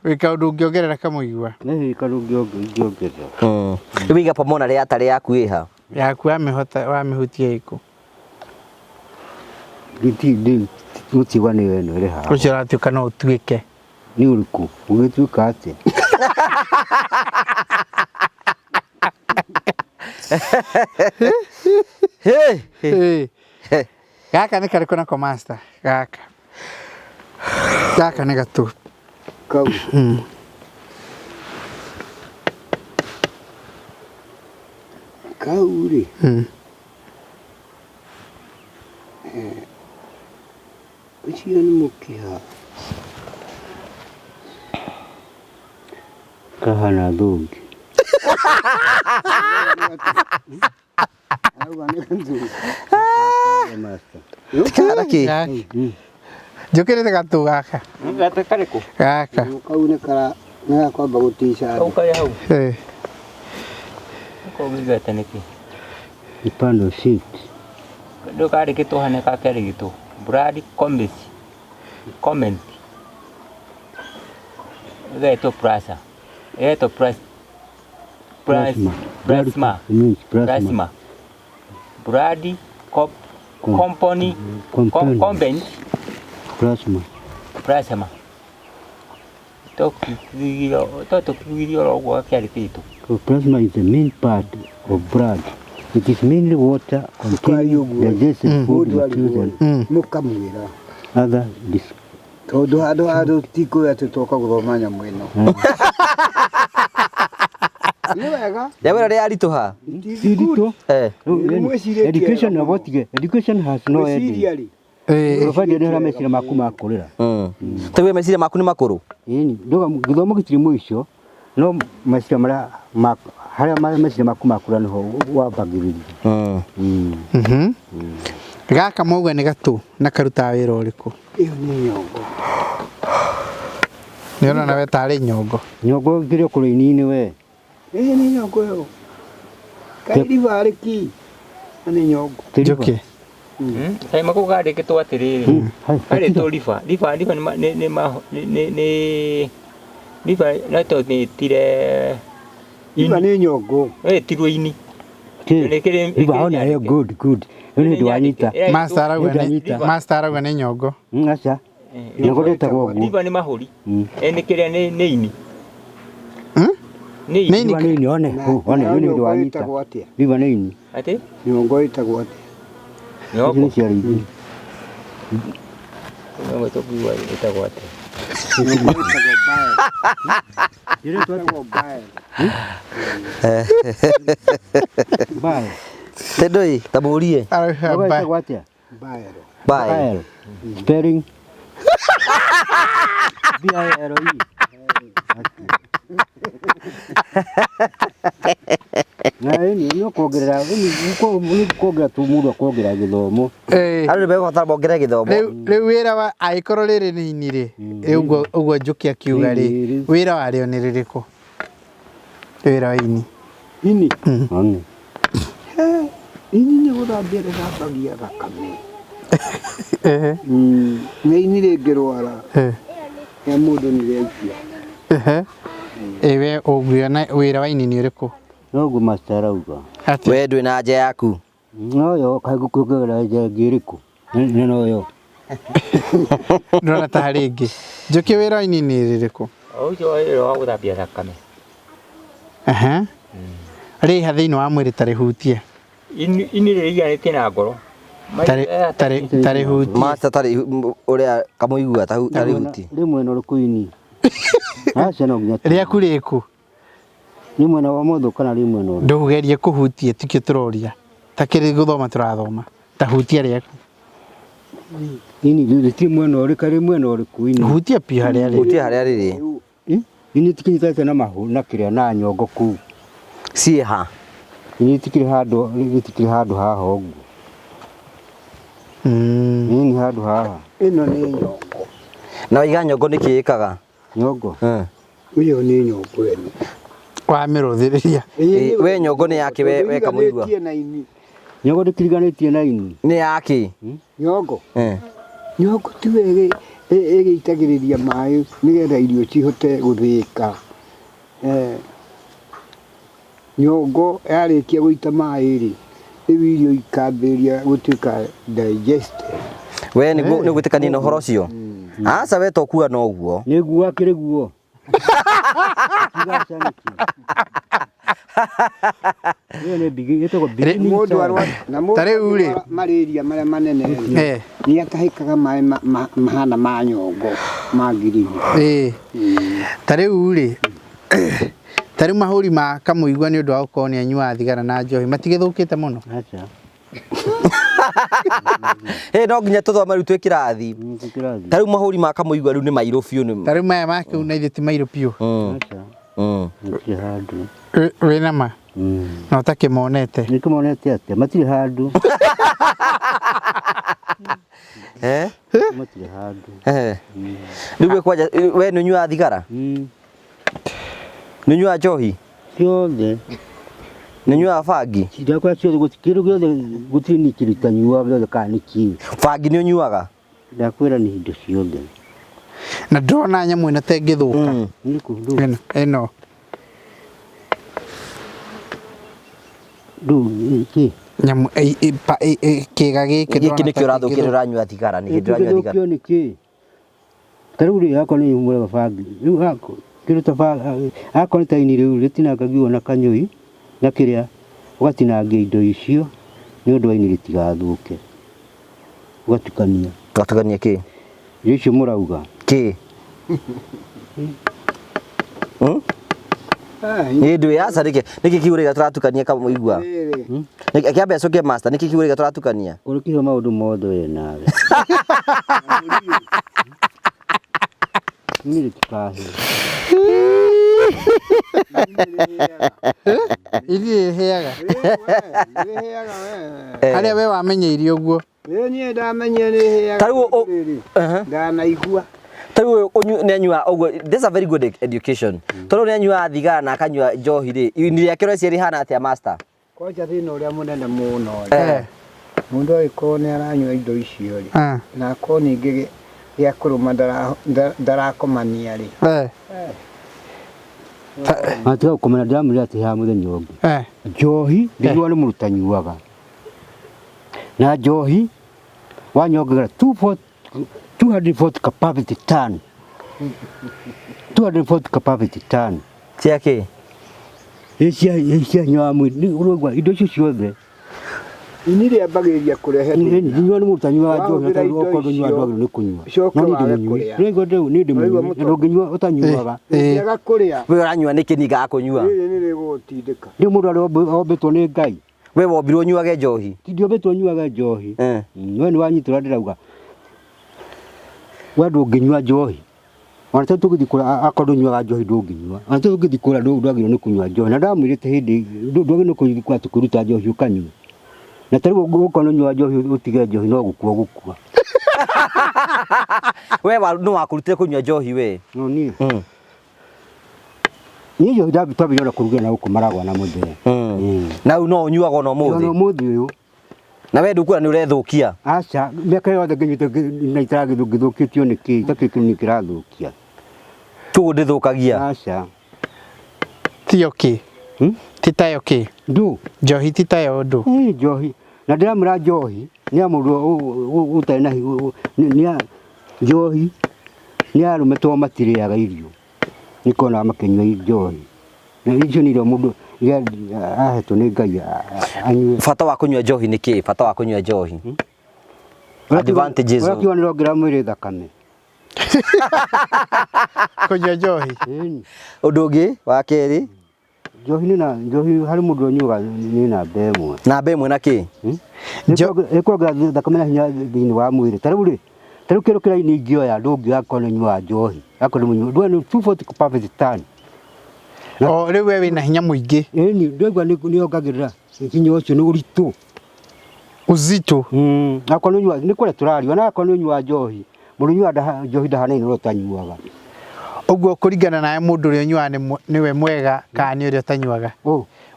Wĩ kaũndũ ũngĩongerera kamũigua. Nĩ kaũndũ ũngĩongerera. Rĩu iga pulmonary artery yaku ĩha? Yaku wamĩhota, wamĩhutia ĩkũ? Gĩti, mũtigwa nĩyo ĩno ĩrĩ haha. Ũcio ũratuĩka no ũtuĩke. Nĩ ũrĩkũ? Ũgĩtuĩka atĩa? Gaka nĩ karĩkũ nako master? Gaka. Gaka nĩ gatũ. Kau. Kau rĩ. Ũcio nĩ mũkiha. Kahana thũngĩ. Auga nĩ gathũngĩ. Master. Kahana kĩ? Njũkĩrĩte gatũ gaka. Gatũ karĩkũ? Gaka. Kau nĩ kara nĩ gakwamba gũtica Kau karĩ hau. Kau gĩgete nĩkĩ? Nĩ panel shift. Ndũkarĩkĩtwo hana gakerĩgĩtwo. Blood comment. Comment. Ĩgetwo plasma. Ĩgetwo Plasma. Plasma. Means plasma. Plasma. Blood company, Component. convent. Plasma. Plasma. Tũkiugire oro ũguo gakĩarĩkĩtwo. So plasma is the main part of blood. It is mainly water containing digested food Mũndũ arĩ materials and mũkamwĩra. other Tondũ handũ handũ ti kwĩra atĩ twoka gũthoma nyamũ ĩno. Nĩ wega. Nyamũ ĩno nĩ yaritũha. It is Ti good. nditũ. Eh. Rĩu, Nĩ mwĩcirĩtie Education wega na botige. Education has no ending. Gwĩciria rĩ. Provided nĩ harĩa meciria maku makũrĩra. Tũigue meciria maku nĩ makũrũ. Ĩni, ndauga gĩthomo gĩtirĩ mũico, no meciria marĩa harĩa meciria maku makũra nĩho wambagĩrĩria. Gaka mauga nĩ gatũ na karutaga wĩra ũrĩkũ? Ĩyo nĩ nyongo. Nĩ ũrona we tarĩ nyongo. Nyongo ĩkĩrĩ o kũrĩa ini-inĩ we. Ĩĩ nĩ nyongo ĩyo. Kairiba rĩ ki. Na nĩ nyongo. Njũkĩ. Kaĩ mako kandĩkĩtwo atĩrĩrĩ karĩtwo riba riba riba nĩ nĩ nĩ nĩ riba no to nĩtire Riba nĩ nyongo. ĩtirwo ini. Riba ona ĩyo good good. Rĩu nĩ ndwanyita. Master arauga nĩ Nĩndanyita. Master arauga nĩ nyongo. Aca. Nyongo ndĩtagwo ũguo. Riba nĩ mahũri. Nĩ kĩrĩa nĩ ini. Nĩ Nĩ ini. ini. Riba nĩ ini one. One Nayo rĩu nĩ nyongo ndwanyita. ĩtagwo atĩa? Riba nĩ ini. Atĩ? Nyongo ĩtagwo atĩa? Nyongo. Ici nĩ cia rĩithi. Nyongo tũkuigua ĩtagwo atĩa? Nyongo ĩtagwo bile. Ĩtagwo bile. Bile. Tendoi, ta mũrie. Arauga Nyongo bye. ĩtagwo atĩa? Bile. Bye. Bile. Spelling. B I L E. Na ĩni nĩ kuongerera nĩ kuongerera tu mũndũ akongerera gĩthomo. Eh. Andũ nĩ megũbatara mongerere gĩthomo. Rĩu wĩra wa angĩkorwo rĩrĩ nĩ ini rĩ, ũguo ũguo Njũkĩ akiuga rĩ, Ini rĩ. wĩra warĩo nĩ rĩrĩkũ? Wĩra wa ini. Ini. One. Ini nĩ gũthambia rĩthambagia thakame. Ehe. Na ini rĩngĩrwara ya mũndũ nĩ rĩaikia. Ehe. Ĩ we ũngĩona wĩra wa ini nĩ ũrĩkũ? Noguo master arauga. Atĩa? We ndwĩ na anja yaku. Noyo kaĩ ngũkuongerera nja ĩngĩ ĩrĩkũ? Nĩ noyo. Ndĩrona ta harĩ ĩngĩ. Njũkĩ wĩra wa ini nĩ rĩrĩkũ? Ũcio wĩra wa gũthambia thakame. Ehe. Rĩha thĩinĩ wa mwĩrĩ ta rĩhutie. Ini ini rĩriganĩtie na ngoro. Ta rĩhutie. Master tarĩ ũrĩa kamũigua tarĩ huti. Rĩ mwena ũrĩkũ ini? Aca no nginya. Rĩaku rĩkũ? Nĩ mwena wa motho kana rĩ mwena ũrĩkũ? Ndũgerie kũhutie tikĩo tũroria. Ta kĩrĩ gũthoma tũrathoma. Ta hutia rĩaku. Ini rĩtirĩ mwena ũrĩkũ rĩ mwena ũrĩkũ ini? Hutia piũ harĩa rĩrĩ. Hutia harĩa rĩrĩ. Ini tikinyitĩte na mahu na kĩrĩa na nyongo kũu. Ciĩ ha? Ini rĩtikĩrĩ handũ rĩtikĩrĩ handũ haha ũguo. Ini nĩ handũ haha. Ĩno nĩ nyongo. Na waiga nyongo nĩ kĩ ĩkaga? Nyongo. Ĩyo nĩ nyongo ĩno. Wamĩrũthĩrĩria. We nyongo nĩ yakĩ we kamũigua? Ndĩriganĩtie na ini. Nyongo ndĩkiriganĩtie na ini. Nĩ yakĩ? Nyongo. Nyongo tiwe ĩgĩitagĩrĩria maĩ nĩgetha irio cihote gũthĩĩka. Nyongo yarĩkia gũita maĩ rĩ, rĩu irio ikambĩrĩria gũtuĩka digested. We nĩ ũgwĩtĩkania na ũhoro ũcio? Aca we to kuga no ũguo. Nĩguo akĩrĩ guo. Kiuga aca nĩkĩ? Ĩyo nĩ bigi ĩtagwo beginning Mũndũ child. arwara na mũndũ Ta rĩu rĩ. angĩrwara malaria marĩa manene rĩ, Eh. nĩ atahĩkaga maĩ mahana ma nyongo ma ngirini. Ĩĩ. Ta rĩu rĩ, ta rĩu mahũri ma kamũigua nĩ ũndũ wa gũkorwo nĩ anyuaga thigara na njohi matigĩthũkĩte mũno. Aca. Ĩ no nginya tũthome rĩu twĩ kĩrathi. Twĩ kĩrathi. Ta rĩu mahũri ma kamũigua rĩu nĩ mairũ biũ nĩ. Ta rĩu maya make na ithe ti mairũ biũ. Aca. Matirĩ handũ. Wĩna ma? Na ũtakĩmonete. Nĩkĩmonete atĩa? Matirĩ handũ. Eh? Matirĩ handũ. Eh. Rĩu we kwanja we nĩ ũnyuaga thigara? Nĩ ũnyuaga njohi? Ciothe. Nĩ ũnyuaga bangi? Ndakora ciothe gũtirĩ kĩndũ gĩothe gũtirĩ niĩ kĩndũ itanyuaga gĩothe kana nĩ kĩĩ. Bangi nĩ ũnyuaga? Ndakwĩra nĩ indo ciothe. Na ndĩrona nyamũ ĩno ta ĩngĩthũka. Nĩ Ĩno. Ndũ kĩ? Nyamũ kĩga gĩkĩ Gĩkĩ ndĩrona nĩkĩo ta ũrathũkia kĩngĩthũka. ũranyua thigara nĩ hĩndĩ ũranyua thigara. Ĩngĩthũkio nĩ kĩ? Ta rĩu rĩ akorwo nĩ mũrega bangi. Rĩu ako kĩndũ ta bangi akorwo nĩ ta ini rĩu rĩtinangagio na kanyũi na kĩrĩa ũgatinangia indo icio nĩ ũndũ wa ini rĩtigathũke. Ũgatukania. Ũgatukania kĩ? Irio icio mũrauga. Kĩ? Nĩ ndũĩ aca nĩkĩ nĩkĩ kiurĩga tũratukania kamũigua. Nĩkĩ kĩambe acokie master nĩkĩ kiurĩga tũratukania. Ũrĩkĩhio maũndũ mothe we nawe. Niĩ rĩtikahe. Ithiĩ ĩhĩaga. Harĩa we wamenyeire ũguo. Ĩĩ niĩ ndamenyire nĩ ĩhĩaga. Ta rĩu Rĩrĩ, Ndanaigua. Ta rĩu ũyũ nĩ anyuaga ũguo that's a very good education. Tondũ nĩ anyuaga thigara na akanyua njohi rĩ, ini rĩake rĩciria rĩhana atĩa master? Kwanja thĩna ũrĩa mũnene mũno rĩ, mũndũ angĩkorwo nĩ aranyua indo icio rĩ, na akorwo ningĩ gĩa kũrũma ndarakomania rĩ, Atiga gũkomera ndĩramwĩra atĩ haha mũthenya ũngĩ. Njohi ndĩnyuaga nĩ mũndũ ũtanyuaga. Na njohi wanyongerera 240 capacity ton. 240 capacity ton. Cia kĩ? Ĩ cia hinya wa mwĩrĩ. Nĩ ũraigua indo icio ciothe. Ini rĩambagĩrĩria kũrehe Nĩ thĩna. nyua nĩ mũndũ ũtanyuaga njohi Wahũthĩra indo okorwo ndũnyuaga icio, ndwagĩrĩirwo nĩ kũnyua. ũcoke No niĩ wage ndĩ mũnyui. kũrĩa. Nĩũraigua niĩ ndĩ Ũraigua mũnyui. Na mũtwe? ndũngĩnyua ũtanyuaga. Ũngĩaga kũrĩa, We ũranyua nĩkĩ niĩ ngaga kũnyua? rĩrĩ nĩ rĩgũgũtindĩka. Nĩ mũndũ arĩa ombĩtwo nĩ Ngai. We wombirwo ũnyuage njohi? Ti ndiombĩtwo nyuage njohi. We nĩ wanyita ũrĩa ndĩrauga. We ndũngĩnyua njohi. Ona ta tũgĩthiĩ kũrĩa akorwo ndũnyuaga njohi ndũngĩnyua. Ona ta tũgĩthiĩ kũrĩa ndwagĩrĩirwo nĩ kũnyua njohi. Na ndamwĩrĩte hĩndĩ ndwagĩrĩirwo nĩ kũthiĩ kũrĩa atĩ kwĩruta njohi ũkanyua. Na ta rĩu ũkorwo nĩ ũnyuaga njohi ũtige njohi no gũkua ũgũkua. We nũ wakũrutire kũnyua njohi we? No niĩ. Niĩ njohi ndambĩrĩria ona kũrugĩra na gũkũ maragwa na mũthee. Na rĩu no ũnyuaga ona ũmũthĩ? Ona ũmũthĩ ũyũ. Na we ndũkuona nĩ ũrethũkia? Aca, mĩaka yothe ngĩnyuĩte na itaragĩthũkĩtio nĩ kĩ, itakĩrĩ kĩndũ kĩrathũkia. Koguo ndĩthũkagia? Aca. Tiyo kĩ? Ti tayo kĩ? Ndũ. Njohi ti tayo ndũ. Ĩ njohi. Na ndĩramwĩra njohi nĩ ya mũndũ ũtarĩ na nĩ njohi nĩ ya arũme tondũ matirĩaga irio. Nĩkuona makĩnyua njohi. Na icio nĩ irio mũndũ ahetwo nĩ Ngai anyue. Bata wa kũnyua njohi nĩ kĩ? Bata wa kũnyua njohi. Advantages. Ũrakiuga nĩ ĩrongerera mwĩrĩ thakame. Kũnyua njohi. Ũndũ ũngĩ wa kerĩ. Njohi nĩ na njohi harĩ mũndũ ũnyuaga nĩ namba ĩmwe. Namba ĩmwe na kĩ? Ĩkuongerera thakame na hinya thĩinĩ wa mwĩrĩ. Ta rĩu rĩ, ta rĩu kĩndũ kĩrĩa niĩ ingĩoya ndũngĩoya angĩkorwo nĩ ũnyuaga njohi. Akorwo nĩ mũnyui, ndũĩ nĩ 240 perfect ton. O rĩu we wĩna hinya mũingĩ. Ĩni, ndũraigua nĩ yongagĩrĩra hinya ũcio nĩ ũritũ. Uzito. Akorwo nĩ ũnyuaga, nĩ kũrĩa tũraria, ona akorwo nĩ ũnyuaga njohi, mũndũ ũnyuaga njohi ndahanaine na ũrĩa ũtanyuaga. Ũguo kũringana nawe mũndũ ũrĩa ũnyuaga nĩwe mwega kana nĩ ũrĩa ũtanyuaga?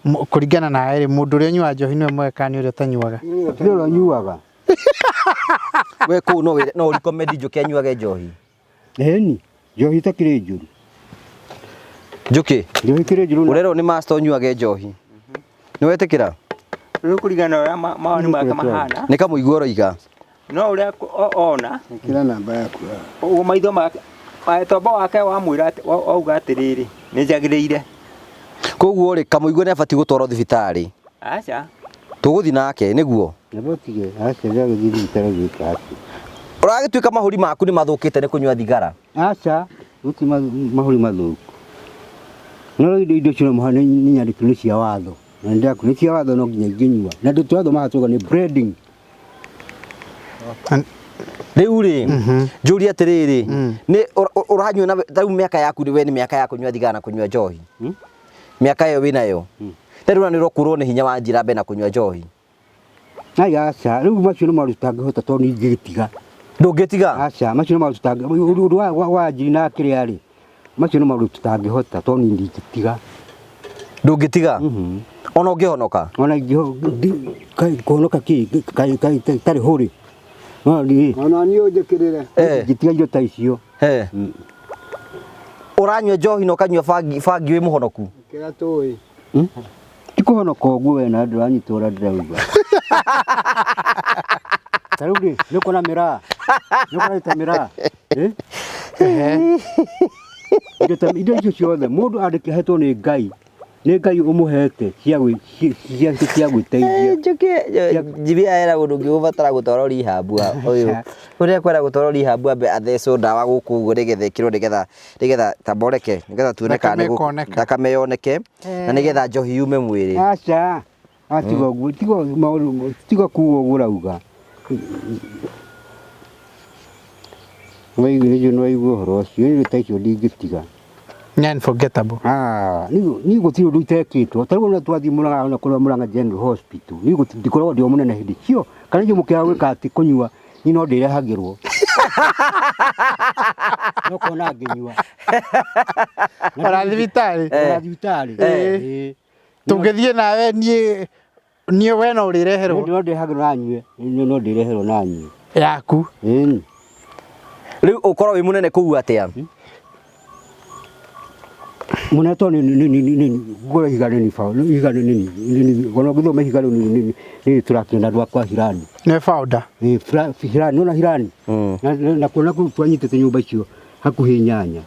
Kũringana nawe rĩ, mũndũ ũrĩa ũnyuaga njohi nĩwe mwega kana nĩ ũrĩa ũtanyuaga? Nĩ ũrĩa ũnyuaga. We kũu no wĩre, no ũrecommend Njũkĩ anyuage njohi? Ĩni, njohi ĩtakĩrĩ njũru. Njũkĩ. Njohi ĩkĩrĩ njũru. Ũrerwo nĩ master ũnyuage njohi. Nĩ wetĩkĩra? Rĩu kũringana na ũrĩa mawoni make mahana. Nĩ kamũigua ũroiga. No ũrĩa ona. Ĩkĩra namba yaku haha. Ũguo maitho make, tombo wake wamwĩra wauga atĩrĩrĩ, nĩ njagĩrĩire. Koguo rĩ, kamũigua nĩ abatiĩ gũtwarwo thibitarĩ. Aca. Tũgũthiĩ nake, nĩguo? Nĩguo tige, aca ndagĩthiĩ thibitarĩ gwĩka atĩa. Ũragĩtuĩka mahũri maku nĩ mathũkĩte nĩ kũnyua thigara? Aca, gũtirĩ mahũri mathũku. No indo indo icio no mũhaka nĩ nyandĩkĩrwo nĩ cia watho. Na nĩ ndĩrakwĩra nĩ cia watho no nginya ingĩnyua. Na ndũ tũrathoma haha turauga nĩ breading. Rĩu rĩ, njũrie atĩrĩrĩ, nĩ ũranyua na ta rĩu mĩaka yaku we nĩ mĩaka ya kũnyua thigara na kũnyua njohi? Mĩaka ĩyo wĩnayo? Ta rĩu nĩ ũrakũrwo nĩ hinya wa njĩra mbere na kũnyua njohi? Ai aca, rĩu macio nĩ maũndũ tũtangĩhota tondũ niĩ ingĩgĩtiga. Ndũngĩtiga? Aca, macio nĩ maũndũ tũtangĩ, ũndũ wa njiri na kĩrĩa rĩ, macio nĩ maũndũ tũtangĩhota tondũ niĩ ndingĩtiga. Ndũngĩtiga? Ona ũngĩhonoka? Ona kũhonoka kĩ, itarĩ hũrĩ. No niĩ. Ona niĩ ũnjĩkĩrĩre. Ndingĩtiga indo ta icio. Ũranyua njohi na ũkanyua bangi, bangi wĩ mũhonoku? Kĩrĩa tũĩ. Ti kũhonoka ũguo we na ndũranyita ũrĩa ndĩrauga. Ta rĩu rĩ, nĩ ũkuona mĩraa? Nĩ ũkuona ta mĩraa? Eh? Indo ta indo icio ciothe mũndũ andĩkĩhetwo nĩ Ngai. Nĩ Ngai ũmũhete cia cia cia gwĩteithia. Njũkĩ, njibia hena mũndũ ũngĩ ũbatara gũtwarwo rehab ũyũ. Ũrĩa kwenda gũtwarwo rehab ambe athecwo ndawa gũkũ ũguo nĩgetha ĩkĩrwo nĩgetha nĩgetha tamba ũreke nĩgetha tuone kana Thakame nĩgũ- ĩkoneka. thakame yoneke na nĩgetha njohi yume mwĩrĩ. Aca. Atiga ũguo, tiga maũndũ, tiga kuga ũguo ũrauga. Nĩwaigua nĩ waigua ũhoro ũcio, niĩ ta icio ndingĩtiga. Nĩ unforgettable. Ah, niĩ gũtirĩ ũndũ itekĩtwo. Ta rĩu ona twathiĩ Mũrang'a ona kũrĩa Mũrang'a General Hospital, niĩ gũtirĩ ndikoragwo ndĩ o mũnene hĩndĩ cio. Kana inyuĩ mũkĩaga gwĩka atĩ kũnyua, niĩ no ndĩrehagĩrwo. No kona ngĩnyua. Ona thibitarĩ. Ona thibitarĩ. Ĩĩ. Tũngĩthiĩ nawe niĩ niĩ we no ũrĩreherwo Niĩ no ndĩrehagĩrwo na nyue. Niĩ no ndĩreherwo na nyue. yaku. Ĩni. Rĩu ũkorwo wĩ mũnene kũu atĩa? Mũnene tondũ nĩ nĩ nĩ nĩ ngũra ihiga nĩ nĩ ihiga nĩ nĩ nĩ ona ũngĩthoma ihiga rĩu nĩ nĩ nĩ tũrakĩona andũ akwa Hirani. Nĩ founder. Ĩ Hirani nĩwona Hirani? Na na kuona kũu twanyitĩte nyũmba icio hakuhĩ inyanya.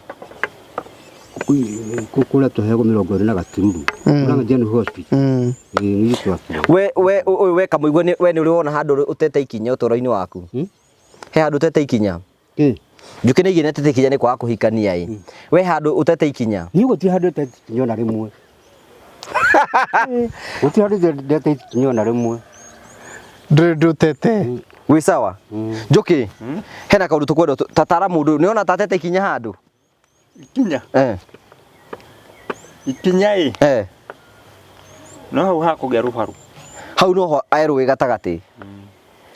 Kũrĩa tũheagwo mĩrongo ĩrĩ na gatururu. Mũrang'a General Hospital. Ĩ nĩ twakire. We we ũyũ we kamũigua nĩ we nĩ ũrĩ wona handũ ũtete ikinya ũtũũro-inĩ waku? He handũ ũtete ikinya? Kĩ? Njũkĩ nĩ igĩrĩ tete ikinya nĩ kwaga kũhikania ĩ. We handũ ũtete ikinya? Niĩ gũtirĩ handũ ndetete ikinya ona rĩmwe. Gũtirĩ handũ ndetete ikinya ona rĩmwe. Ndũrĩ ũndũ ũtete. Wĩ sawa? Njũkĩ, hena kaũndũ tũkwenda tatara mũndũ ũyũ, nĩwona tatete ikinya handũ? Ikinya? Eh. Ikinya ĩ? Eh. No hau hakũgĩa rũbaru. Hau noho erũ wĩ gatagatĩ.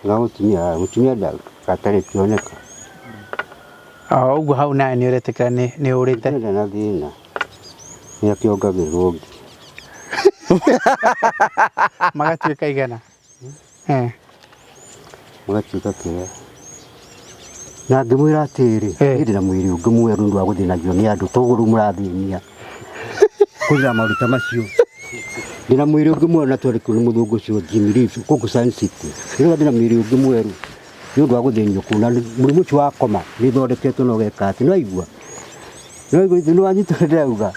Na mũtumia, mũtumia gatarĩ kĩoneka. O ũguo hau nawe nĩ ũretĩkĩra nĩ nĩ ũrĩte. Ndarĩ na thĩna. Nĩ akĩongagĩrĩrwo ũngĩ. Magatuĩka igana. Eh. Magatuĩka kĩrĩa. Na ngĩmwĩra atĩrĩrĩ, niĩ ndĩna mwĩrĩ ũngĩ mwerũ nĩ ũndũ wa gũthĩnagio nĩ andũ, toguo rĩu mũrathĩnia. Kũnjĩra maũndũ ta macio. Ndĩna mwĩrĩ ũngĩ mwerũ na twandĩkirwo nĩ mũthũngũ ũcio Jimmy Reeves gũkũ Sun City. Rĩu ndĩna mwĩrĩ ũngĩ mwerũ nĩ ũndũ wa gũthĩnio kũu na mũrimũ ũcio wa koma nĩ thondeketwo na ũgeka atĩ, nĩ waigua? Nĩ waigua nĩ wanyita ũrĩa ndĩrauga?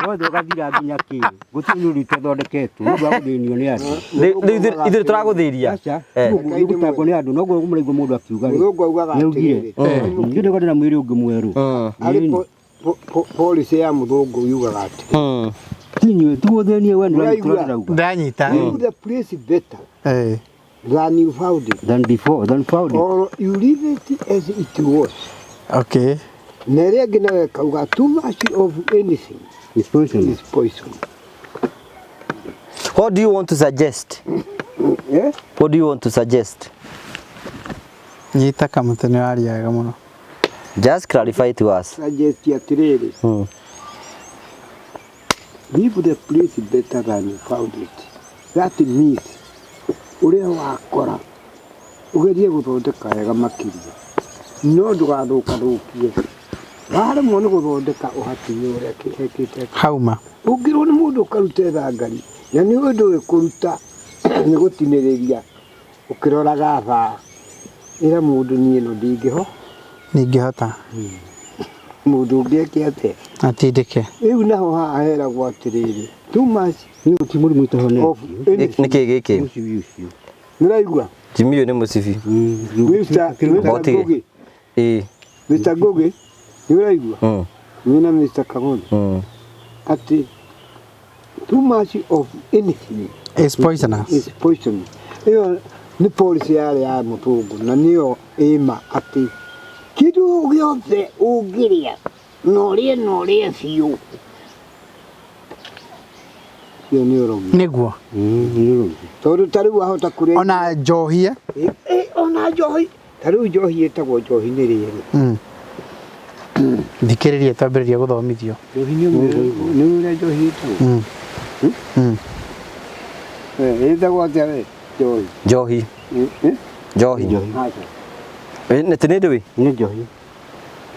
Wothe ũgathira nginya kĩ? Gũtirĩ ũndũ itathondeketwo nĩ ũndũ wa gũthĩnio nĩ andũ. Rĩu ithuĩ tũragũthĩria. Aca, nĩ gũtangwo nĩ andũ noguo mũraigua mũndũ akiuga rĩ. Mũthũngũ augaga Nĩ augire. atĩrĩrĩ. Niĩ ndĩrauga ndĩna mwĩrĩ ũngĩ mwerũ. Arĩ policy ya mũthũngũ yugaga atĩ. Ti inyuĩ, ti gũthĩnia we nĩ Ũraigua? ũrauga. Ndanyita. Leave the place better Eh. than you found it. Than before, than found it. Or you leave it as it was. Okay. Na ĩrĩa ĩngĩ nayo ĩkauga too much of anything is poison. Is poison. What do you want to suggest? Yeah? What do you want to suggest? Nyita kamũtĩ nĩ waria wega mũno. Just clarify to us. Suggest atĩrĩrĩ. Leave the place better than you found it. That means ũrĩa wakora ũgerie gũthondeka wega makĩria no ndũgathũkathũkie waremwo nĩ gũthondeka ũhakinyie ũrĩa hekĩte Hauma. Ũngĩrwo nĩ mũndũ ũkarute thangari na nĩ ũndũ ũĩ kũruta nĩ gũtinĩrĩria ũkĩroraga thaa ĩra mũndũ niĩ ĩno ndingĩho Ndingĩhota. Mũndũ ũngĩ eke atĩa? Atindĩke. Rĩu naho haha heragwo atĩrĩrĩ too much Nĩ gũtirĩ mũrimũ ũtahonetio. Nĩ kĩ gĩkĩ? Mũcibi ũcio. Nĩũraigua? Jimmy ũyũ nĩ mũcibi. Mr. Mr. Ngugi. Ĩĩ. Mr. Ngugi, nĩũraigua? Niĩ na Mr. Kang'ondo. Atĩ too much of anything is poisonous. Is poison. Ĩyo nĩ policy yarĩ ya mũthũngũ na nĩyo ĩma atĩ kĩndũ gĩothe ũngĩrĩa na ũrĩe na ũrĩe biũ Ĩyo nĩ ũrogi. Nĩguo. Tondũ ta rĩu wahota kũrĩa Ona njohi. Ona njohi. Ta rĩu njohi ĩtagwo njohi nĩ rĩrĩ. Thikĩrĩria twambĩrĩria gũthomithio. Njohi nĩ ũrĩa njohi ĩtagwo. Ĩtagwo atĩa we? Njohi. Njohi. Njohi. Nĩ nĩ ndũĩ? Nĩ njohi.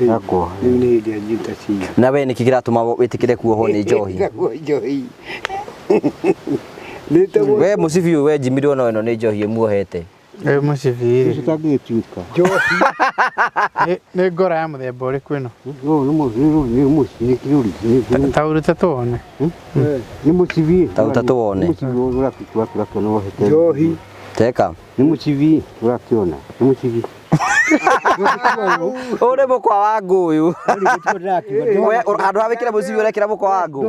Yakwa. Rĩu nĩ hĩndĩ ya njita cia. Na we nĩkĩ kĩratũma wĩtĩkĩre kuohwo nĩ njohi? Ĩtagwo njohi. We mũcibi ũyũ we Jimmy ndĩrona ĩno nĩ njohi ĩmuohete. Ĩ mũcibi rĩ. Ũtangĩgĩtuĩka. Njohi. Nĩ ngora ya mũthemba ũrĩkũ ĩno? Nĩ mũcibi. Ta ũrute tuone. Nĩ mũcibi. Ta ũrute tuone. Mũcibi ũrakĩtua kĩrakĩona wohete. Njohi. Teka. Nĩ mũcibi ũrakĩona, nĩ mũcibi. Ũyũ nĩ mũkwa wa ngũ ũyũ. We handũ ha wĩkĩre mũcibi ũrekĩra mũkwa wa ngũ.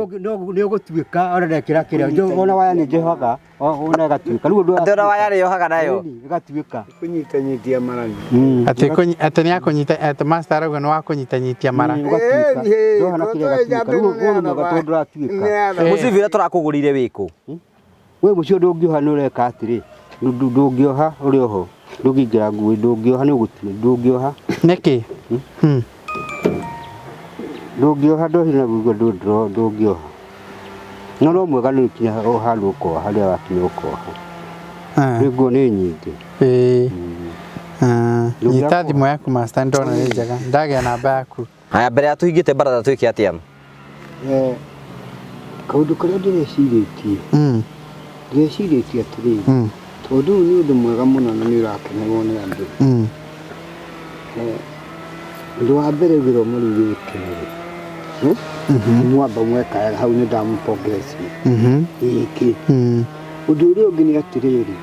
Nĩ ũgũtuĩka ona ndekĩra kĩrĩa ona waya nĩ njohaga ona ĩgatuĩka rĩu ũndũ Atĩ ona waya nĩ yohaga nayo. Ĩgatuĩka. Kũnyitanyitia mara. Atĩ atĩ nĩ akũnyita atĩ master arauga nĩ wa kũnyitanyitia mara. Ũgatuĩka. Njoha na kĩrĩa ĩgatuĩka. Rĩu ũguo nĩ mwega tondũ ndũratuĩka. Mũcibi ũrĩa tũrakũgũrire wĩkũ? We mũciĩ ndũngĩoha nĩ ũreka atĩrĩ, ndũngĩoha ũrĩ oho, ndũngĩingĩra nguo, ndũngĩoha nĩ ũgũtua, ndũngĩoha. Nĩkĩ? Ndũngĩoha ndohire na guo ndũngĩoha. No no mwega nĩ ũkinya o handũ ũkoha harĩa wakinya ũkoha. Rĩu nguo nĩ nyingĩ. Ĩĩ. Nyita thimũ yaku master ndona nĩ njega. Ndagĩa namba yaku. Haya mbere ya tũhingĩte baratha twĩke atĩa? Kaũndũ karĩa ndĩrecirĩtie ndĩrecirĩtie atĩrĩrĩ tondũ ũyũ nĩ ũndũ mwega mũno na nĩ ũrakenerwo nĩ andũ. Ũndũ wa mbere gĩthomo rĩu gĩkĩ rĩ, mwamba mwekaga hau nĩ ndamũpongezi gĩkĩ. Ũndũ ũrĩa ũngĩ nĩ atĩrĩrĩ,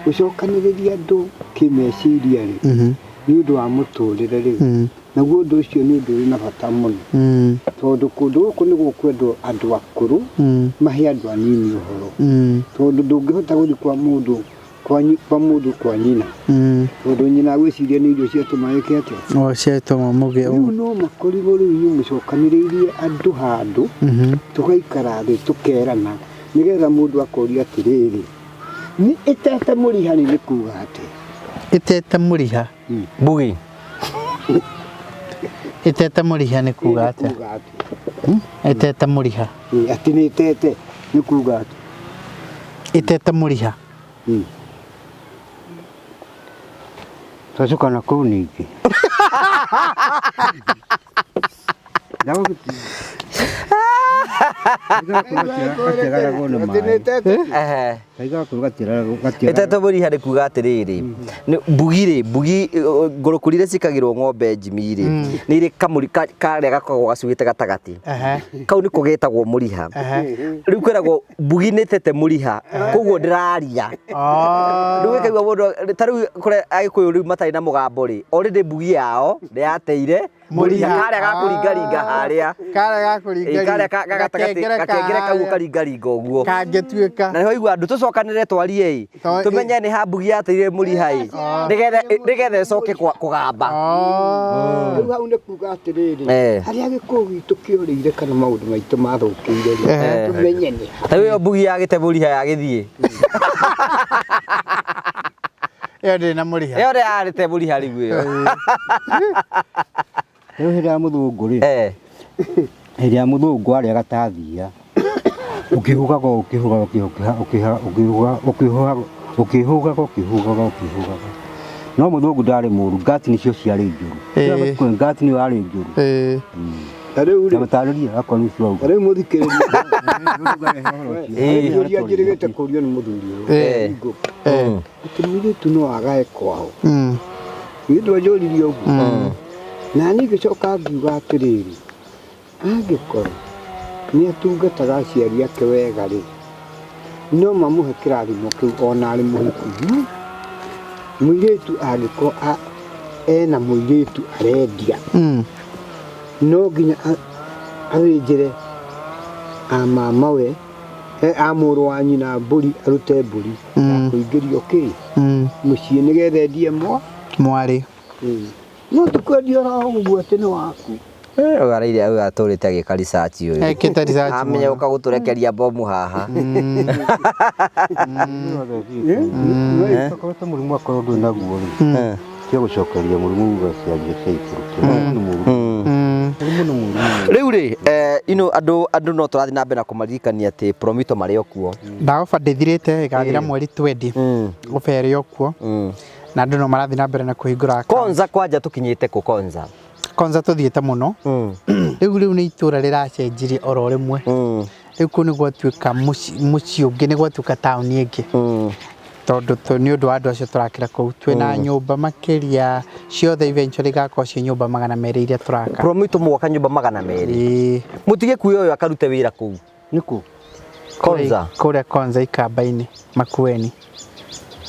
gũcokanĩrĩria andũ kĩmeciria rĩ, nĩ ũndũ wa mũtũrĩre rĩ, naguo ũndũ ũcio nĩ ũndũ ũrĩ na bata mũno. Tondũ kũndũ gũkũ nĩ gũkwendwo andũ akũrũ mahe andũ anini ũhoro. Tondũ ndũngĩhota gũthiĩ kwa mũndũ kwa mũndũ kwa nyina. Tondũ nyina agwĩciria nĩ irio ciatũma ĩke atĩa? O ciatũma mũgĩe. Rĩu no makorirwo rĩu inyuĩ mũcokanĩrĩirie andũ handũ tũgaikara thĩ tũkerana nĩgetha mũndũ akoria atĩrĩrĩ, nĩ ĩtete mũriha nĩ kuga atĩa? Ĩtete mũriha? Mbugi. Ĩtete mũriha nĩ kuga atĩa? Ĩtete mũriha. Atĩ nĩ ĩtete nĩ kuga atĩa? Ĩtete mũriha. Twacoka na kũu ningĩ. Ĩtete mũriha nĩ kuga atĩrĩrĩ, mbugi rĩ, mbugi ngũrũkũ iria ciĩkagĩrwo ng'ombe njimi rĩ, nĩ irĩ kamũri karĩa gakoragwo gacugĩte gatagatĩ. Kau nĩko getagwo mũriha. Rĩu kwĩragwo mbugi nĩ ĩtete mũriha, koguo ndĩraria. Rĩu ĩkaigua mũndũ, ta rĩu kũrĩa Agĩkũyũ rĩu matarĩ na mũgambo rĩ, already mbugi yao nĩ yateire mũriha karĩa gakũringaringa harĩa. Karĩa gakũringaringa. Karĩa gatagatĩ, gakengere kau ũkaringaringa ũguo. Kangĩtuĩka. Na nĩho igua andũ tũcokanĩrĩre twarie ĩ, tũmenye nĩ ha mbugi yateire mũriha ĩ, nĩgetha ĩcoke kũgamba. Rĩu hau nĩ kuga atĩrĩrĩ, harĩa gĩkũyũ gitũ kĩorĩire kana maũndũ maitũ mathũkĩire rĩ, tũmenye nĩ ha. Ta rĩu ĩyo mbugi yagĩte mũriha yagĩthiĩ. Ĩyo ndĩrĩ na mũriha. Ĩyo ndĩrarĩte mũriha rĩu ĩyo. Rĩu hĩndĩ ya mũthũngũ rĩ, hĩndĩ ya mũthũngũ arĩaga ta thia, ũkĩhũgaga ũkĩhũgaga ũkĩhũgaga ũkĩhũgaga ũkĩhũgaga ũkĩhũgaga. No mũthũngũ ndarĩ mũru, ngati nĩcio ciarĩ njũru. Ngati nĩyo yarĩ njũru. Ta rĩu rĩ, Matarĩrie akorwo nĩ ũcio ta rĩu mũthikĩrĩria. Kĩũria njĩrĩgĩte kũũrio nĩ mũthuri ũyũ. Atĩ mũirĩtu no agae kwao. Niĩ ndwanjũririe ũguo. Na niĩ ngĩcoka ngiuga atĩrĩrĩ, angĩkorwo nĩ atungataga aciari ake wega rĩ, no mamũhe kĩrathimo kĩu ona arĩ mũhiku. Mũirĩtu angĩkorwo ena mũirĩtu arendia, no nginya athĩnjĩre a mamawe, a mũrũ wa nyina mbũri, arute mbũri ya kũingĩrio kĩ mũciĩ nĩgetha endie mwarĩ. No ti kwendia oro ũguo atĩ nĩ waku. Ũyũ araire ũyũ atũrĩte agĩka research ũyũ. Ekĩte research Amenya ũka gũtũrekeria bomu haha. Okorwo ta mũrimũ akorwo ndũrĩ naguo rĩ, tia gũcokeria mũrimũ uga ciaria cia ikũrũkio. Mũrimũ nĩ mũru. Rĩu rĩ, ino andũ no tũrathiĩ na mbere na kũmaririkania atĩ Promito marĩ o kuo. Ndaoba ndĩthirĩte ĩgathira mweri 20. Oba ĩrĩ o kuo. Na andũ no marathiĩ na mbere na kũhingũra account. Konza kwanja tũkinyĩte kũ Konza? Konza tũthiĩte mũno. Rĩu rĩu nĩ itũra rĩracenjirie oro rĩmwe. Rĩu kũu nĩ gwatuĩka mũciĩ ũngĩ, nĩ gwatuĩka taũni ĩngĩ. Tondũ nĩ ũndũ wa andũ acio tũrakĩra kũu. Twĩna nyũmba makĩria ciothe eventually igakorwo ciĩ nyũmba 200 iria tũraka. Promito mwaka nyũmba 200. Mũtige kuoya ũyũ akarute wĩra kũu. Nĩkũ? Konza. Kũrĩa Konza Ikamba-inĩ, Makueni.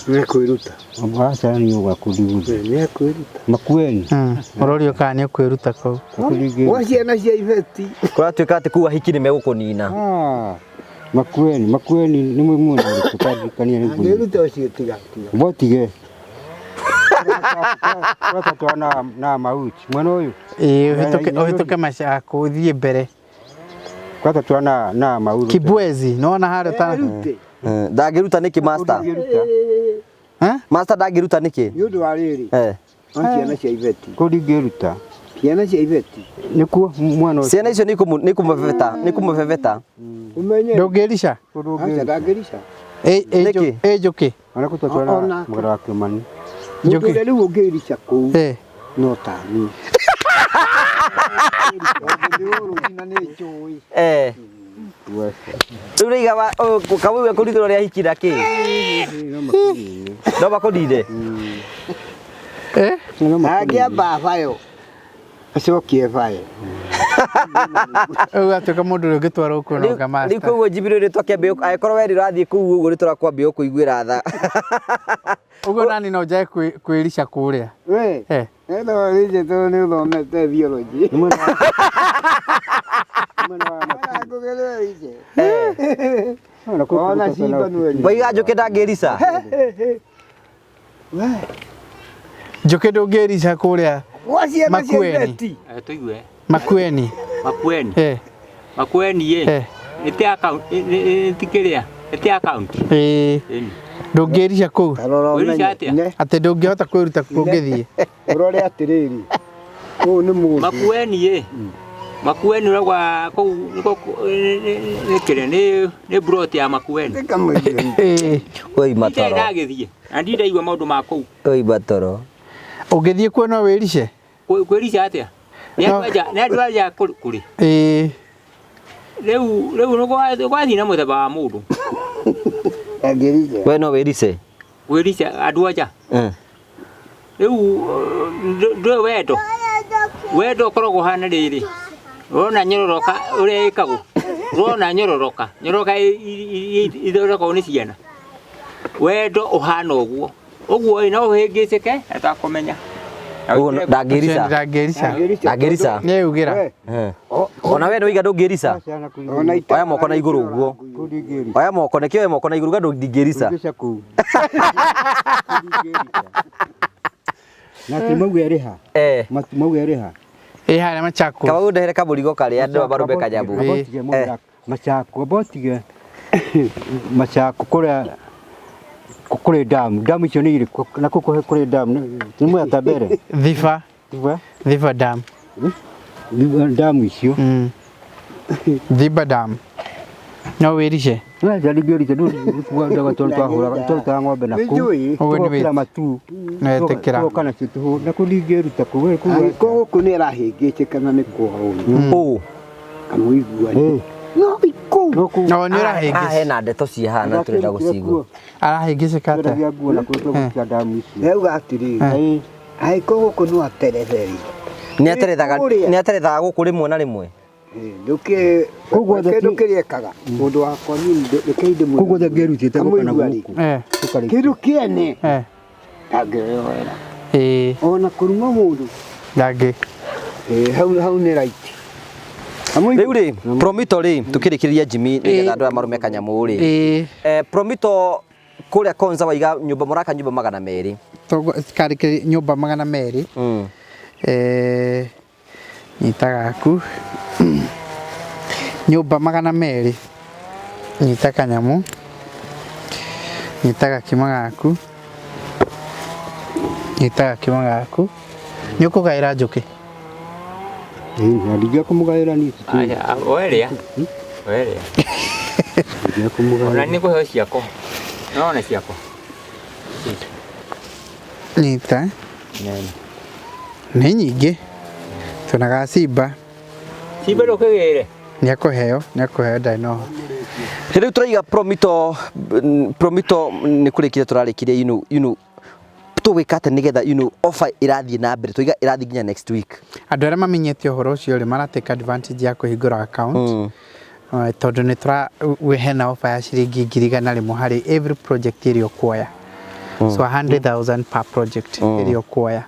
Nĩ kwĩruta. Aca niĩ gwaku ndigũthiĩ. Nĩ kwĩruta. Makueni. Ũrorio kana nĩ ũkwĩruta kũu. Gwa ciana cia ibeti. Kũratuĩka atĩ kũu ahiki nĩ megũkũnina. Ah, Makueni, Makueni nĩ mwena ũrĩkũ kandirikania nĩ nguo. Angĩruta ũcio tiga tiga. Botige. Tũratwa na na mauti. Mwena ũyũ. Ĩĩ ũhĩtũke ũhĩtũke Machakos ũthiĩ mbere. Tũratwa na na mauti. Kibwezi nĩwona harĩa ta Erute. Ndangĩruta nĩkĩ master? Eh? Master ndangĩruta nĩkĩ? Nĩ ũndũ wa rĩrĩ. Eh. No ciana cia ibeti. Kũu ndingĩruta. Ciana cia ibeti. Nĩkuo mwena ũcio. Ciana icio nĩ ikũmũbebeta, nĩ ikũmũbebeta. Ũmenye. Ndũngĩrica? Kũu Aca ndũngĩruta. ndangĩrica. Nĩkĩ? Ĩ njũkĩ. Ona kũtwatwa na Ona- mũgũnda wa Kĩmani. Mũndũ Njũkĩ. ũrĩa rĩu ũngĩrica kũu Eh. no ta niĩ. Tondũ nĩ ũrũgi na nĩ njũĩ. Eh. Rĩu rĩiga kamũigue kũrutĩrwo rĩa hiki na kĩ? No makũnine. Eh? Angĩamba bayo acokie bayo. Rĩu atuĩka mũndũ ũrĩa ũngĩtwarwo kũu no Rĩu master. koguo njibirwo nĩ twakĩambia angĩkorwo we nĩ ũrathiĩ kũu ũguo nĩ tũrakwambia gũkũiguĩra tha. Ũguo nani no njae kwĩrica kũrĩa. We. Eh. Ethwo rĩnjĩ tondũ nĩ ũthomete biology. Nĩ mwena wa mwena wa Ngũgerera rĩnjĩ. Eh. Ona kũu Ona kũrutwo simba na- nĩwe. Waiga njũkĩ ndangĩrica. We. Njũkĩ ndũngĩrica kũrĩa Gwa ciana cia Makueni. ibeti. Tũigue. Makueni. Makueni. Eh. Makueni ĩ. Eh. Nĩ ti account nĩ ti kĩrĩa. Nĩ ti account. Ĩĩ. Ĩni. Ndũngĩrica kũu. Tarora Wĩrica ũmenye. atĩa? Ne, Atĩ ndũngĩhota kwĩruta kũu ũngĩthiĩ. ũrore atĩrĩrĩ. Ũyũ nĩ mũndũ. Makueni ĩ. Makueni ũrauga kũu nĩkuo nĩ kĩrĩa nĩ nĩ plot ya Makueni. Kamũigue. Ĩĩ. Oi Ndirĩ matoro. ndagĩthiĩ. Na ndirĩ ndaigua maũndũ ma kũu. Oi matoro. Ũngĩthiĩ kuo no wĩrice? Kwĩrica atĩa? Nĩ No. andũ anja nĩ andũ anja kũrĩ. Ĩĩ. Rĩu rĩu nĩ gwathiĩ na mũthemba wa mũndũ. Angĩrica. We no wĩrice. Kwĩrica andũ anja. Eh. Rĩu ndũĩ wendo. Wendo ũkoragwo ũhana rĩrĩ. Ũrona nyororoka ũrĩa ĩkagwo. Ũrona nyororoka. Nyororoka ithondekagwo nĩ ciana. Wendo ũhana ũguo. Ũguo ĩ no ũhĩngĩcĩke na ũtakũmenya. Ũguo ndangĩrica. Ndangĩrica. Ndangĩrica. Nĩeyugĩra. We. Eh. Ona we nĩwaiga ndũngĩrica. Ciana kũu Ona Oya moko na igũrũ ũguo. kũu ndingĩrica. Oya moko nĩkĩo oya moko na igũrũ uga ndingĩrica. Ndingĩrica kũu. Kũu ndingĩrica. Na atĩ mauga ĩrĩha. Eh. Mauga ĩrĩha. Ĩ harĩa Machakos. Kaba ũndehere kamũrigo karĩa andũ aya marume kanyamũ. Abotige mũndũ Machakos abotige Machakos kũrĩa kũrĩ damu damu icio nĩ irĩkũ na kũu kũrĩ damu nĩ mwea mbere Thiba. Thiba Thiba Dam. damu icio Thiba Dam. No wĩrice. ndingĩrica twarutaga ng'ombe na Nĩ kũu njũĩ. Ũguo nĩ tũgokĩra wĩ- matu Nĩwetĩkĩra. tũgoka nacio tũhũ na kũu ndingĩruta kũu we kũu Angĩkorwo gũkũ nĩ arahĩngĩcĩka na nĩ kwao Ũ. kamũigua. Eh. No ikũu. no kũu No nĩ Haha ũrahĩngĩca. hena ndeto ciĩ haha na tũrenda gũcigua. Arahĩngĩcĩka atĩa? tũragia nguo na kũu tũgũikia damu icio Rauga atĩrĩrĩ. Eh. Angĩkorwo gũkũ no ateretheri. Nĩ aterethaga Kũrĩa. nĩ aterethaga gũkũ rĩmwe na rĩmwe. Ndũkĩ Kũu guothe kĩndũ ti- kĩrĩa ekaga mũndũ wakwa niĩ reke ndĩmwĩre. Kũu guothe ngĩrutĩte gũka na Kamũigua rĩ. gũkũ Eh. tũkarĩkia Kĩndũ kĩene Eh. ndangĩoera. Ĩĩ. Ona kũruma mũndũ Ndangĩ. Eh, hau hau nĩ right. Rĩu rĩ Promito rĩ tũkĩrĩkĩrĩria Jimmy nĩgetha andũ aya marume kanyamũ rĩ. Ĩĩ. Eh, Promito kũrĩa Konza waiga nyũmba mũraka nyũmba 200. Karĩkĩrĩ nyũmba 200. Eh, nyita gaku. Nyũmba 200. Nyita kanyamũ. Nyita gakima gaku. Nyita gakima gaku. Nĩ ũkũgaĩra njũkĩ. Ndingĩa kũmũgaĩra niĩ Aca, werĩa. Werĩa. ndingĩa kũmũgaĩra. Ona nĩ kũheo ciakwa. Nona ciakwa. Nyita. Nĩ nyingĩ. Twĩna ga Simba. Simba ndũkĩgĩre. Nĩ akũheo, nĩ akũheo ndarĩ na ũhoro. Rĩu tũraiga Promito Promito nĩ kũrĩkia tũrarĩkirie you know, you know, tũgwĩka atĩa nĩgetha you know, offer ĩrathiĩ na mbere tũiga ĩrathiĩ nginya next week. Andũ arĩa mamenyete ũhoro ũcio rĩ mara take advantage ya kũhingũra account. Tondũ nĩ tũra hena offer ya ciringi 100,000 harĩ every project ĩrĩa ũkuoya. So 100,000 per project ĩrĩa ũkuoya.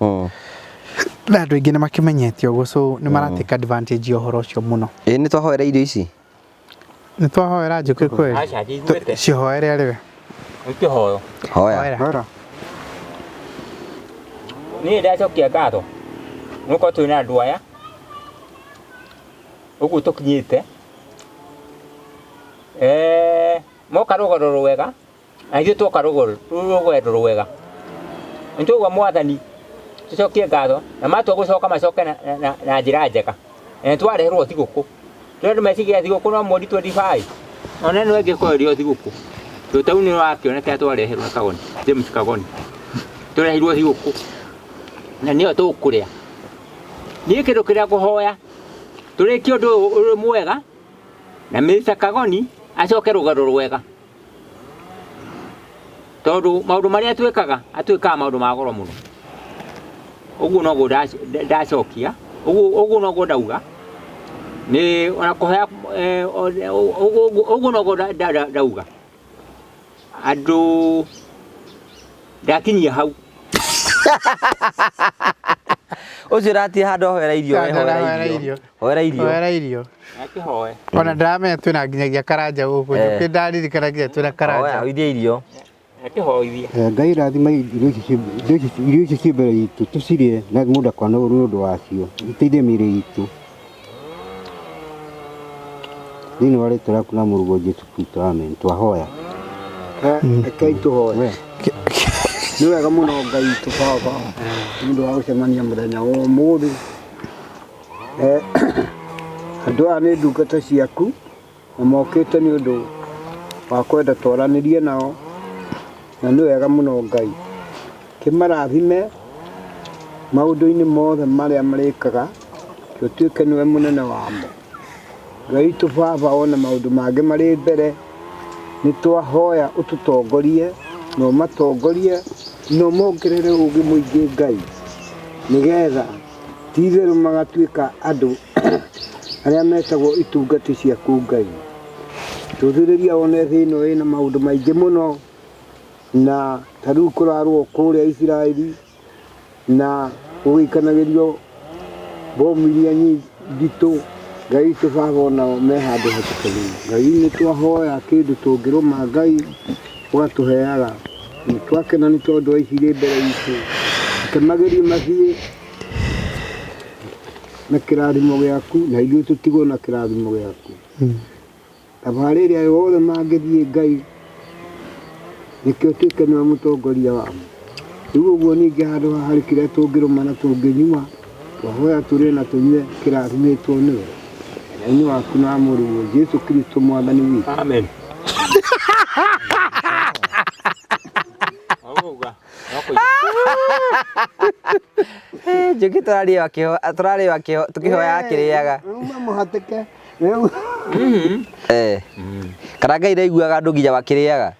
Na andũ aingĩ nĩ makĩmenyete ũguo, so nĩ mara take advantage ya ũhoro ũcio mũno. Ĩ nĩ twahoera irio ici? Nĩ twahoera njũkĩ kweli? Aca, ndiguĩte. Cihoere arĩ we. Nĩ kĩhoyo. Hoya. Hoera. Hoera. Niĩ ndacokia ngatho nĩ gũkorwo twĩ na andũ aya ũguo tũkinyĩte. Eh, moka rũgendo rwega na ithuĩ twoka rũgendo rwega. Nĩ twaigua Mwathani tũcokie ngatho na matua gũcoka macoke na njĩra njega. Na nĩ twareherwo thigũkũ. Tũrĩ andũ meciria thigũkũ no mweri 25. Ona no ĩngĩkorwo ĩrĩ o thigũkũ. Tondũ ta rĩu nĩ ũrakĩona kĩrĩa twareherwo nĩ Kagoni, James Kagoni. Tũreheirwo thigũkũ na nĩyo tũkũrĩa. Niĩ kĩndũ kĩrĩa ngũhoya tũrĩkie ũndũ ũyũ ũrĩ mwega na Mr. Kagoni acoke rũgendo rwega. Tondũ maũndũ marĩa twĩkaga, atwĩkaga maũndũ ma goro mũno. Ũguo noguo ndacokia, ũguo noguo ndauga, nĩ ona kũhoya, ũguo noguo ndauga. Andũ ndakinyia hau. Ũcio ũratia handũ ahoera irio, we hoera irio. Hoera irio. Hoera irio. Akĩhoe. Ona ndiramenya twĩna nginyagia karanja gũkũ. Njũkĩ ndaririkana nginya twĩna karanja. Hoya ũithie irio. Akĩhoithia. Ngai rathima irio ici ciĩ mbere itũ tũcirĩe na mũndũ akona nĩ ũndũ wacio iteithie mĩĩrĩ itũ. Thĩinĩ wa rĩtwa rĩaku na mũrũguo Jesu Kristo, amen. Twahoya. Rekei tũhoe. Nĩ wega mũno Ngai witũ Baba nĩ ũndũ wa gũcemania mũthenya wa ũmũthĩ. Andũ aya nĩ ndungata ciaku na mokĩte nĩ ũndũ wa kwenda twaranĩrie nao na nĩ wega mũno Ngai. Kĩmarathime maũndũ-inĩ mothe marĩa marĩkaga, ũtuĩke nĩwe mũnene wamo. Ngai witũ Baba ona maũndũ mangĩ marĩ mbere, nĩ twahoya ũtũtongorie na ũmatongorie na ũmongerere ũgĩ mũingĩ Ngai, nĩgetha ti itherũ magatuĩka andũ arĩa metagwo itungati ciaku Ngai. Tũthĩrĩria wone thĩ ĩno ĩna maũndũ maingĩ mũno, na ta rĩu kũrarũo kũrĩa Isiraeli na gũgĩikanagĩrio bomu iria nditũ. Ngai witũ Baba onao me handũ hatũkenu. Ngai nĩ twahoya kĩndũ tũngĩrũma Ngai ũgatũheaga. Nĩ twakena nĩ tondũ wa ici irĩ mbere itũ. Reke magerio mathiĩ na kĩrathimo gĩaku na ithuĩ tũtigwo na kĩrathimo gĩaku. Thabarĩ ĩrĩa yothe mangĩthiĩ Ngai nĩkĩo ũtuĩke nĩwe mũtongoria wao. Rĩu ũguo ningĩ handũ haha harĩ kĩrĩa tũngĩrũma na tũngĩnyua, twahoya tũrĩe na tũnyue kĩrathimĩtwo nĩwe. Ngai waku na mũrũguo Jesu Kristo mwathani witũ. Amen. Njũkĩ tũrarĩo tũkĩhoya akĩrĩaga. Uma mũhatĩke. Kana Ngai ndaiguaga andũ nginya makĩrĩaga.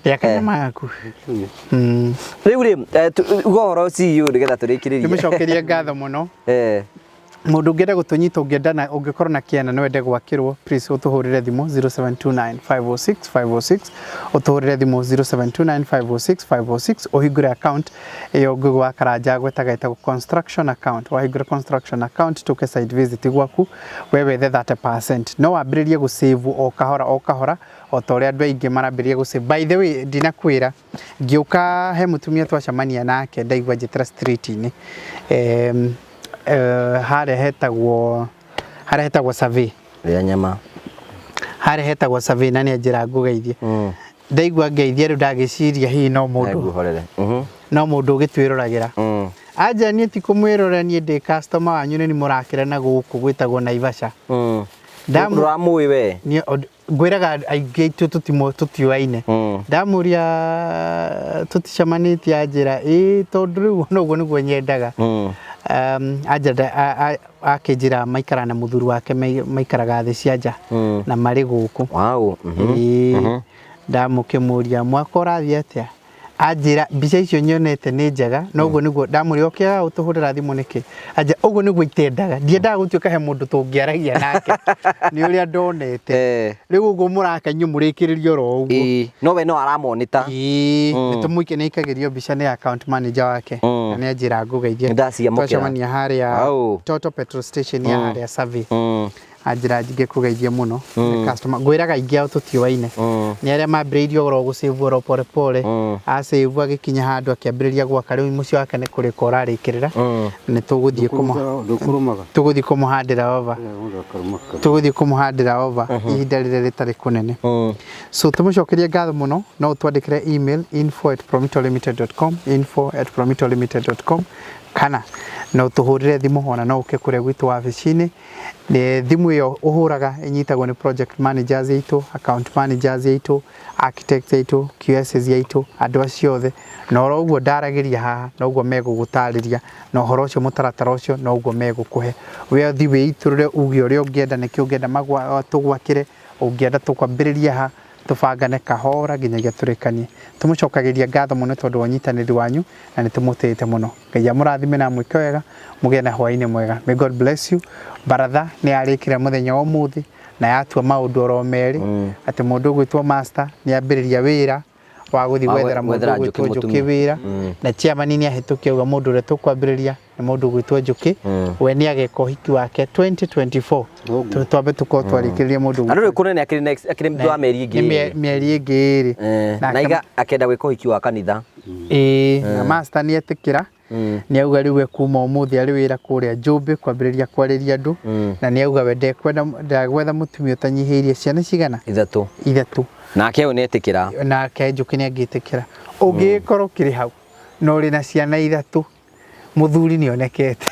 Rĩa kanyama gaku. Rĩu rĩ, uga ũhoro CEO nĩgetha tũrĩkĩrĩrie. Ndĩmũcokerie ngatho mũno. Mũndũ ũngĩenda gũtũnyita, ũngĩenda na ũngĩkorwo na kĩana no wende gwakĩrwo, please ũtũhũrĩre thimũ 0729 506 506, ũtũhũrĩre thimũ 0729 506 506, ũhingũre account ĩyo Ngugi wa Karanja gwetaga ĩtagwo construction account. Wahingũra construction account tũke site visit gwaku, we wethe 30%. No wambĩrĩrie gũ save o kahora o kahora o ta ũrĩa andũ aingĩ marambĩrĩria gũ save. By the way, ndinakwĩra ngĩũka he mũtumia twacemania nake ndaigua njĩtĩra street-inĩ. Harĩa hetagwo survey. Rĩa nyama. Harĩa hetagwo survey na nĩ anjĩra ngũgeithie. Ndaigua ngeithia rĩu ndagĩciria hihi no mũndũ. Nguhorere. No mũndũ ũgĩtwĩroragĩra. Anja niĩ ti kũmwĩrorera, niĩ ndĩ customer wanyu nĩ mũrakĩra na gũkũ gwĩtagwo Naivasha. Ndũramũĩ we? Ngwĩraga aingĩ aitũ tũtiũaine. Ndamũria tũticemanĩtie anjĩra ĩĩ tondũ rĩu ona ũguo nĩguo nyendaga. Anjĩra akĩnjĩra maikara na mũthuri wake maikaraga thĩ cia nja na marĩ gũkũ. Wow. Ĩĩ. Ndamũkĩmũria mwaka ũrathiĩ atĩa? Anjĩra mbica icio nyonete nĩ njega, na ũguo nĩguo ndamũria ũkĩaga gũtũhũrĩra thimũ nĩkĩ? Anjĩra ũguo nĩguo itendaga, ndiendaga gũtuĩka he mũndũ tũngĩaragia nake nĩ ũrĩa ndonete. Rĩu ũguo mũraka inyuĩ mũrĩkĩrĩrie oro ũguo. Ĩĩ, no we no aramonita. Ĩĩ, nĩ tũmũike nĩ aikagĩrio mbica nĩ account manager wake na nĩ anjĩra ngũgeithie. Nĩ ndaciamũkĩra. Twacemania harĩa Au. Total petrol station ya harĩa Survey. Anjĩra ngĩkũgeithie mũno. Nĩ customer ngwĩraga aingĩ ao tũtiũaine. Nĩ arĩa mambĩrĩirie oro gũcĩvu oro pole pole. Acĩvu agĩkinya handũ akĩambĩrĩria gwaka, rĩu mũciĩ wake nĩ kũrĩka ũrarĩkĩrĩra. Nĩ tũgũthiĩ kũmũ Ndũkũrũmaga. Tũgũthiĩ kũmũhandĩra over. Mũndũ akarũma. Tũgũthiĩ kũmũhandĩra over ihinda rĩrĩa rĩtarĩ kũnene. So tũmũcokerie ngatho mũno, no ũtwandĩkĩre email info@promitolimited.com, info@promitolimited.com, kana no ũtũhũrĩre thimũ, ona no ũke kũrĩa gwitũ wabici-inĩ. Nĩ thimũ ĩyo ũhũraga ĩnyitagwo nĩ project managers aitũ, account managers aitũ, architects aitũ, QSs aitũ, andũ acio othe. Na oro ũguo ndaragĩria haha noguo megũgũtarĩria, na ũhoro ũcio mũtaratara ũcio noguo megũkũhe. We ũthiĩ wĩitũrũre uge ũrĩa ũngĩenda, nĩkĩ ũngĩenda tũgwakĩre, ũngĩenda tũkwambĩrĩrie ha, tũbangane kahora nginyagia tũrĩkanie. Tũmũcokagĩria ngatho mũno tondũ wa ũnyitanĩri wanyu na nĩ tũmũtĩĩte mũno. Ngai amũrathime na amwĩke wega, mũgĩe na hwaĩ-inĩ mwega. May God bless you. Baratha nĩ yarĩkĩra mũthenya wa ũmũthĩ na yatua maũndũ oro merĩ, atĩ mũndũ ũgwĩtwo master nĩ ambĩrĩria wĩra wa gũthiĩ Wa gwethera mũndũ gwethera ũgwĩtwo Njũkĩ Njũkĩ mũtumia. wĩra, na chairman nĩ ahĩtũkia auga mũndũ ũrĩa tũkwambĩrĩria nĩ mũndũ ũgwĩtwo Njũkĩ, we nĩ ageka ũhiki wake 2024. Twambe tũkorwo twarĩkĩrĩria mũndũ Na ndũrĩ kũnene akĩrĩ next akĩrĩ thutha wa mĩeri ĩngĩ nĩ ĩrĩ. Mĩeri ĩngĩ ĩrĩ. Na iga akenda gwĩka ũhiki wa kanitha. Ĩĩ, na master nĩ etĩkĩra, nĩ auga rĩu we kuma ũmũthĩ arĩ wĩra kũrĩa Njũmbĩ kwambĩrĩria kwarĩria andũ, na nĩ auga we ndekwenda ndagwetha mũtumia ũtanyihĩirie ciana cigana? Ithatũ. Ithatũ. Nake ũyũ nĩ etĩkĩra. Nake Njũkĩ nĩ angĩtĩkĩra. Ũngĩgĩkorwo ũkĩrĩ hau na ũrĩ na ciana ithatũ, mũthuri nĩ onekete.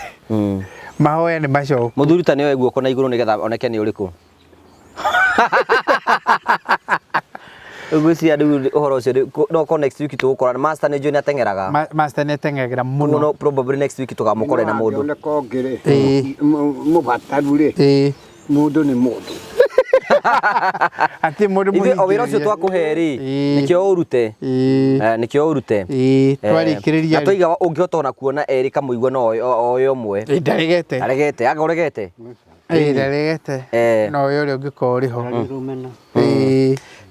Mahoya nĩ macoku. Mũthuri ta nĩoe guoko na igũrũ nĩgetha oneke nĩ ũrĩkũ. Ngwĩciria rĩu ũhoro ũcio no ko next week tũgũkora master nĩ njũĩ nĩ ateng'eraga. Master nĩ ateng'eraga mũno. No probably next week tũkamũkora na mũndũ. Angĩoneka ũngĩ rĩ, mũbataru rĩ, mũndũ nĩ mũndũ. Hatirĩ mũndũ Ithuĩ o wĩra ũcio mũhingĩrĩrie. twakũhe rĩ, nĩkĩo ũrute. Nĩkĩo ũrute. Twarĩkĩrĩria Na twaiga ũngĩhota ona kuona erĩ kamũigua no oe ũmwe. Ndaregete. Aregete, anga ũregete? Ndaregete. No ũyũ ũrĩa ũngĩkorwo ũrĩ ho.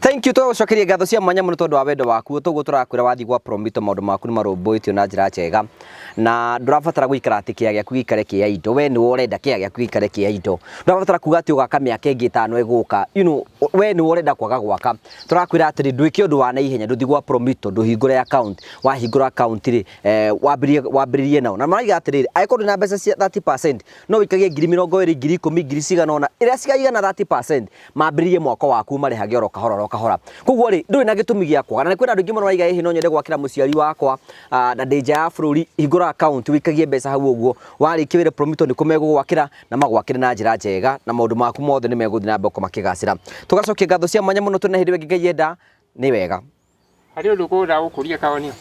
Thank you, tũgũcokeria ngatho cia mwanya mũno tondũ wa wendo waku. Toguo tũrakwĩra wathiĩ gwa Promito maũndũ maku nĩ marũmbũĩtio na njĩra njega, na ndũrabatara gũikara atĩ kĩea gĩaku gĩikare kĩa indo. We nĩwe ũrenda kĩea gĩaku gĩikare kĩa indo, ndũrabatara kuga atĩ ũgaka mĩaka ĩngĩ ĩtano ĩgũka. You know, we nĩwe ũrenda kwaga gwaka. Tũrakwĩra atĩrĩ, ndwĩke ũndũ wa naihenya, ndũthiĩ gwa Promito, ndũhingũre account. Wahingũra account rĩ, wambĩrĩrie nao. Na maraiga atĩrĩrĩ, angĩkorwo ndũrĩ na mbeca cia 30%, no wĩikagie 20,000, 10,000, ngiri cigana ũna, ĩrĩa cikaigana 30%, mambĩrĩrie mwako waku marĩhage oro kahora oro kahora. Koguo rĩ, ndũrĩ na gĩtũmi gĩa kwaga. Na nĩ kwĩna andũ aingĩ mũno maraiga, ĩhĩ no nyende gwakĩra mũciari wakwa, na ndĩ nja ya bũrũri. Hingũra account wĩikagie mbeca hau ũguo, warĩkia wĩre Promito nĩ kũ megũgwakĩra, na magwakĩre na njĩra njega, na maũndũ maku mothe nĩ megũthiĩ na mbere gũkorwo makĩgacĩra. Tũgacokia ngatho cia mwanya mũno, tũrĩ na hĩndĩ ĩyo ĩngĩ Ngai enda, nĩ wega. Harĩ ũndũ ngũkwenda gũkũria kaonio.